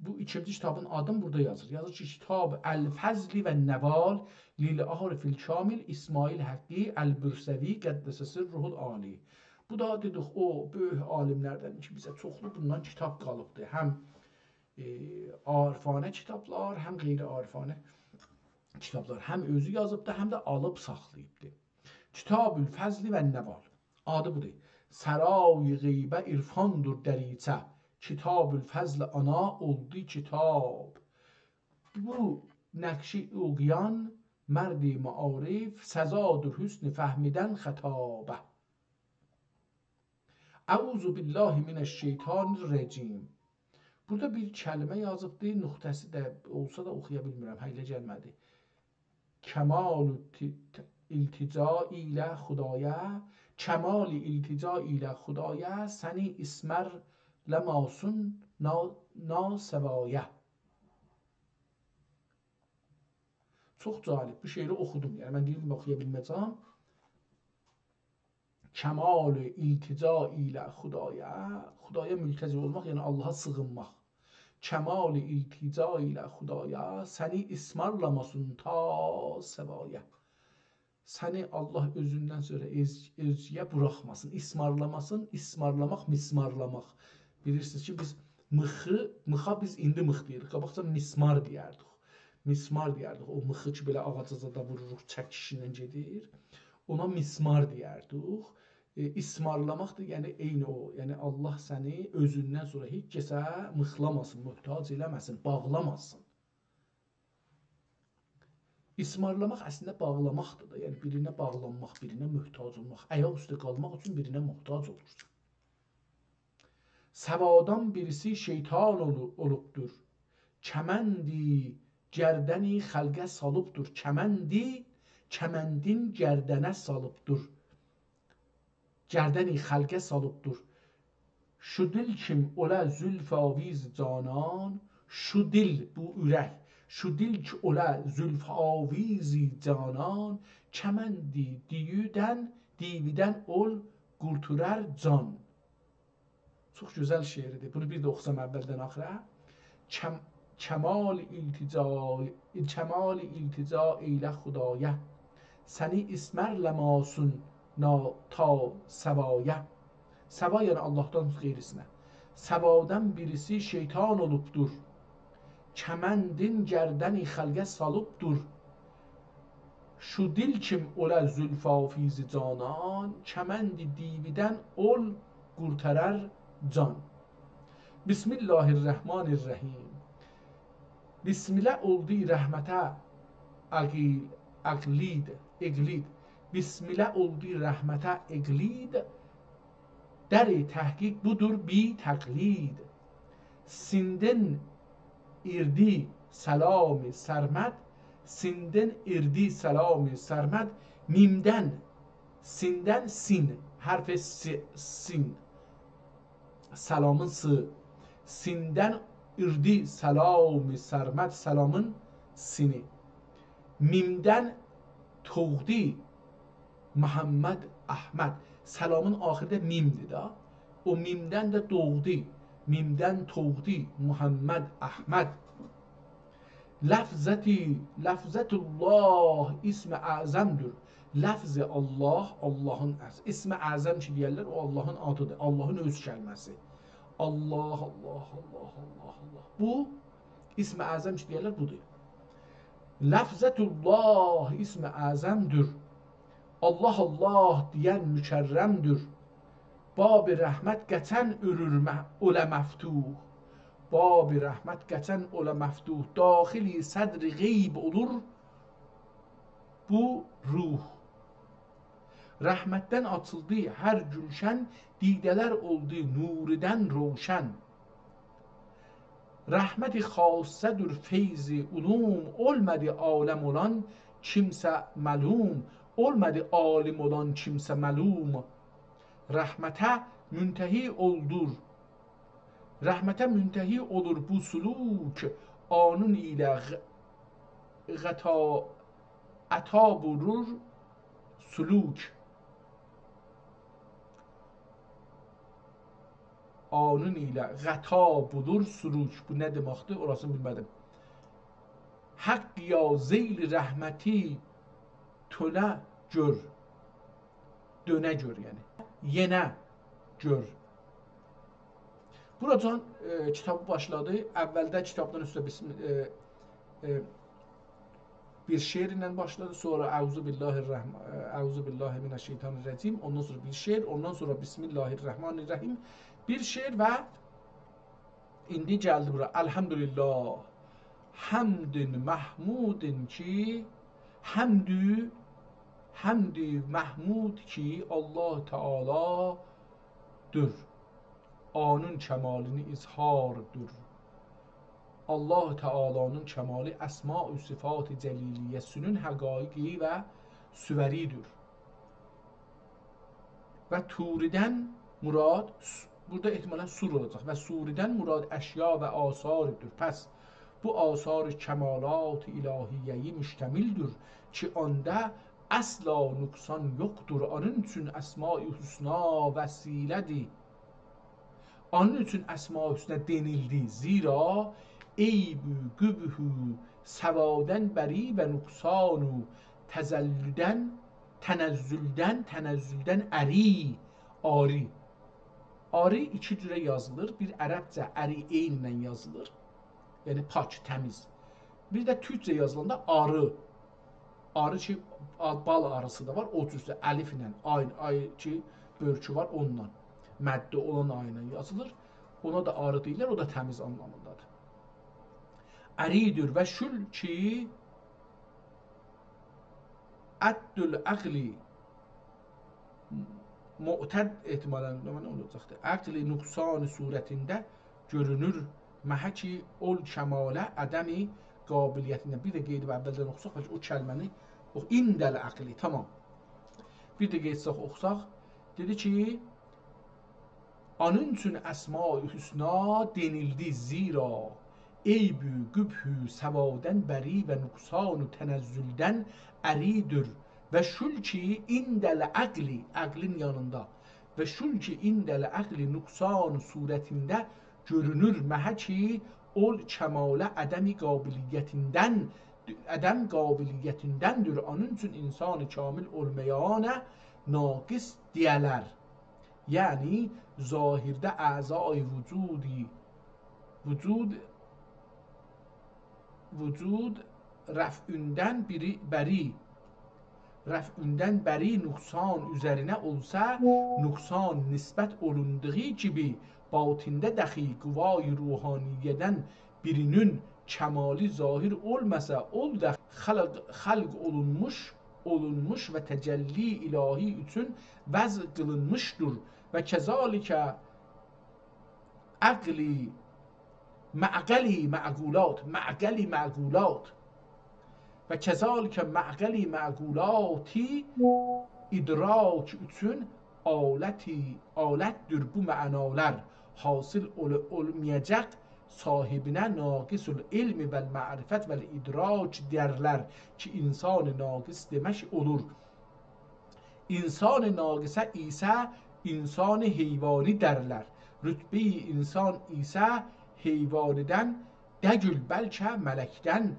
بو ایکینجی کیتابین آدینی بورادا یازیر. یازیر کی، کتاب الفضل والنوال للعارف الکامل اسماعیل حقی البورسوی قدس سره العالی. بو دا دئدیک، او بؤیوک عالیملردن کی، بیزه چوخلو بوندان کیتاب قالیبدی. هم، ائ، عارفانه کیتابلار، هم غیر عارفانه کیتابلار. هم اؤزو یازیبدی، هم ده آلیب ساخلاییبدی. کتاب الفضل والنوال. آدی بودور. سرای غیبه عرفاندیر دریچه، کتاب الفضل آنا اولدو کتاب. بو نقشی اوخویان مرد معارف، سزادیر حسن فهمدن خطابه. اعوذ بالله من الشیطان الرجیم. بورادا بیر کلمه یازیبدی، نقطه‌سی ده اولسا دا اوخویا بیلمیرم، هه، ائله گلمه‌دی. کمال الت-، التجا ایله خدایه، کمال التجا ایله خدایه، سنی اسمرلماسین نا-، ناسوایه. چوخ جالب، بو شعری اوخودوم. یعنی، من دئییرم، اوخویا بیلمه‌جم. کمال التجا ایله خدایه، خدایا ملتجی اولماق، یعنی آللاها سیغینماق. کمال التجا ایله خدایا، سنی اسمرلماسین تا سوایه. سنی آللاه اؤزوندن سونرا اؤز-، اؤزگه‌یه بوراخماسین، اسمرلماسین، اسمرلماق، مسمارلاماق. بیلیرسینیز کی، بیز میخی، میخا بیز ایندی میخ دئییریک. قاباقجا مسمار دئیردیک. مسمار دئیردیک. او میخی کی، بئله آغاجا زادا ووروروق، چکیشینن گئدیر. اونا مسمار دئیردیک. ائ، اسمارلاماق دا، یعنی، عینی او. یعنی، آللاه سنی اؤزوندن سونرا هئچ کسه میخلاماسین، محتاج ائله‌مه‌سین، باغلاماسین. اسمارلاماق اصلینده باغلاماقدیر دا. یعنی، بیرینه باغلانماق، بیرینه محتاج اولماق. آیاق اوسته قالماق اوچون بیرینه محتاج اولورسان. سوادان بیریسی شیطان اولو-، اولوبدور. کمندی گردنی خلقه سالیبدیر. کمندی، کمندین گردنه سالیبدیر. گردنی خلقه سالیبدیر. شو دیل کیم اولا زلف آویز جانان، شو دیل، بو اورک، شو دیل کی اولا زلف آویز جانان، کمندی دیویدن، دیویدن اول قورتارار جان. چوخ گؤزل شعریدیر. بونو بیر ده اوخوسام اولدن آخیرا. کم-، کمال التجا، کمال التجا ائیله خدایه. سنی اسمر لماسون نا-، تا سوایه. سوا، یعنی آللاهدان غیریسینه. سوادان بیریسی شیطان اولوبدور. کمندین گردنی خلقه سالیبدیر. شو دیل کیم اولا زلف آویز جانان، کمندی دیویدن اول قورتارار جان. بسم الله الرحمن الرحیم. بسمله اولدو رحمته اقیل-، اقلید، اقلید. بسمله اولدو رحمته اقلید، در تحقیق بودور بی تقلید. سیندن ایردی سلام سرمد، سیندن ایردی سلام سرمد، میمدن، سیندن سین، حرف س-، سین. سلامین س. سیندن ایردی سلام سرمد، سلامین سینی. میمدن توغدی محمد احمد. سلامین آخیری دا میمدیر دا. او میمدن ده دوغدو. میمدن توغدو محمد احمد. لفظتی، لفظت الله اسم اعظم‌دور. لفظ الله، آللاهین اس-، اسم اعظم کی دئیرلر، او آللاهین آدیدیر. آللاهین اؤز کلمه‌سی. آللاه، آللاه، آللاه، آللاه، آللاه. بو اسم اعظم کی دئیرلر، بودور. لفظت الله اسم اعظم‌دور. آللاه، آللاه دئین مکرم‌دور. باب رحمت قچن اؤلور مه-، اولا مفتوح. باب رحمت قچن اولا مفتوح. داخل صدر غیب اولور بو روح. رحمتدن آچیلدی هر گولشن، دیده‌لر اولدو نوردن روشن. رحمت خاصه‌دور فیض علوم، اولمادی عالم اولان کیمسه معلوم، اولمادی عالم اولان کیمسه معلوم. رحمته منتهی اولدور، رحمته منتهی اولور بو سلوک، آنون ایله غ-، غطا، عطا بولور سلوک. آنون ایله غطا بولور سلوک. بو نه دئمکدیر؟ اوراسینی بیلمه‌دیم. حقیا ذیل رحمتی تؤنه گؤر. دؤنه گؤر، یعنی. یئنه گؤر. بوراجان، ائ، کیتابی باشلادی. اولده کیتابدان اوسته بسم-، ائ، ائ، بیر شعر ایله باشلادی، سونرا اعوذ بالله الرحم-، ائ، اعوذ بالله من الشیطان الرجیم، اوندان سونرا بیر شعر، اوندان سونرا بسم الله الرحمن الرحیم، بیر شعر و ایندی گلدی بورا. الحمدلله. حمد محمودین کی، حمد، حمد محمود کی، آللاه تعالی‌دیر. آنون کمالینی اظهاردیر. آللاه تعالی‌نین کمالی اسماء و صفات جلیلیه‌سینین حقایقی و صوری‌دیر. و صوری‌دن مراد، س-، بورادا احتمالاً صور اولاجاق. و صوری‌دن مراد اشیا و آثاردیر. پس بو آثار کمالات الهیه‌یی مشتمل‌دیر کی، آندا اصلا نقصان یوخدور. آنون اوچون اسماء حسنا وسیله‌دیر. آنون اوچون اسماء حسنا دئنیلدی. زیرا عیب و قبح و سوادن بری و نقصان و تزلدن، تنزلدن، تنزلدن عری، عاری. عاری ایکی جوره یازیلیر. بیر عربجه عری عین‌له یازیلیر. یعنی پاک، تمیز. بیر ده تورکجه یازیلاندا آری. آری کی، آ-، بال آریسی دا وار، او جورسه الیف‌له، آی، آی کی، بؤرکو وار، اونونلا. مدّی اولان آی ایله یازیلیر. اونا دا آری دئییرلر، او دا تمیز آنلامیندادیر. عری‌دیر و شول کی، عد العقل، معتد احتمالاً، من اولاجاقدی. عقل نقصان صورتینده گؤرونور محکی اول کماله عدم قابلیتینده. بیر ده قاییدیب اولدن اوخوساق، بلکه او کلمه‌نی اوخ-، عند العقل، تامام. بیر ده قاییتساق اوخوساق، دئدی کی، اونون اوچون اسماء حسنا دئنیلدی، زیرا عیب و قبح و سوادن بری و نقصان و تنزلدن عری‌دور. و شول کی عند العقل، عقلین یانیندا، و شول کی عند العقل نقصان صورتینده گؤرونور محکی اول کماله عدم قابلیتیندن، عدم قابلیتیندندیر. اونون اوچون انسان کامل اولمایانا ناقص دئیه‌لر. یعنی ظاهرده اعضای وجودی، وجود، وجود رفعیندن بیری، بری، رفعیندن بری نقصان اوزرینه اولسا، نقصان نسبت اولوندوغو کیمی باطنده دخی قوای روحانیه‌دن بیرینین کمالی ظاهر اولماسا، اول دا خلق، خلق اولونموش، اولونموش و تجلی الهی اوچون وضع قیلینمیشدیر. و کذالک عقلی معقلی معقولات، معقلی معقولات و کذالک معقلی معقولاتی ادراک اوچون آلتی، آلتدیر بو معنالار. حاصل اول-، اولمایاجاق صاحبینه ناقص العلم و المعرفت و الادراک دئیرلر کی، انسان ناقص دئمک اولور. انسان ناقصه ایسه انسان حیوانی دئرلر. رتبه‌ی انسان ایسه حیوانیدن دئییل، بلکه ملکدن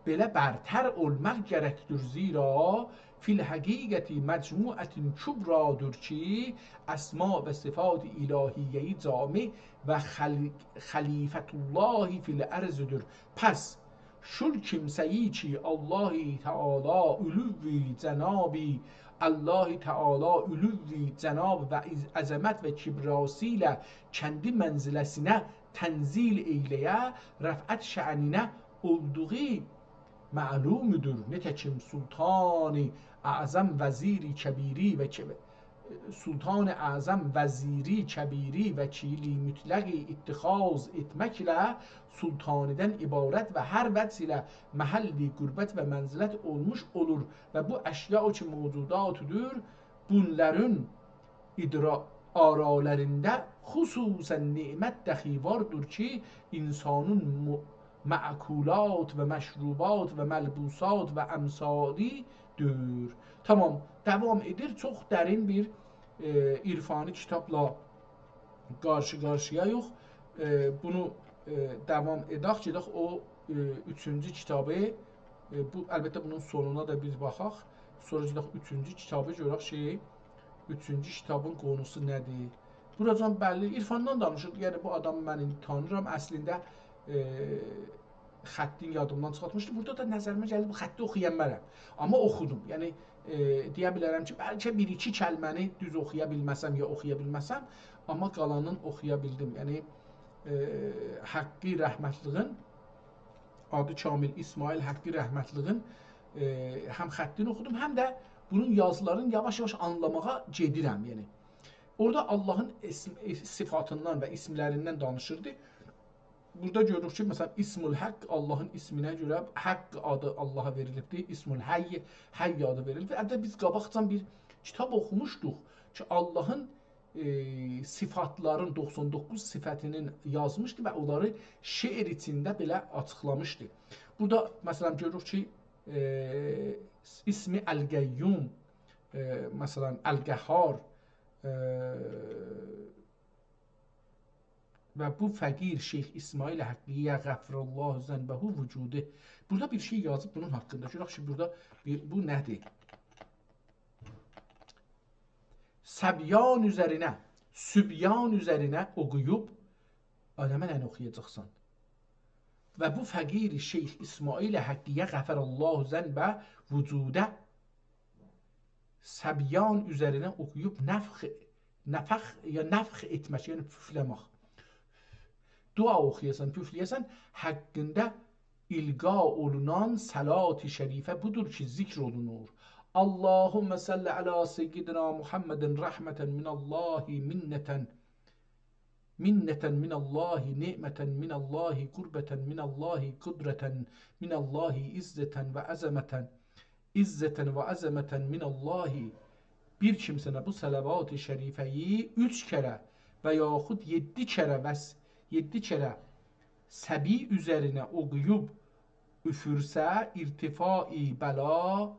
بئله برتر اولماق گرکدیر. زیرا فی الحقیقة مجموعة کبری‌دیر کی، اسما و صفات الهیه‌ی جامع و خل-، خلیفة الله فی الارض‌دیر. پس شول کیمسه‌یی کی، الله تعالی علو جنابی، الله تعالی علو جناب و عظ-، عظمت و کبریاسی ایله کندی منزله‌سینه تنزیل ائیله‌یه، رفعت شأنینه اولدوغو معلومدور. نئجه کی سلطان اعظم وزیر کبیری و ک-، سلطان اعظم وزیری کبیری وکیلی مطلقی اتخاذ ائتمکله سلطانیدن عبارت و هر وجه ایله محل قربت و منزلت اولموش اولور و بو اشیاء کی موجوداتدیر، بونلارین ادرا-، آرالاریندا خصوصاً نعمت دخی واردیر کی، انسانین مو-، مأکولات و مشروبات و ملبوسات و امثالی‌دیر. تامام، داوام ائدیر. چوخ درین بیر، ائ، عرفانی کیتابلا قارشی-قارشییایوخ. ائ، بونو، ائ، داوام ائدک، گئدک او، ائ، اوچونجو کیتابی، ائ، بو، البته بونون سونونا دا بیر باخاق. سونرا گئدک اوچونجو کیتابی گؤرک کی، اوچونجو کیتابین قونوسو نه‌دیر؟ بوراجان بللی، عرفاندان دانیشیر. یعنی، بو آدامی من ایندی تانیرام. اصلینده، ائ، خطین یادیمدان چیخارتمیشدیم. بورادا دا نظریمه گلدی، بو خطی اوخویا بیلمرم. آمما اوخودوم. یعنی، ائ، دئیه بیلرم کی، بلکه بیر-ایکی کلمه‌نی دوز اوخویا بیلمه‌سم یا اوخویا بیلمه‌سم، آمما قالانین اوخویا بیلدیم. یعنی، ائ، حقی رحمتلیگین، آدی کامل اسماعیل حقی رحمتلیگین، ائ، هم خطینی اوخودوم، هم ده بونون یازیلارینی یاواش-یاواش آنلاماغا گئدیرم، یعنی. اورادا آللاهین اسم-، صفاتیندان و اسملریندن دانیشیردی. بورادا گؤروروک کی، مثلا، اسم الحق، آللاهین اسمینه گؤره حق آدی آللاها وئریلیبدیر، اسم الحی، حی آدی وئریلیبدیر. حتی بیز قاباقجان بیر کیتاب اوخوموشدوق کی، آللاهین، ائ، صفاتلارین، دوخسان دوققوز صفتینین یازمیشدی و اونلاری شعر ایچینده بئله آچیقلامیشدی. بورادا، مثلا، گؤروروک کی، ائ، اسم القیوم، ائ، مثلا، القهار، ائ، و بو فقیر شیخ اسماعیل حقی‌یه غفر الله ذنبه وجودی. بورادا بیر شئی یازیب بونون حاقیندا. گؤرک کی، بورادا بیر، بو نه‌دیر؟ صبیان اوزرینه، صبیان اوزرینه اوخویوب، آداما نه اوخویاجاقسان؟ و بو فقیر شیخ اسماعیل حقی‌یه غفر الله ذنبه وجودی صبیان اوزرینه اوخویوب نفخ، نفخ، یا نفخ ائتمک، یعنی پوفله‌مک. دعا اوخویاسان، پوفله‌یه‌سن، حاقیندا القا اولونان صلات شریفه بودور کی، ذکر اولونور. اللهم صل علی سیدنا محمد، رحمة من الله، منة، منة من الله، نعمة من الله، قربة من الله، قدرة من الله، عزة و عظمة، عزة و عظمة من الله. بیر کیمسه‌نه بو صلوات شریفه‌یی اوچ کره و یاخود یئددی کره وس-، یئددی کره صبی اوزرینه اوخویوب اوفورسه، ارتفاع بلا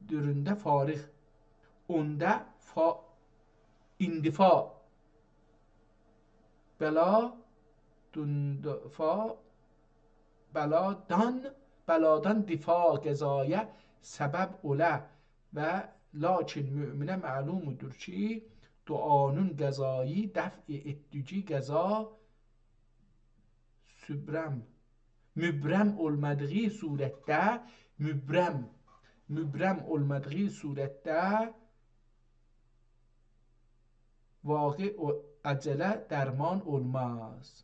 دورونده فارغ، اوندا فا-، اندفاع، بلا، دوند-، فا-، بلادان، بلادان دفاع قضایا سبب اولا و لاکین مؤمنه معلومدور کی، دعانین قضایی دفع ائتدیگی قضا سوبرم، مبرم اولمادیغی صورتده، مبرم، مبرم اولمادیغی صورتده واقع او-، عجله درمان اولماز.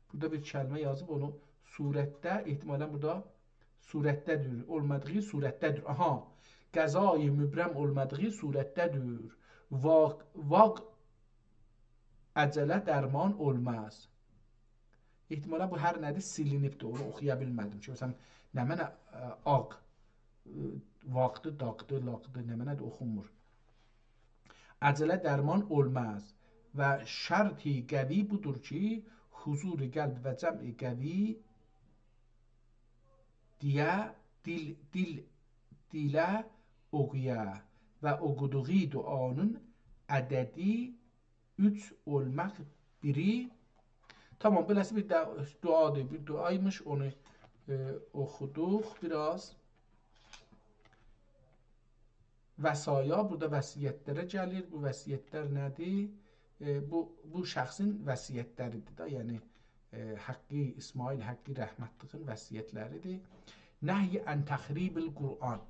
بورادا بیر کلمه یازیب، اونو صورتده، احتمالاً بورادا صورتده‌دیر، اولمادیغی صورتده‌دیر. آها، قضای مبرم اولمادیغی صورتده‌دیر. واق-، واق-، عجله درمان اولماز. احتمالاً بو هر نه‌دیر، سیلینیبدیر، اونو اوخویا بیلمه‌دیم کی، مثلاً، نمنه، ائ، آق، ائ، واقدی، داقدی، لاقدی، نمنه‌دیر، اوخونمور. عجله درمان اولماز و شرط قوی بودور کی، حضور قلب و جمع قوی دئیه، دیل، دیل، دیله اوخویا و اوخودوغو دعانین عددی اوچ اولماق بیری. تامام، بئله‌سی بیر ده-، دعادیر، بیر دعایمیش، اونو، ائ، اوخودوق بیر آز. وصایا، بورادا وصیت‌لره گلیر. بو وصیت‌لر نه‌دیر؟ ائ، بو، بو شخصین وصیت‌لریدیر ده، یعنی، ائ، حقی، اسماعیل حقی رحمتلیگین وصیت‌لریدیر. نهی عن تخریب القرآن.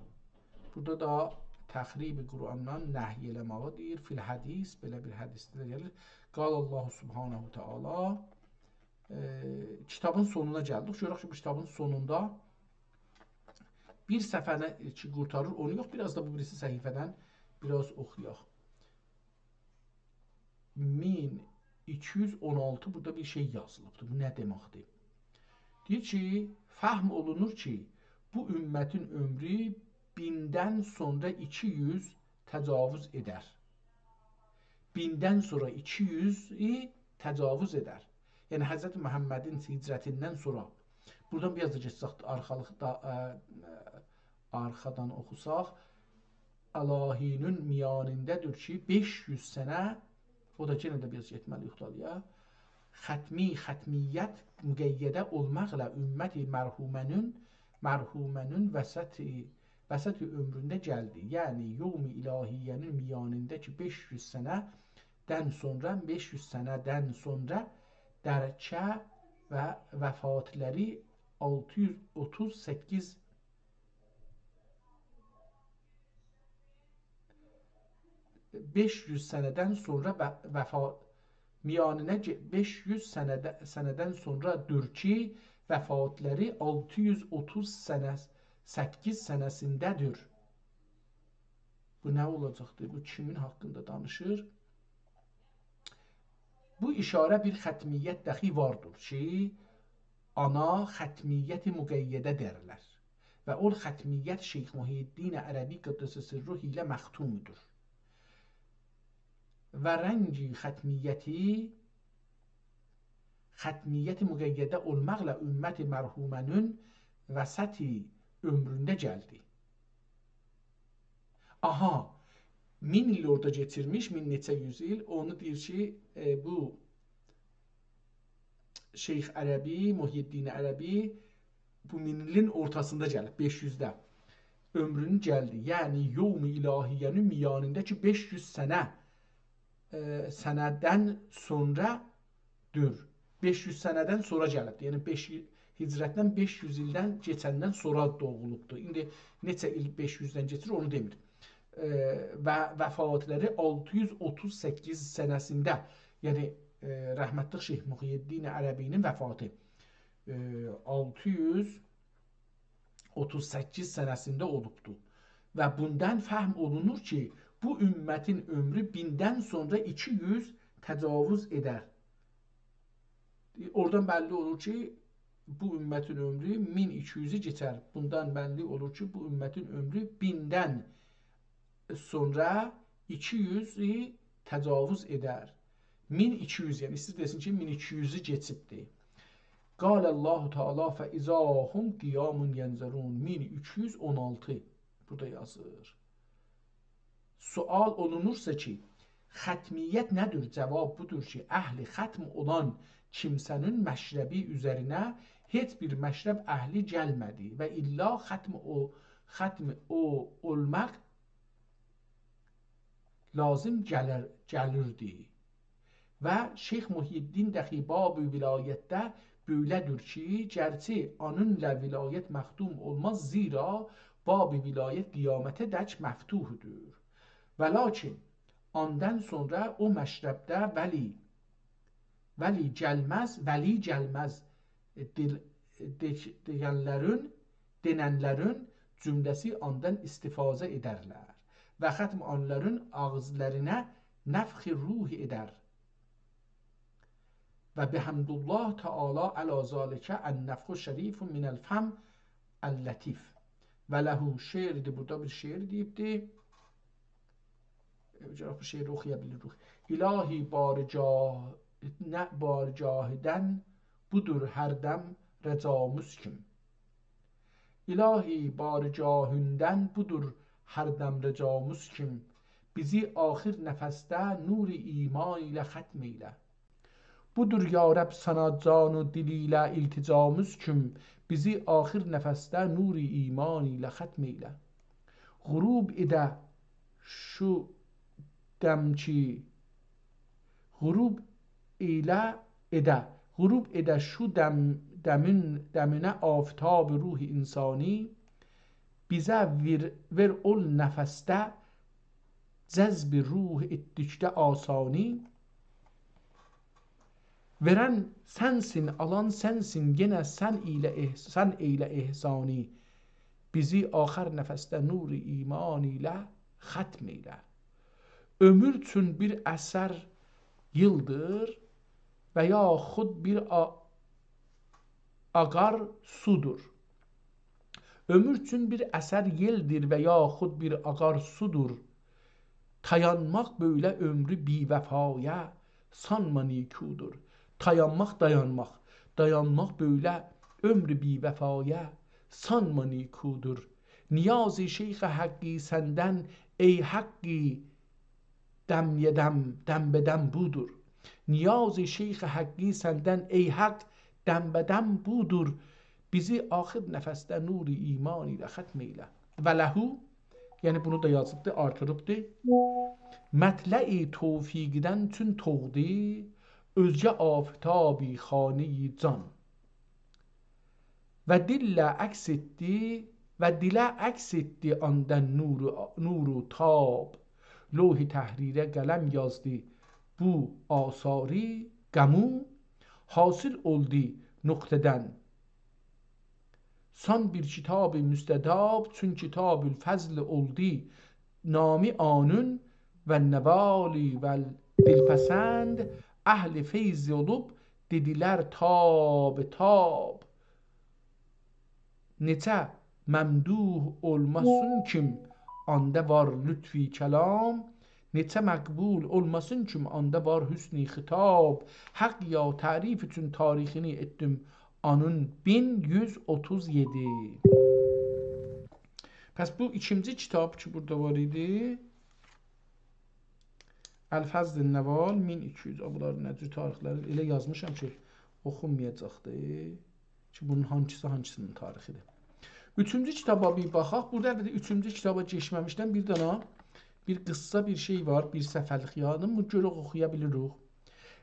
بورادا دا تخریب قرآندان نهی ائله‌مه‌یی دئییر. فی الحدیث، بئله بیر حدیثده ده گلیر. قال الله سبحانه و تعالی. ائ، کیتابین سونونا گلدیک. گؤرک کی، بو کیتابین سونوندا بیر صفحه‌نی کی قورتاریر، اونو یوخ، بیر آز دا بو بیریسی صفحه‌دن بیر آز اوخویاق. مین ایکی یوز اون آلتی، بورادا بیر شئی یازیلیبدیر. بو نه دئمکدیر؟ دئییر کی، فهم اولونور کی، بو امتین عؤمرو بیندن سونرا ایکی یوز تجاوز ائدر. بیندن سونرا ایکی یوزو تجاوز ائدر. یعنی، حضرت محمدین هجرتیندن سونرا، بورادان بیر آز دا گئتسک، آرخالیقدا، ائ، ائ، آرخادان اوخوساق، الهی‌نین میانینده‌دیر کی، بئش یوز سنه، او دا یئنه ده بیر آز گئتمه‌لی‌ییک دالییا، ختمی، ختمیت مقیده اولماقلا امت مرحومه‌نین، مرحومه‌نین وسط، وسط عؤمرونده گلدی. یعنی، یوم الهیه‌نین میانینده کی، بئش یوز سنه‌دن سونرا، بئش یوز سنه‌دن سونرا درکه و وفاتلاری آلتی یوز اوتوز سککیز، بئش یوز سنه‌دن سونرا و-، وفا-، میانینه گئ-، بئش یوز سنه‌ده-، سنه‌دن سونرادیر کی، وفاتلاری آلتی یوز اوتوز سنه، سککیز سنه‌سینده‌دیر. بو نه اولاجاقدیر؟ بو کیمین حاقیندا دانیشیر؟ بو ایشاره بیر ختمیت دخی واردیر کی، اونا ختمیت مقیده دئیرلر. و او ختمیت شیخ محی‌الدین عربی قدس سره ایله مختومدور. و رنگ ختمیتی، ختمیت مقیده اولماقلا امت مرحومه‌نین وسط عؤمرونده گلدی. آها، مین ایل اورادا کئچیرمیش، مین نئچه یوز ایل. اونو دئییر کی، ائ، بو شیخ عربی، محی‌الدین عربی بو مین ایلین اورتاسیندا گلیب، بئش یوزده. عؤمرونو گلدی. یعنی، یوم الهیه‌نین میانینده کی، بئش یوز سنه، ائ، سنه‌دن سونرادیر. بئش یوز سنه‌دن سونرا گلیبدیر. یعنی، بئش یوز، هجرتدن بئش یوز ایلدن کئچندن سونرا دوغولوبدور. ایندی نئچه ایل بئش یوزدن کئچیر، اونو دئمیر. ائ، و وفاتلاری آلتی یوز اوتوز سککیز سنه‌سینده، یعنی، ائ، رحمتلی شیخ محی‌الدین عربی‌نین وفاتی، ائ، آلتی یوز اوتوز سککیز سنه‌سینده اولوبدو. و بوندان فهم اولونور کی، بو امتین عؤمرو بیندن سونرا ایکی یوز تجاوز ائدر. اورادان بللی اولور کی، بو امتین عؤمرو مین ایکی یوزو کئچر. بوندان بللی اولور کی، بو امتین عؤمرو بیندن سونرا ایکی یوزو تجاوز ائدر. مین ایکی یوز، یعنی ایسته‌ییر دئسین کی، مین ایکی یوزو کئچیبدیر. قال الله تعالی: «فإذا هم قیام ینظرون». مین ایکی یوز اون آلتی بورادا یازیر. سؤال اولونورسا کی، ختمیت نه‌دیر؟ جواب بودور کی، اهل ختم اولان کیمسه‌نین مشربی اوزرینه هئچ بیر مشرب اهلی گلمه‌دی و الا ختم او، ختم او اولماق لازیم گلر، گلیردی. و شیخ محی‌الدین دخی باب ولایتده بؤیله‌دیر کی، گرچی اونونلا ولایت مختوم اولماز، زیرا باب ولایت قیامته دک مفتوحدور. ولکن اوندان سونرا او مشربده ولی، ولی گلمز، ولی گلمز، دئ-، دئ-، دئینلرین، دئننلرین جمله‌سی اوندان استفاده ائدرلر. و ختم اونلارین آغیزلارینه نفخ روح ائدر. و بحمد الله تعالی علی ذلک النفخ شریف من الفم اللطیف. و له شعردیر، بورادا بیر شعر دئییبدی. ائ، گرک بو شعری اوخویا بیلیریک. الهی بارگاه، نه بارگاهیندن بودور هر دم رجامیز کیم. الهی بارگاهیندن بودور هر دم رجامیز کیم. بیزی آخر نفسده نور ایمان ایله ختم ائیله. بودور یا رب سانا جان و دل ایله التجامیز کیم، بیزی آخر نفسده نور ایمان ایله ختم ائیله. غروب ائده شو دم کی، غروب ائله ائده، غروب ائده شو دم، دمین، دمینه آفتاب روح انسانی، بیزه وئر، وئر اول نفسده جذب روح ائتدیکده آسانی. وئرن سنسین، آلان سنسین، یئنه سن ایله اح-، سن ائیله احسانی. بیزی آخر نفسده نور ایمان ایله ختم ائیله. عؤمور اوچون بیر اثر یئلدیر و یاخود بیر آ-، آغار سودور. عؤمور اوچون بیر اثر یئلدیر و یاخود بیر آغار سودور. تایانماق بؤیله عؤمرو بی‌وفایا، سانما نیکودور. تایانماق، دایانماق. دایانماق بؤیله عؤمرو بی‌وفایا، سانما نیکودور. نیاز شیخ حقی سندن، ای حقی، دم یه دم، دم به دم بودور. نیاز شیخ حقی سندن، ای حق، دم به دم بودور. بیزی آخر نفسده نور ایمان ایله ختم ائیله. و له، یعنی بونو دا یازیبدی، آرتیریبدی. مطلع توفیقدن چون طوقدی، اؤزگه آفتابی خانه‌ی جان. و دیلله عکس ائتدی، و دیله عکس ائتدی آندان نور، نور و تاب. لوح تحریره قلم یازدی بو آثاری غمو، حاصل اولدو نقطه‌دن سان بیر کتاب مستطاب، چون کتاب الفضل اولدو نامی آنون و نوالی و دلپسند، اهل فیض اولوب دئدیلر تاب تاب. نئچه ممدوح اولماسین کیم آندا وار لطفی کلام، نئچه مقبول اولماسین کیم آندا وار حسنی خطاب. حق یا تعریف اوچون تاریخینی ائتدیم آنون مین یوز اوتوز یئددی. پس بو ایکینجی کیتاب کی، بورادا وار ایدی، الفضل نوال، مین ایکی یوز، او، بونلارین نه جور تاریخلری ائله یازمیشام کی، اوخونمایاجاقدی کی، بونون هانسیسی هانسی‌نین تاریخیدیر. اوچونجو کیتابا بیر باخاق. بورادا البته اوچونجو کیتابا کئچمه‌میشدن بیر دانا، بیر قیسسا بیر شئی وار، بیر صفحه‌لیک یادیم. بو گؤرک اوخویا بیلیریک.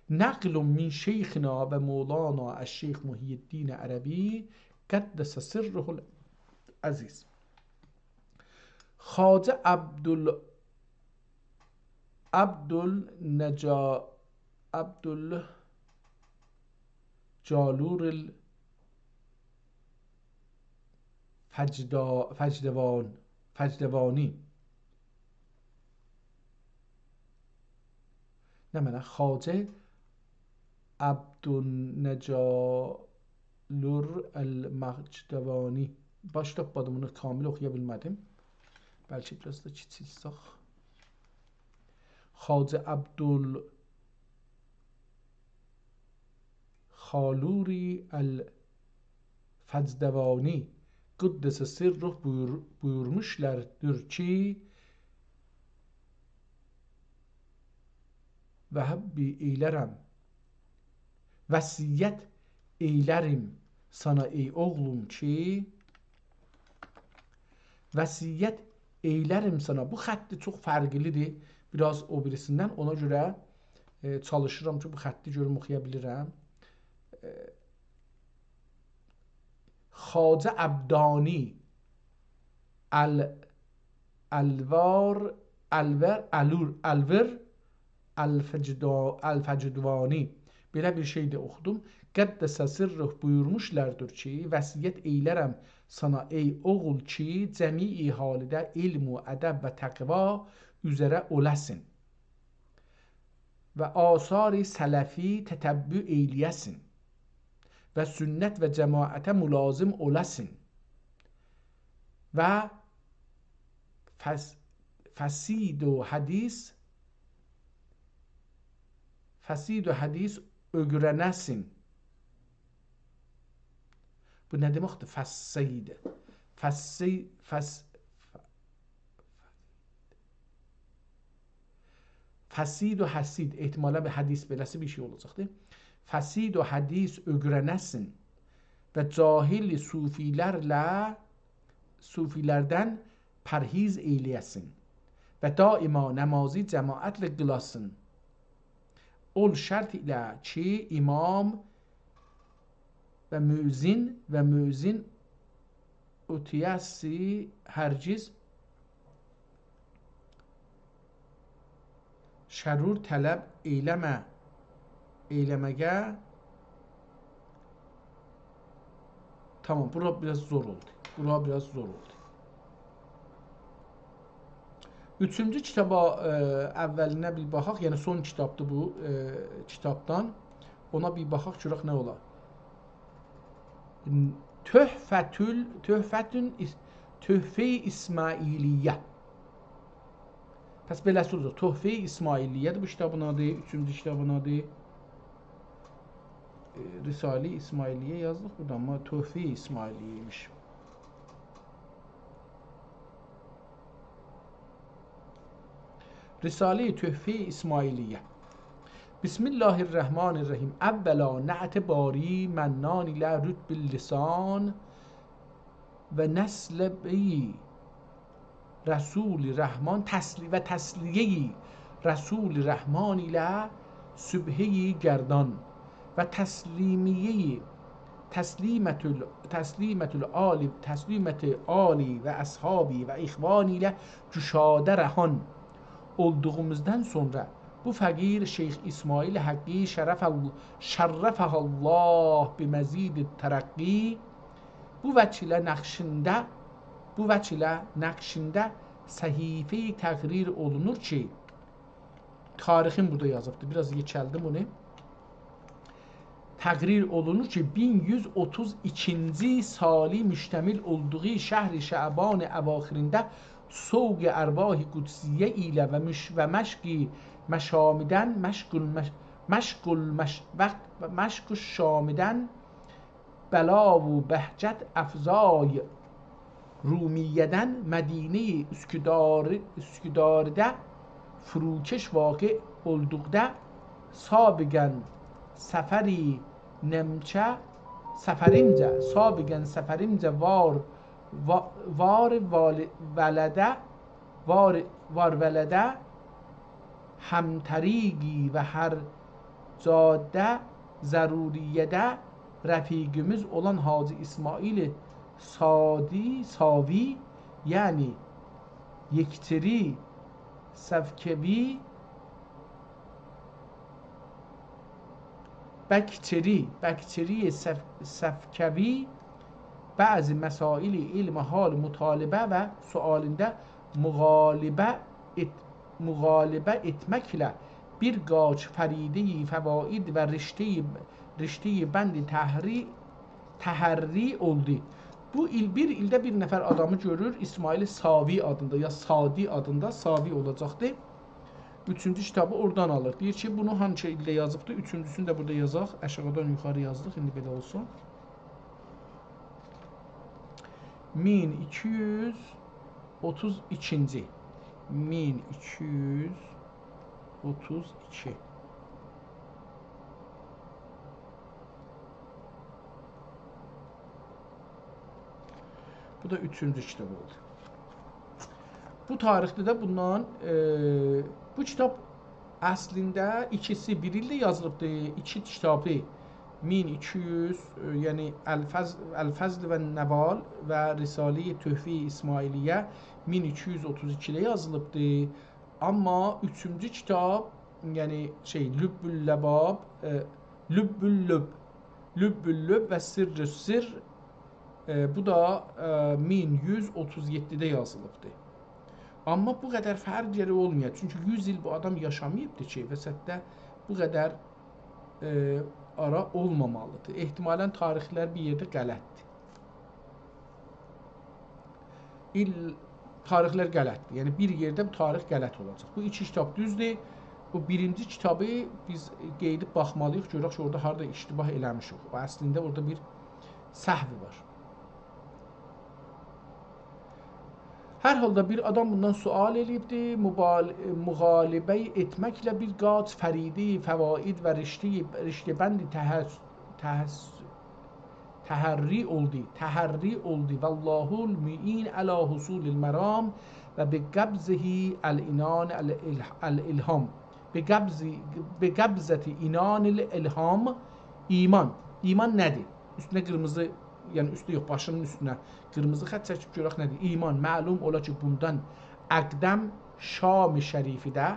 نقل من شیخنا و مولانا الشیخ محی‌الدین عربی قدس سره العزیز. خواجه عبدال، عبدالنجا، عبدالجالور ال-، فجدا-، فجدوان-، فجدوانی. نمنه؟ خواجه عبدالنجالر المجدوانی. باش تاپمادیم، بونو کامل اوخویا بیلمه‌دیم. بلکه بیر آز دا کیچیلتسک. خواجه عبدال خالوری الفجدوانی قدس سره بویور-، بویورموشلاردیر کی، وهبی ائیلرم، وصیت ائیلریم سانا، ای اوغلوم، کی، وصیت ائیلریم سانا. بو خطی چوخ فرقلی‌دیر بیر آز او بیریسیندن. اونا گؤره، ائ، چالیشیرام کی، بو خطی گؤروم اوخویا بیلیرم. ائ، خواجه عبدانی، ال-، الوار، الور، الور، الور، الفجدا-، الفجدوانی. بئله بیر شئی ده اوخودوم. قدس سره بویورموشلاردیر کی، وصیت ائیلرم سانا، ای اوغول، کی، جمیع حالده علم و ادب و تقوا اوزره اوله‌سین و آثار سلفی تتبع ائیله‌یه‌سین و سنت و جماعته ملازم اوله‌سین و فس-، فصیح و حدیث، فصیح و حدیث اؤگره‌نه‌سین. بو نه دئمکدیر؟ فصیح. فصیح، فص-، فصیح و حدیث، احتمالاً بیر حدیث بئله‌سی بیر شئی اولاجاقدیر. فصیح و حدیث اؤگره‌نه‌سین و جاهل صوفی‌لرله، صوفی‌لردن پرهیز ائیله‌یه‌سین و دائما نمازی جماعتله قیلاسین. اول شرط ایله کی، امام و مؤذن و مؤذن اوتویه‌سی هرگز شرور طلب ائیله‌مه، ائیله‌مه‌یه. تامام، بورا بیر آز زور اولدو. بورا بیر آز زور اولدو. اوچونجو کیتابا، ائ، اولینه بیر باخاق، یعنی سون کیتابدیر بو، ائ، کیتابدان. اونا بیر باخاق، گؤرک نه اولار. تحفةال-، تحفةون اس-، تحفه‌ی اسماعیلیه. پس بئله‌سی اولاجاق. تحفه‌ی اسماعیلیه‌دیر بو کیتابین آدی، اوچونجو کیتابین آدی. ائ، رساله‌ی اسماعیلیه یازدیق بورادا، آمما تحفه‌ی اسماعیلیه ایمیش. رساله‌ی تحفه‌ی اسماعیلیه. بسم الله الرحمن الرحیم. اولا نعت باری منان ایله رطب لسان و نسل بی رسول رحمان تسلی-، و تسلیه‌ی رسول رحمان ایله سبحه‌ی گردان و تسلیمیه‌ی تسلیمة ال-، تسلیمة العالی، تسلیمة عالی و اصحابی و اخوانی ایله گشاده رهان اولدوغوموزدان سونرا بو فقیر شیخ اسماعیل حقی شرف ال-، شرفه الله بمزید ترقی، بو وجه ایله نقشینده، بو وجه ایله نقشینده صحیفه‌ی تقریر اولونور کی، تاریخین بورادا یازیبدیر. بیر آز یئکلدیم بونو. تقریر اولونور کی، مین یوز اوتوز ایکینجی سالی مشتمل اولدوغو شهر شعبان اواخرینده سوق ارواح قدسیه ایله و مش-، و مشق مشامدن، مشق المش-، مشق المش-، وقت، و مشق شامدن بلا و بهجت افزای رومیه‌دن مدینه‌ی اسکدار-، اسکدارده فروکش واقع اولدوقدا سابقاً سفری نمچه، سفرینجه، سابقاً سفرینجه وار، وا-، وار وال-، ولده وار، وار ولده هم‌طریقی و هر جاده ضروریه‌ده رفیقیمیز اولان حاجی اسماعیل سادی، ساوی، یعنی یکتری سفکوی، بکچری، بکچری سف-، سفکوی بعضی مسائل علم حال مطالبه و سؤالینده مغالبه ائت-، مغالبه ائتمکله بیر قاچ فریده‌ی فواید و رشته‌ی، رشته‌ی بند تحری-، تحری اولدو. بو ایل، بیر ایلده بیر نفر آدامی گؤرور، اسماعیل ساوی آدیندا، یا سادی آدیندا، ساوی اولاجاقدی. اوچونجو کیتابی اورادان آلیر. دئییر کی، بونو هانسی ایلده یازیبدی؟ اوچونجوسونو ده بورادا یازاق. آشاغیدان یوخاری یازدیق، ایندی بئله اولسون. مین ایکی یوز اوتوز ایکینجی. مین ایکی یوز اوتوز ایکی. بو دا اوچونجو کیتاب اولدو. بو تاریخده ده بوندان، ائ، بو کیتاب اصلینده ایکیسی بیر ایلده یازیلیبدی. ایکی کیتابی مین ایکی یوز، ائ، یعنی الفضل، الفضل و النوال و رساله‌ی تحفه‌ی اسماعیلیه مین ایکی یوز اوتوز ایکیده یازیلیبدی. آمما اوچونجو کیتاب، یعنی شئی، لب اللباب، ائ، لب اللب، لب اللب و سر السر، ائ، بو دا، ائ، مین یوز اوتوز یئددیده یازیلیبدی. آمما بو قدر فرق گرک اولمایا. چونکی یوز ایل بو آدام یاشاماییبدی کی، وسطده بو قدر، ائ، آرا اولمامالیدیر. احتمالاً تاریخلر بیر یئرده غلطدیر. ایل، تاریخلر غلطدیر. یعنی بیر یئرده بو تاریخ غلط اولاجاق. بو ایکی کیتاب دوزدور. بو بیرینجی کیتابی بیز قئییدیب باخمالی‌ییق، گؤرک کی، اورادا هاردا اشتباه ائله‌میشیک. و اصلینده اورادا بیر سهو وار. هر حالدا بیر آدام بوندان سؤال ائله‌ییبدی، مبال-، مغالبه ائتمکله بیر قاچ فریده‌ی فواید و رشته‌ی، رشته‌بند تحس-، تحس-، تحری اولدو، تحری اولدو. والله المعین علی حصول المرام و بقبضه العنان ال-، ال-، الالهام. بقبض-، بقبضة عنان الالهام ایمان. ایمان نه‌دیر؟ اوستونه قیرمیزی، یعنی اوسته یوخ، باشینین اوستونه قیرمیزی خط چکیب گؤرک نه‌دیر. ایمان، معلوم اولا کی، بوندان اقدم شام شریفیده،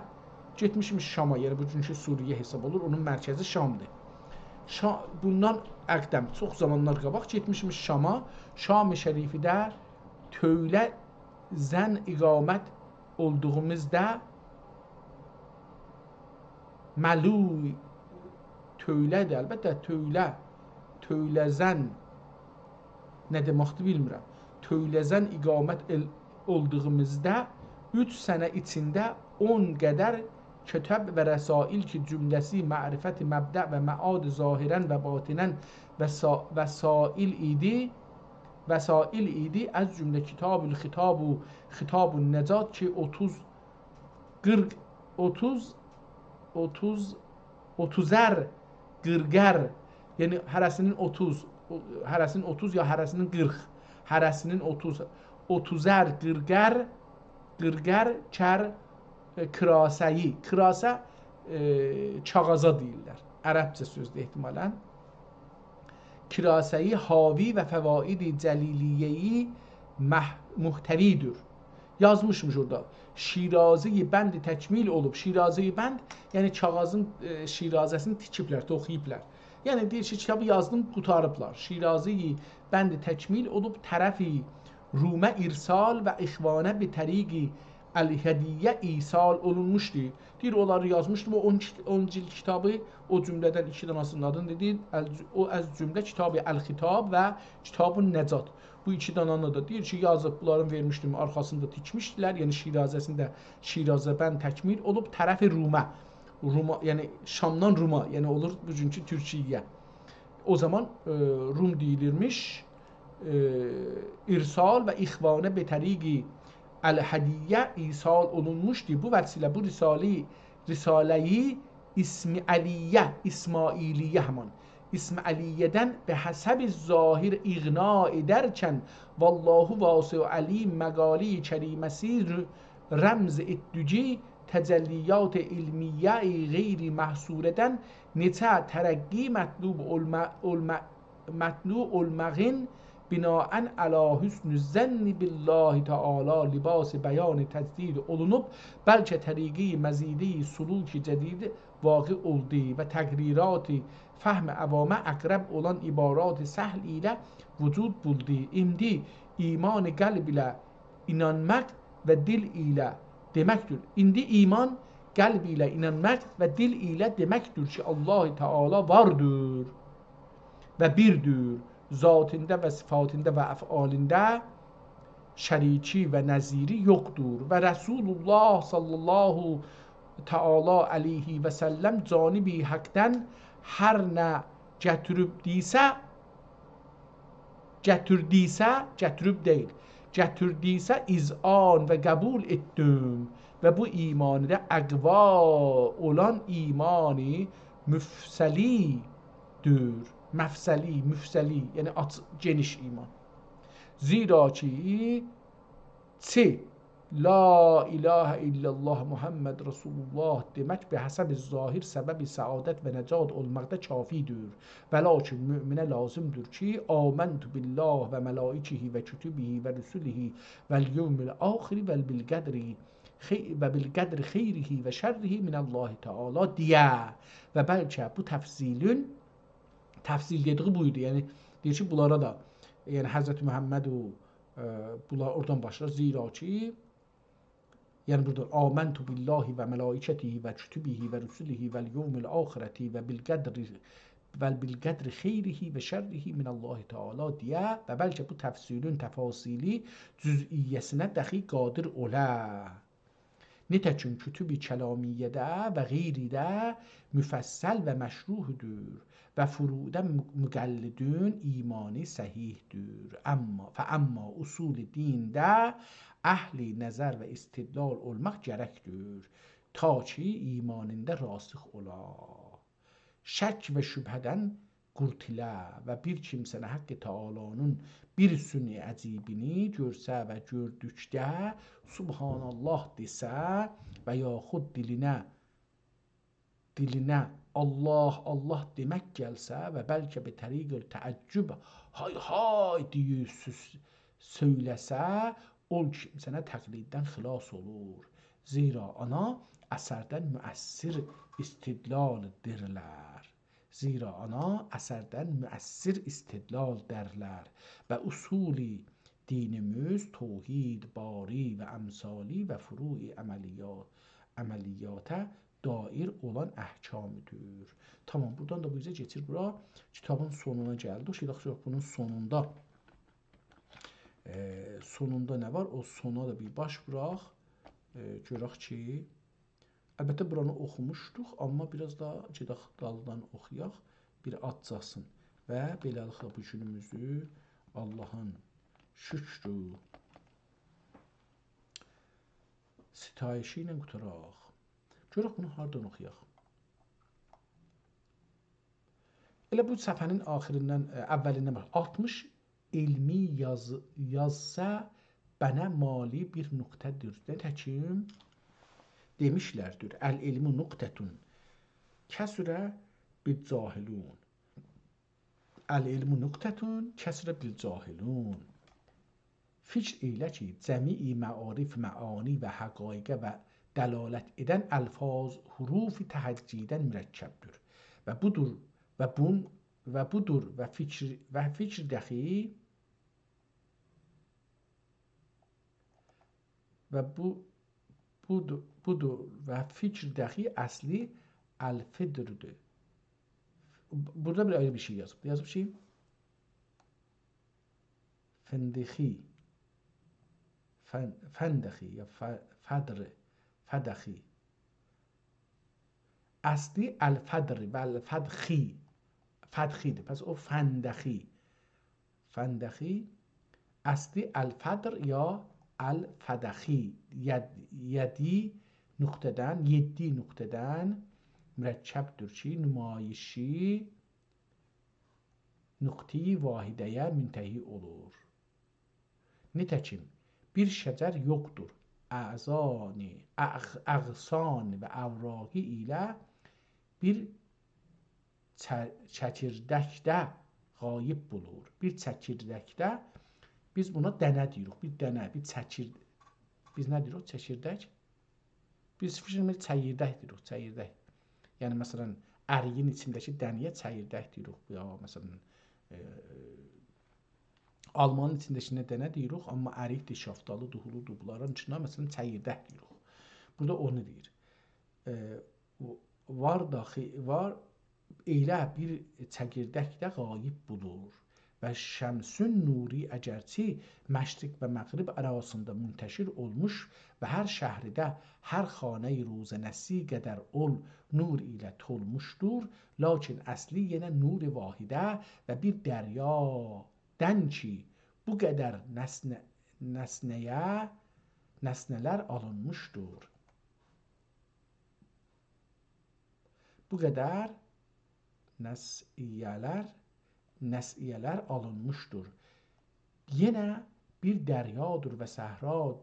گئتمیشمیش شاما، یعنی بوگونکو سوریه حساب اولور، اونون مرکزی شامدیر. شا-، بوندان اقدم، چوخ زامانلار قاباق گئتمیشمیش شاما، شام شریفیده تؤوله زن اقامت اولدوغوموزدا ملو، تؤوله‌دیر، البته، تؤوله، تؤوله‌زن نه دئمکدیر بیلمیرم. تؤوله‌زن اقامت ائل-، اولدوغوموزدا اوچ سنه ایچینده اون قدر کتاب و رسائل کی، جمله‌سی معرفت مبدأ و معاد ظاهراً و باطناً و سا-، وسائل ایدی، وسائل ایدی، از جمله کتاب الخطاب و خطاب النجات کی، اوتوز، قیرخ، اوتوز، اوتوز، اوتوزر، قیرخر، یعنی هره‌سینین اوتوز، او-، هره‌سینین اوتوز یا هره‌سینین قیرخ، هره‌سینین اوتوز، اوتوزر، قیرخر، قیرخر، کر، ائ، کراسه‌یی، کراسه، ائ، کاغاذا دئییرلر، عربجه سؤزدور احتمالاً. کراسه‌یی حاوی و فواید جلیلیه‌یی مح-، محتوی‌دور. یازمیشمیش اورادا. شیرازه‌ی بند تکمیل اولوب. شیرازه‌ی بند، یعنی کاغاذین، ائ، شیرازه‌سینی تیکیبلر، توخویوبلار. یعنی دئییر کی، کیتابی یازدیم، قوتاریبلار. شیرازه‌ی بند تکمیل اولوب، طرف رومه ارسال و اخوانه به طریق الهدیه ایصال اولونموشدو. دئییر، اونلاری یازمیشدیم، او اون، اون جلد کیتابی، او جمله‌دن ایکی دانه‌سینین آدینی دئدی، ال-، او از جمله کتاب الخطاب و کتاب النجات. بو ایکی دانه‌نی ده دئییر کی، یازیب، بونلارین وئرمیشدیم، آرخاسینی دا تیکمیشدیلر، یعنی شیرازه‌سینده، شیرازه بند تکمیل اولوب، طرف رومه، روما، یعنی شامدان روما، یعنی اولور بوگونکو تورکیه. او زامان، ائ، روم دئییلیرمیش، ائ، ارسال و اخوانه به طریق الهدیه ایصال اولونموشدو. بو وسیله بو رساله، رساله‌یی اسماعیلیه، اسماعیلیه همان، اسماعیلیه‌دن به حسب ظاهر اقناع ائدرکن، والله واسع علیم، مقاله کریمه‌سی ر-، رمز ائتدیگی تجلیات علمیه غیر محصوره‌دن نئچه ترقی مطلوب اولما-، اولما-، مطلوب اولماغین بناءً علی حسن الظن بالله تعالی لباس بیان تجدید اولونوب، بلکه طریقهٔ مزیدهٔ سلوک جدید واقع اولدو و تقریرات فهم عوامه اقرب اولان عبارات سهل ایله وجود بولدو. ایندی ایمان قلب ایله اینانماق و دیل ایله دئمکدیر. ایندی ایمان قلب ایله اینانماق و دیل ایله دئمکدیر کی، الله تعالی واردیر و بیردیر. ذاتیندا و صفاتیندا و افعالیندا شریکی و نظیری یوخدور. و رسول الله صلی الله تعالی علیه و سلم جانب حقدن هر نه گتیریبدیسه، گتیردیسه، گتیریب دئییل، گتیردیسه اذعان و قبول ائتدیم و بو ایمانی دا اقوا اولان ایمانی مفصلی‌دیر. مفصلی، مفصلی، یعنی آچ-، گئنیش ایمان. زیرا کی، چی لا اله الا الله محمد رسول الله دئمک به حسب ظاهر سبب سعادت و نجات اولماقدا کافی‌دیر. ولکن مؤمنه لازم‌دیر کی، آمنت بالله و ملائکته و کتبه و رسله و الیوم الآخر و بالقدر خی-، و بالقدر خیره و شره من الله تعالی دئیه و بلکه بو تفضیلین، تفضیل دئدیگی بویدو. یعنی، دئییر کی، بونلارا دا، یعنی حضرت محمد و، ائ، بونلار اورادان باشلار. زیرا کی، یعنی بورادا آمنت بالله و ملائکته و کتبه و رسله و الیوم الآخرة و بالقدر، و بالقدر خیره و شره من الله تعالی دئیه و بلکه بو تفضیلین تفاصیلی جزئیه‌سینه دخی قادر اولا. نتکین کتب کلامیه‌ده و غیرده مفصل و مشروح‌دور و فروعده م-، مقلدین ایمانی صحیح‌دور. اما، فاما اصول دینده اهل نظر و استدلال اولماق گرکدیر، تا کی ایمانیندا راسخ اولا. شک و شبهه‌دن قورتولا و بیر کیمسه‌نه حق تعالی‌نین بیر صنع عجیبینی گؤرسه و گؤردوکده سبحان الله دئسه و یاخود دیلینه، دیلینه الله، الله دئمک گلسه و بلکه به طریق تعجب های های دئییب سؤز سؤیله‌سه، اول کیمسه‌نه تقلیددن خلاص اولور. زیرا اونا اثردن مؤثر استدلال‌دیرلر. زیرا اونا اثردن مؤثر استدلال دئرلر و اصول دینیمیز توحید، باری و امثالی و فروع عملیات، عملیاته دایر اولان احکام‌دیر. تامام، بورادان دا بو اوزه کئچیر بورا. کیتابین سونونا گلدیک. شئیده، یوخ، بونون سونوندا، ائ، سونوندا نه وار؟ او سونا دا بیر باش ووراق. ائ، گؤرک کی، البته، بورانی اوخوموشدوق، آمما بیر آز دا گئدک دالدان اوخویاق، بیر آزجاسین. و بئله‌لیکله بو گونوموزو آللاهین شوکرو ستایشی ایله قوتاراق. گؤرک بونو هاردان اوخویاق. ائله بو صفحه‌نین آخیریندن، ائ، اولیندن باش. آلتمیش علمی یاز-، یازسا بنه مالی بیر نقطه‌دیر. نتکین دئمیشلردیر: «العلم نقطة کثر بالجاهلون.» «العلم نقطة کثر بالجاهلون.» فکر ائیله کی، جمیع معارف، معانی و حقایقه و دلالت ائدن الفاظ حروف تهجی‌دن مرکب‌دور. و بودور، و بون، و بودور و فکر، و فکر دخی، و بو، بودور، بودور و فکر دخی اصلی الفدردور. بورادا بیر آیری بیر شئی یازیب. یازیب کی، فندخی. فن-، فندخی یا ف-، فدر، فدخی. اصلی الفدر و الفدخی. فدخی‌دیر. پس او فندخی. فندخی. اصلی الفدر یا الفدخی. ید-، یدی نقطه‌دن، یئددی نقطه‌دن مرکب‌دور کی، نمایشی نقطه‌ی واحده‌یه منتهی اولور. نتکین بیر شجر یوخدور، اعضانی، اغ-، اغصان و اوراقی ایله بیر چه-، چکیردکده غایب بولور. بیر چکیردکده بیز بونا دنه دئییریک. بیر دنه، بیر چکیر-، بیز نه دئییریک؟ چکیردک. بیز فیکر ائلیرم چکیردک دئییریک، چکیردک. یعنی، مثلا، اریگین ایچینده‌کی دنه‌یه چکیردک دئییریک. یا، مثلا، ائ، آلمانین ایچینده‌کینه دنه دئییریک، آمما ارکدیر، شافتالی‌دیر، هولودور، بونلارین ایچینده، مثلا، چکیردک دئییریک. بورادا اونو دئییر. ائ، وار داخی، وار ائله بیر چکیردک ده غایب بولور. و شمس نوری اگرچه مشرق و مغرب آراسیندا منتشر اولموش و هر شهرده، هر خانه‌ی روزنه‌سی قدر اول نور ایله تولموشدور، لاکین اصلی یئنه نور واحده و بیر دریادان کی، بو قدر نسنه-، نسنه‌یه، نسنه‌لر آلینمیشدیر. بو قدر نسیه‌لر، نسیه‌لر آلینمیشدیر. یئنه بیر دریادیر و صحرا،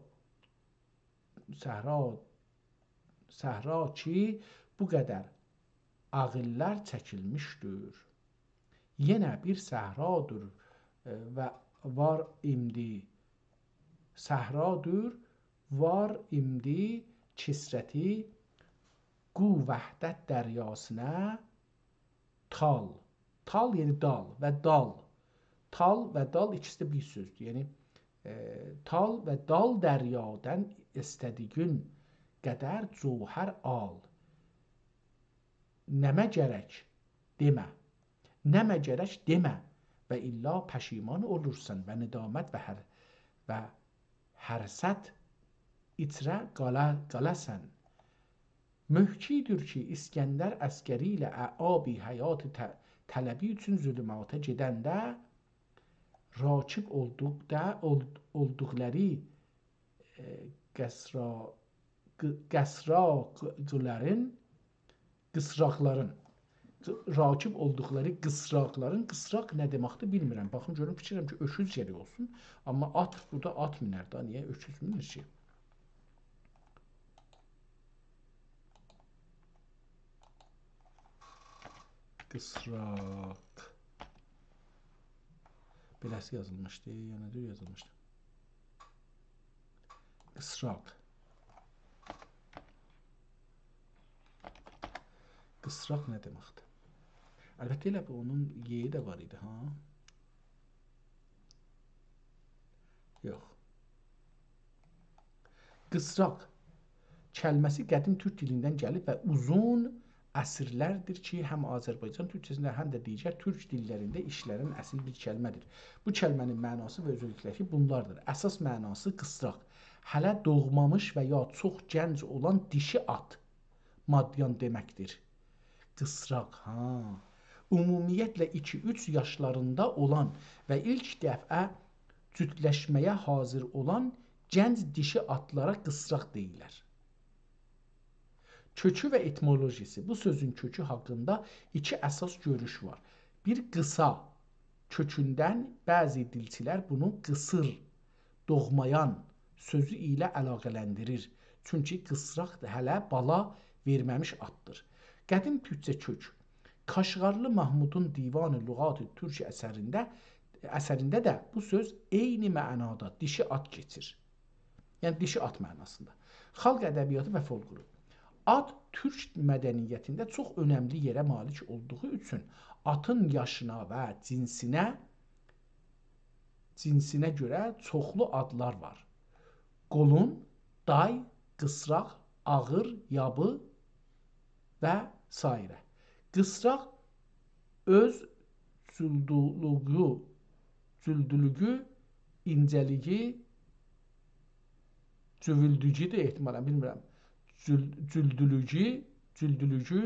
صحرا، صحرا کی، بو قدر آغیللار چکیلمیشدیر. یئنه بیر صحرادیر، ائ، و وار ایمدی صحرادیر، وار ایمدی کثرتی قو وحدت دریاسینه تال. تال، یعنی دال و دال. تال و دال ایکیسی ده بیر سؤزدور. یعنی، ائ، تال و دال دریادان ایسته‌دیگین قدر جوهر آل. نمه گرک دئمه. نمه گرک دئمه و الا پشیمان اولورسان و ندامت و هر-، و حسرت ایچره قالا-، قالاسان. محکی‌دیر کی، اسکندر عسگری ایله ا-، آب حیات ط-، طلبی اوچون ظلماتا گئدنده راکب اولدوقدا، اول-، اولدوقلاری، ائ، قصرا-، ق-، قصراقلارین، قصراقلارین، ق-، راکب اولدوقلاری قصراقلارین، قصراق نه دئمکدیر بیلمیرم. باخین گؤرون، فیکر ائلیرم کی، اؤکوز گرک اولسون. آمما آت، بورادا آت مینر دا، نییه اؤکوز مینیر کی؟ قصراق. بئله‌سی یازیلمیشدی، یا نه جور یازیلمیشدی؟ قصراق. قصراق نه دئمکدیر؟ البته، ائله بو اونون یئیی ده وار ایدی، ها؟ یوخ. قصراق کلمه‌سی قدیم تورک دیلیندن گلیب و اوزون عصرلردیر کی، هم آذربایجان تورکجه‌سینده، هم ده دیگر تورک دیللرینده ایشلنن اصیل بیر کلمه‌دیر. بو کلمه‌نین معناسی و اؤزللیکلری بونلاردیر. اساس معناسی: قصراق، هله دوغمامیش و یا چوخ گنج اولان دیشی آت، مادیان دئمکدیر. قصراق، ها. عمومیتله ایکی-اوچ یاشلاریندا اولان و ایلک دفعه جوتلشمه‌یه حاضر اولان گنج دیشی آتلارا قصراق دئییرلر. کؤکو و ائتیمولوژیسی. بو سؤزون کؤکو حاقیندا ایکی اساس گؤروش وار. بیر، قیسا، کؤکوندن، بعضی دیلچیلر بونو قیسیر، دوغمایان سؤزو ایله علاقه‌لندیریر. چونکی قیسراق هله بالا وئرمه‌میش آتدیر. قدیم تورکجه کؤک. کاشغارلی محمودون دیوان لغات ترک اثرینده، اثرینده ده بو سؤز عینی معنادا دیشی آت کئچیر. یعنی دیشی آت معناسیندا. خالق ادبیاتی و فولکلورو. آت تورک مدنیتینده چوخ اؤنملی یئره مالیک اولدوغو اوچون آتین یاشینا و جنسینه، جنسینه گؤره چوخلو آدلار وار. قولون، دای، قیسراق، آغیر، یابی و سایره. قیسراق اؤز جولدولوگو، جولدولوگو، اینجه‌لیگی، جوولدوگو ده احتمالاً، بیلمیرم. جول-، جولدولوگو، جولدولوگو،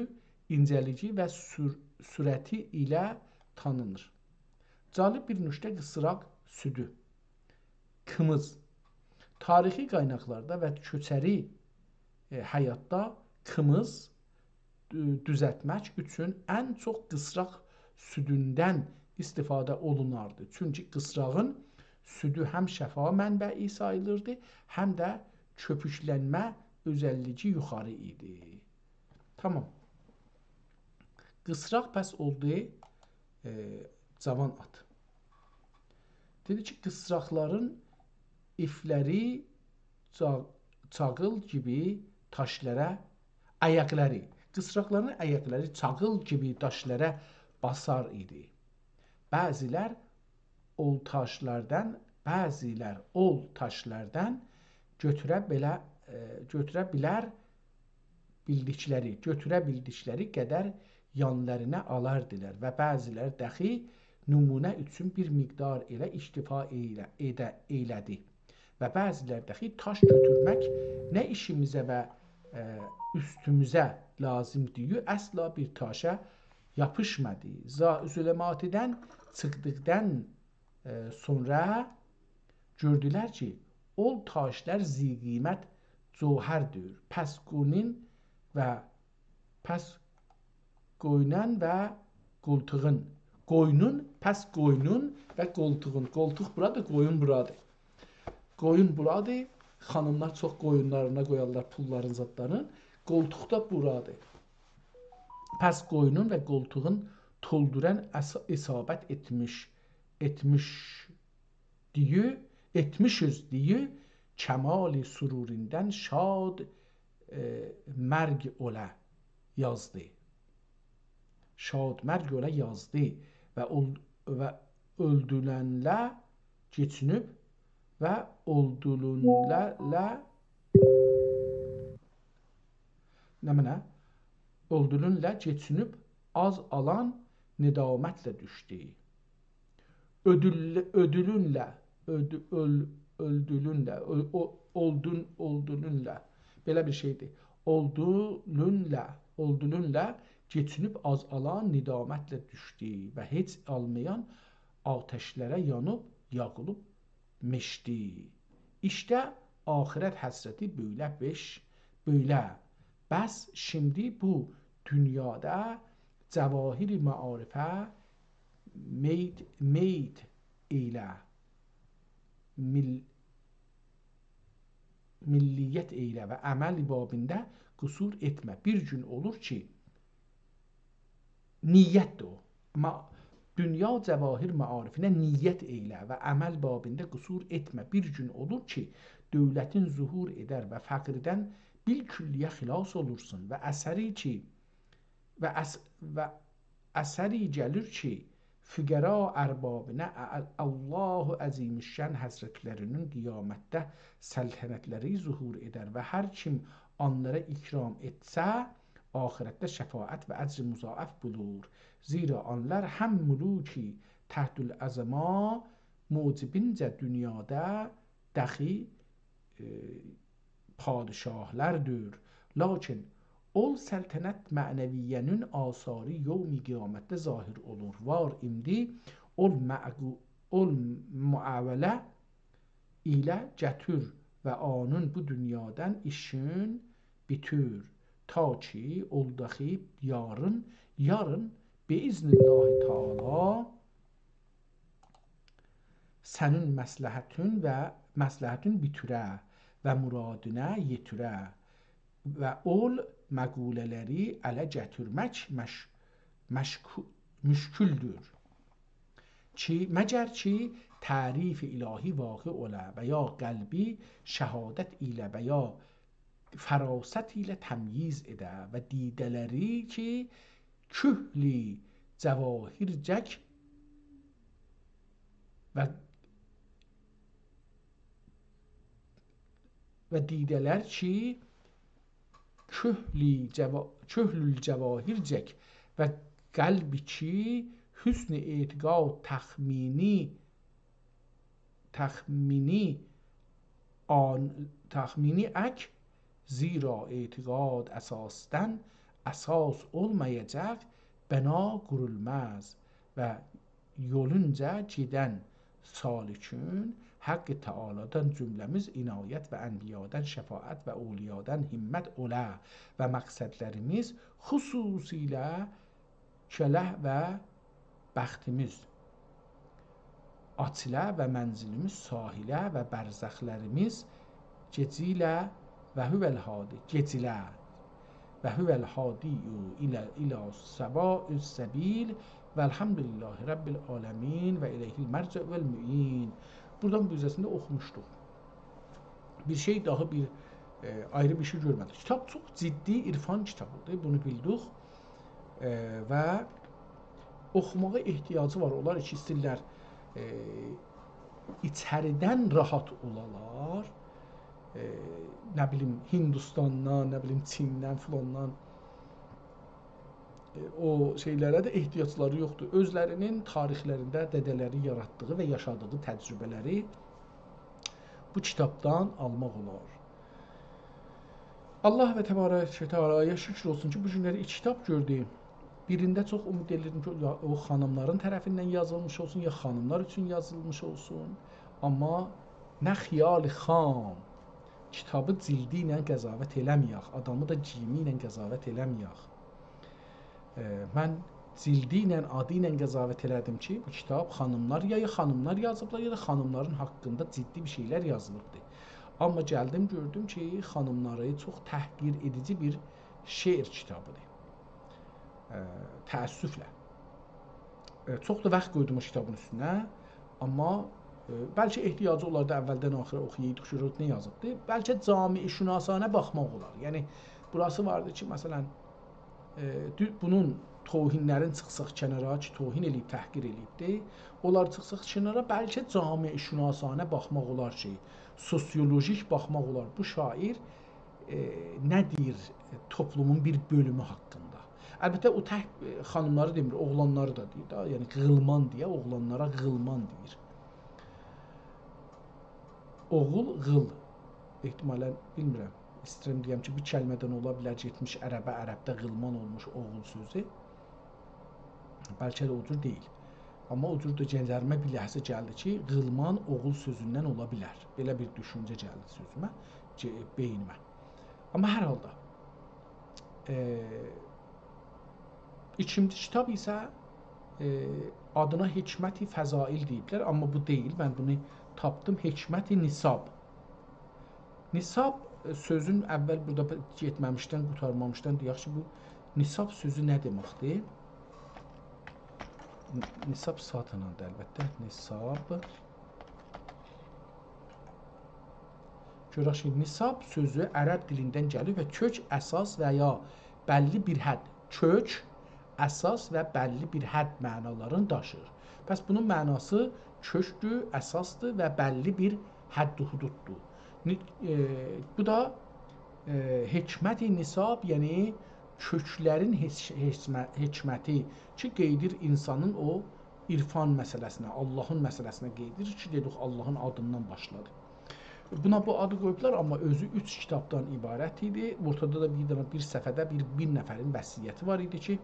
اینجه‌لیگی و سور-، سورتی ایله تانینیر. جالب بیر نکته: قیسراق سودو. قیمیز. تاریخی قایناقلاردا و کؤچری، ائ، حیاتدا قیمیز، ائ، دوزلتمک اوچون ان چوخ قیسراق سودوندن استفاده اولوناردی. چونکی قیسراغین سودو هم شفا منبعی ساییلیردی، هم ده کؤپوکلنمه اؤزللیگی یوخاری ایدی. تامام. قیسراق پس اولدو، ائ، جاوان آت. دئدی کی، قیسراقلارین ایفلری چا-، چاغیل کیمی داشلارا، آیاقلاری، قیسراقلارین آیاقلاری چاغیل کیمی داشلارا باسار ایدی. بعضیلر اول داشلاردان، بعضیلر اول داشلاردان گؤتوره بیله-، ائ، گؤتوره بیلر بیلدیکلری، گؤتوره بیلدیکلری قدر یانلارینا آلاردیلار و بعضیلر داخی نمونه اوچون بیر مقدار ائله اکتفا ائیله-، ائده-، ائیله‌دی. و بعضیلر داخی داش گؤتورمک نه ایشیمیزه و، ائ، اوستوموزه لازیم دئییل، اصلا بیر داشا یاپیشمادی. زا-، ظلماتی‌دن چیخدیقدان، ائ، سونرا گؤردولر کی، اول داشلار ذی‌قیمت جوهردیر. پس قویونون و پس قویونون و قولتوغون. قویونون، پس قویونون و قولتوغون. قولتوق بورادیر، قویون بورادیر. قویون بورادیر. خانیملار چوخ قویونلارینا قویارلار پوللارین، زادلارین. قولتوق دا بورادیر. پس قویونون و قولتوغون تولدوران اس-، اصابت ائتمیش، ائتمیش دئیه، ائتمیشیز دئیه، کمال سروریندن شاد، ائ، مرگ اوله یازدی. شاد مرگ اوله یازدی و اول-، و اؤلدولنله کئچینیب و اولدولونله، نمنه؟ اولدولونله کئچینیب آز آلان ندامتله دوشدو. اؤدول-، اؤدولونله، اؤدو-، اؤل-، اؤلدولونله، اؤ-، او-، اولدون-، اولدولونله. بئله بیر شئیدیر. اولدولونله، اولدولونله کئچینیب آز آلان ندامتله دوشدو و هئچ آلمایان آتشلره یانیب، یاغیلیب میشدی. ایشته آخرت حسرتی بؤیله بئش، بؤیله. بس شیمدی بو دونیادا جواهر معارفه مید، مید ائیله، مل-، ملیت ائیله و عمل بابینده قصور ائتمه. بیر گون اولور کی، نیتدیر او. ما-، دونیا جواهر معارفینه نیت ائیله و عمل بابینده قصور ائتمه. بیر گون اولور کی، دؤولتین ظهور ائدر و فقردن بالکلیه خلاص اولورسون و اثری کی، و اث-، و اثری گلیر کی، فقرا اربابینه ا-، الله عظیم‌الشأن حضرتلری‌نین قیامتده سلطنتلری ظهور ائدر و هر کیم آنلارا اکرام ائتسه، آخرتده شفاعت و اجر مضاعف بولور. زیرا آنلار هم ملوک تحت‌العظما موجبینجه دونیادا دخی، ائ، پادشاهلاردیر. لاکین اول سلطنت معنویه‌نین آثاری یوم قیامتده ظاهر اولور. وار ایندی اول معقو-، اول معاوله ایله گتیر و آنین بو دونیادان ایشین بیتیر. تا کی، اول داخی یارین، یارین، باذن الله تعالی، سنین مصلحتین و مصلحتین بیتوره و مرادینا یئتیره و اول مقوله‌لری اله گتیرمک مش-، مشکو-، مشکلدور. کی، مگر کی، تعریف الهی واقع اوله و یا قلبی شهادت ایله و یا فراست ایله تمییز ائده و دیده‌لری کی، کحل جواهرجک و، و دیده‌لر کی، کحل جوا-، کحل الجواهرجک و قلبی کی، حسن اعتقاد تخمینی، تخمینی آن-، تخمینی اک، زیرا اعتقاد اساسدان اساس اولمایاجاق بنا قورولماز و یولونجا گئدن سالکین حق تعالی‌دان جمله‌میز عنایت و انبیادان شفاعت و اولیادان همت اوله و مقصدلریمیز خصوصیله کله و بختیمیز آچیله و منزلیمیز ساحله و برزخلریمیز گئجیله و هو الهادی گئجیله. و هو الهادی الی، الی سواء السبیل و الحمد لله رب العالمین و الیه المرجع و المعین. بورادان بو اوزه‌سینده اوخوموشدوق. بیر شئی داها، بیر، ائ، آیری بیر شئی گؤرمه‌دیک. کیتاب چوخ جدی عرفان کیتابیدیر، بونو بیلدیک. ائ، و اوخوماغا احتیاجی وار. اونلار کی ایسته‌ییرلر، ائ، ایچریدن راحت اولالار. ائ، نه بیلیم، هیندوستاندان، نه بیلیم، چیندن، فلاندان، ائ، او شئیلره ده احتیاجلاری یوخدور. اؤزلرینین تاریخلرینده دده‌لری یاراتدیغی و یاشادیغی تجربه‌لری بو کیتابدان آلماق اولار. الله و تبارک و تعالایا شکر اولسون کی بو گونلری ایکی کیتاب گؤردوم. بیرینده چوخ امید ائدیردیم کی، یا، او خانیملارین طرفیندن یازیلمیش اولسون، یا خانیملار اوچون یازیلمیش اولسون. آمما نه خیال خام، کیتابی جلدی ایله قضاوت ائله‌مه‌یک، آدامی دا گئییمی ایله قضاوت ائله‌مه‌یک. ائ، من جلدی ایله، آدی ایله قضاوت ائله‌دیم کی بو کیتاب خانیملار، یا، یا خانیملار یازیبلار، یا دا خانیملارین حاقیندا جدی بیر شئیلر یازیلیبدی. آمما گلدیم گؤردوم کی خانیملاری چوخ تحقیر ائدیجی بیر شعر کیتابیدیر. ائ، تأسفله. ائ، چوخ دا واخت قویدوم او کیتابین اوستونه. آمما، ائ، بلکه احتیاجی اولاردی اولدن آخیرا اوخویایدیق، گؤرک نه یازیبدی. بلکه جامعه‌شناسانه باخماق اولار. یعنی بوراسی واردی کی مثلا، ائ، دو-، بونون توهینلرین چیخساق کنارا کی توهین ائله‌ییب، تحقیر ائله‌ییبدی، اونلاری چیخساق کنارا، بلکه جامعه‌شناسانه باخماق اولار کی، سوسیولوژیک باخماق اولار بو شاعر، ائ، نه دئییر، ائ، توپلومون بیر بؤلومو حاقیندا. البته او تک، ائ، خانیملاری دئمیر، اوغلانلاری دا دئییر دا، یعنی غلمان دئیه اوغلانلارا غلمان دئییر. اوغول، غل. احتمالا، بیلمیرم، ایسته‌ییرم دئیم کی بیر کلمه‌دن اولا بیلر گئتمیش عربه، عربده غلمان اولموش اوغول سؤزو. بلکه ده او جور دئییل. آمما او جور ده گلرمه بیر لحظه گلدی کی غلمان اوغول سؤزوندن اولا بیلر. بئله بیر دوشونجه گلدی سؤزومه، گئ-، بئینیمه. آمما هر حالدا، ائ، ایکینجی کیتاب ایسه، ائ، آدینا حکمت فضائل دئییبلر، آمما بو دئییل. من بونو تاپدیم، حکمت نساب. نساب، ائ، سؤزون اول بورادا ب-، گئتمه‌میشدن، قوتارمامیشدان دئیک کی بو نساب سؤزو نه دئمکدیر؟ ن-، نساب ساتین‌آلدی البته. نساب. گؤرک کی نساب سؤزو عرب دیلیندن گلیر و کؤک، اساس و یا بللی بیر حد. کؤک، اساس و بللی بیر حد معنالارینی داشیر. پس بونون معناسی کؤکدور، اساسدیر و بللی بیر حد و حدوددور. نی-، ائ، بو دا، ائ، حکمت نساب، یعنی کؤکلرین حک-، حکمه-، حکمتی کی قاییدیر انسانین او عرفان مسئله‌سینه، اللهین مسئله‌سینه قاییدیر کی دئدیک اللهین آدیندان باشلادی. بونا بو آدی قویوبلار، آمما اؤزو اوچ کیتابدان عبارت ایدی. اورتادا دا بیر دنه، بیر صفحه‌ده بیر، بیر نفرین وصیتی وار ایدی کی،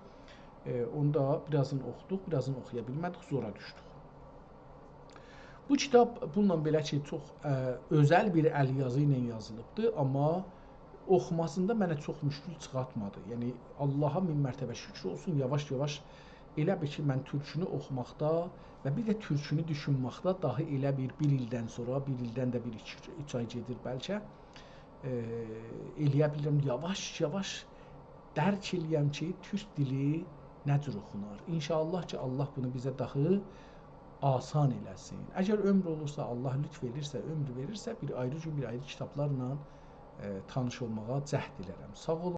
ائ، اونو دا بیر آزین اوخودوق، بیر آزین اوخویا بیلمه‌دیک، زورا دوشدوک. بو کیتاب بونونلا بئله کی چوخ، ائ، اؤزل بیر ال یازی ایله یازیلیبدی، آمما اوخوماسیندا منه چوخ مشکل چیخارتمادی. یعنی اللها مین مرتبه شکر اولسون، یاواش-یاواش ائله بیل کی من تورکونو اوخوماقدا و بیر ده تورکونو دوشونمکده داها ائله بیر، بیر ایلدن سونرا، بیر ایلدن ده بیر ایکی، اوچ آی گئدیر بلکه، ائ، ائلیه بیلیرم یاواش-یاواش درک ائلییم کی تورک دیلی نه جور اوخونار. ان‌شاءالله کی الله بونو بیزه داها آسان ائله‌سین. اگر عؤمور اولورسا، الله لطف ائدیرسه، عؤمور وئریرسه، بیر آیری گون، بیر آیری کیتابلارلا، ائ، تانیش اولماغا جهد ائلرم. ساغ اولون.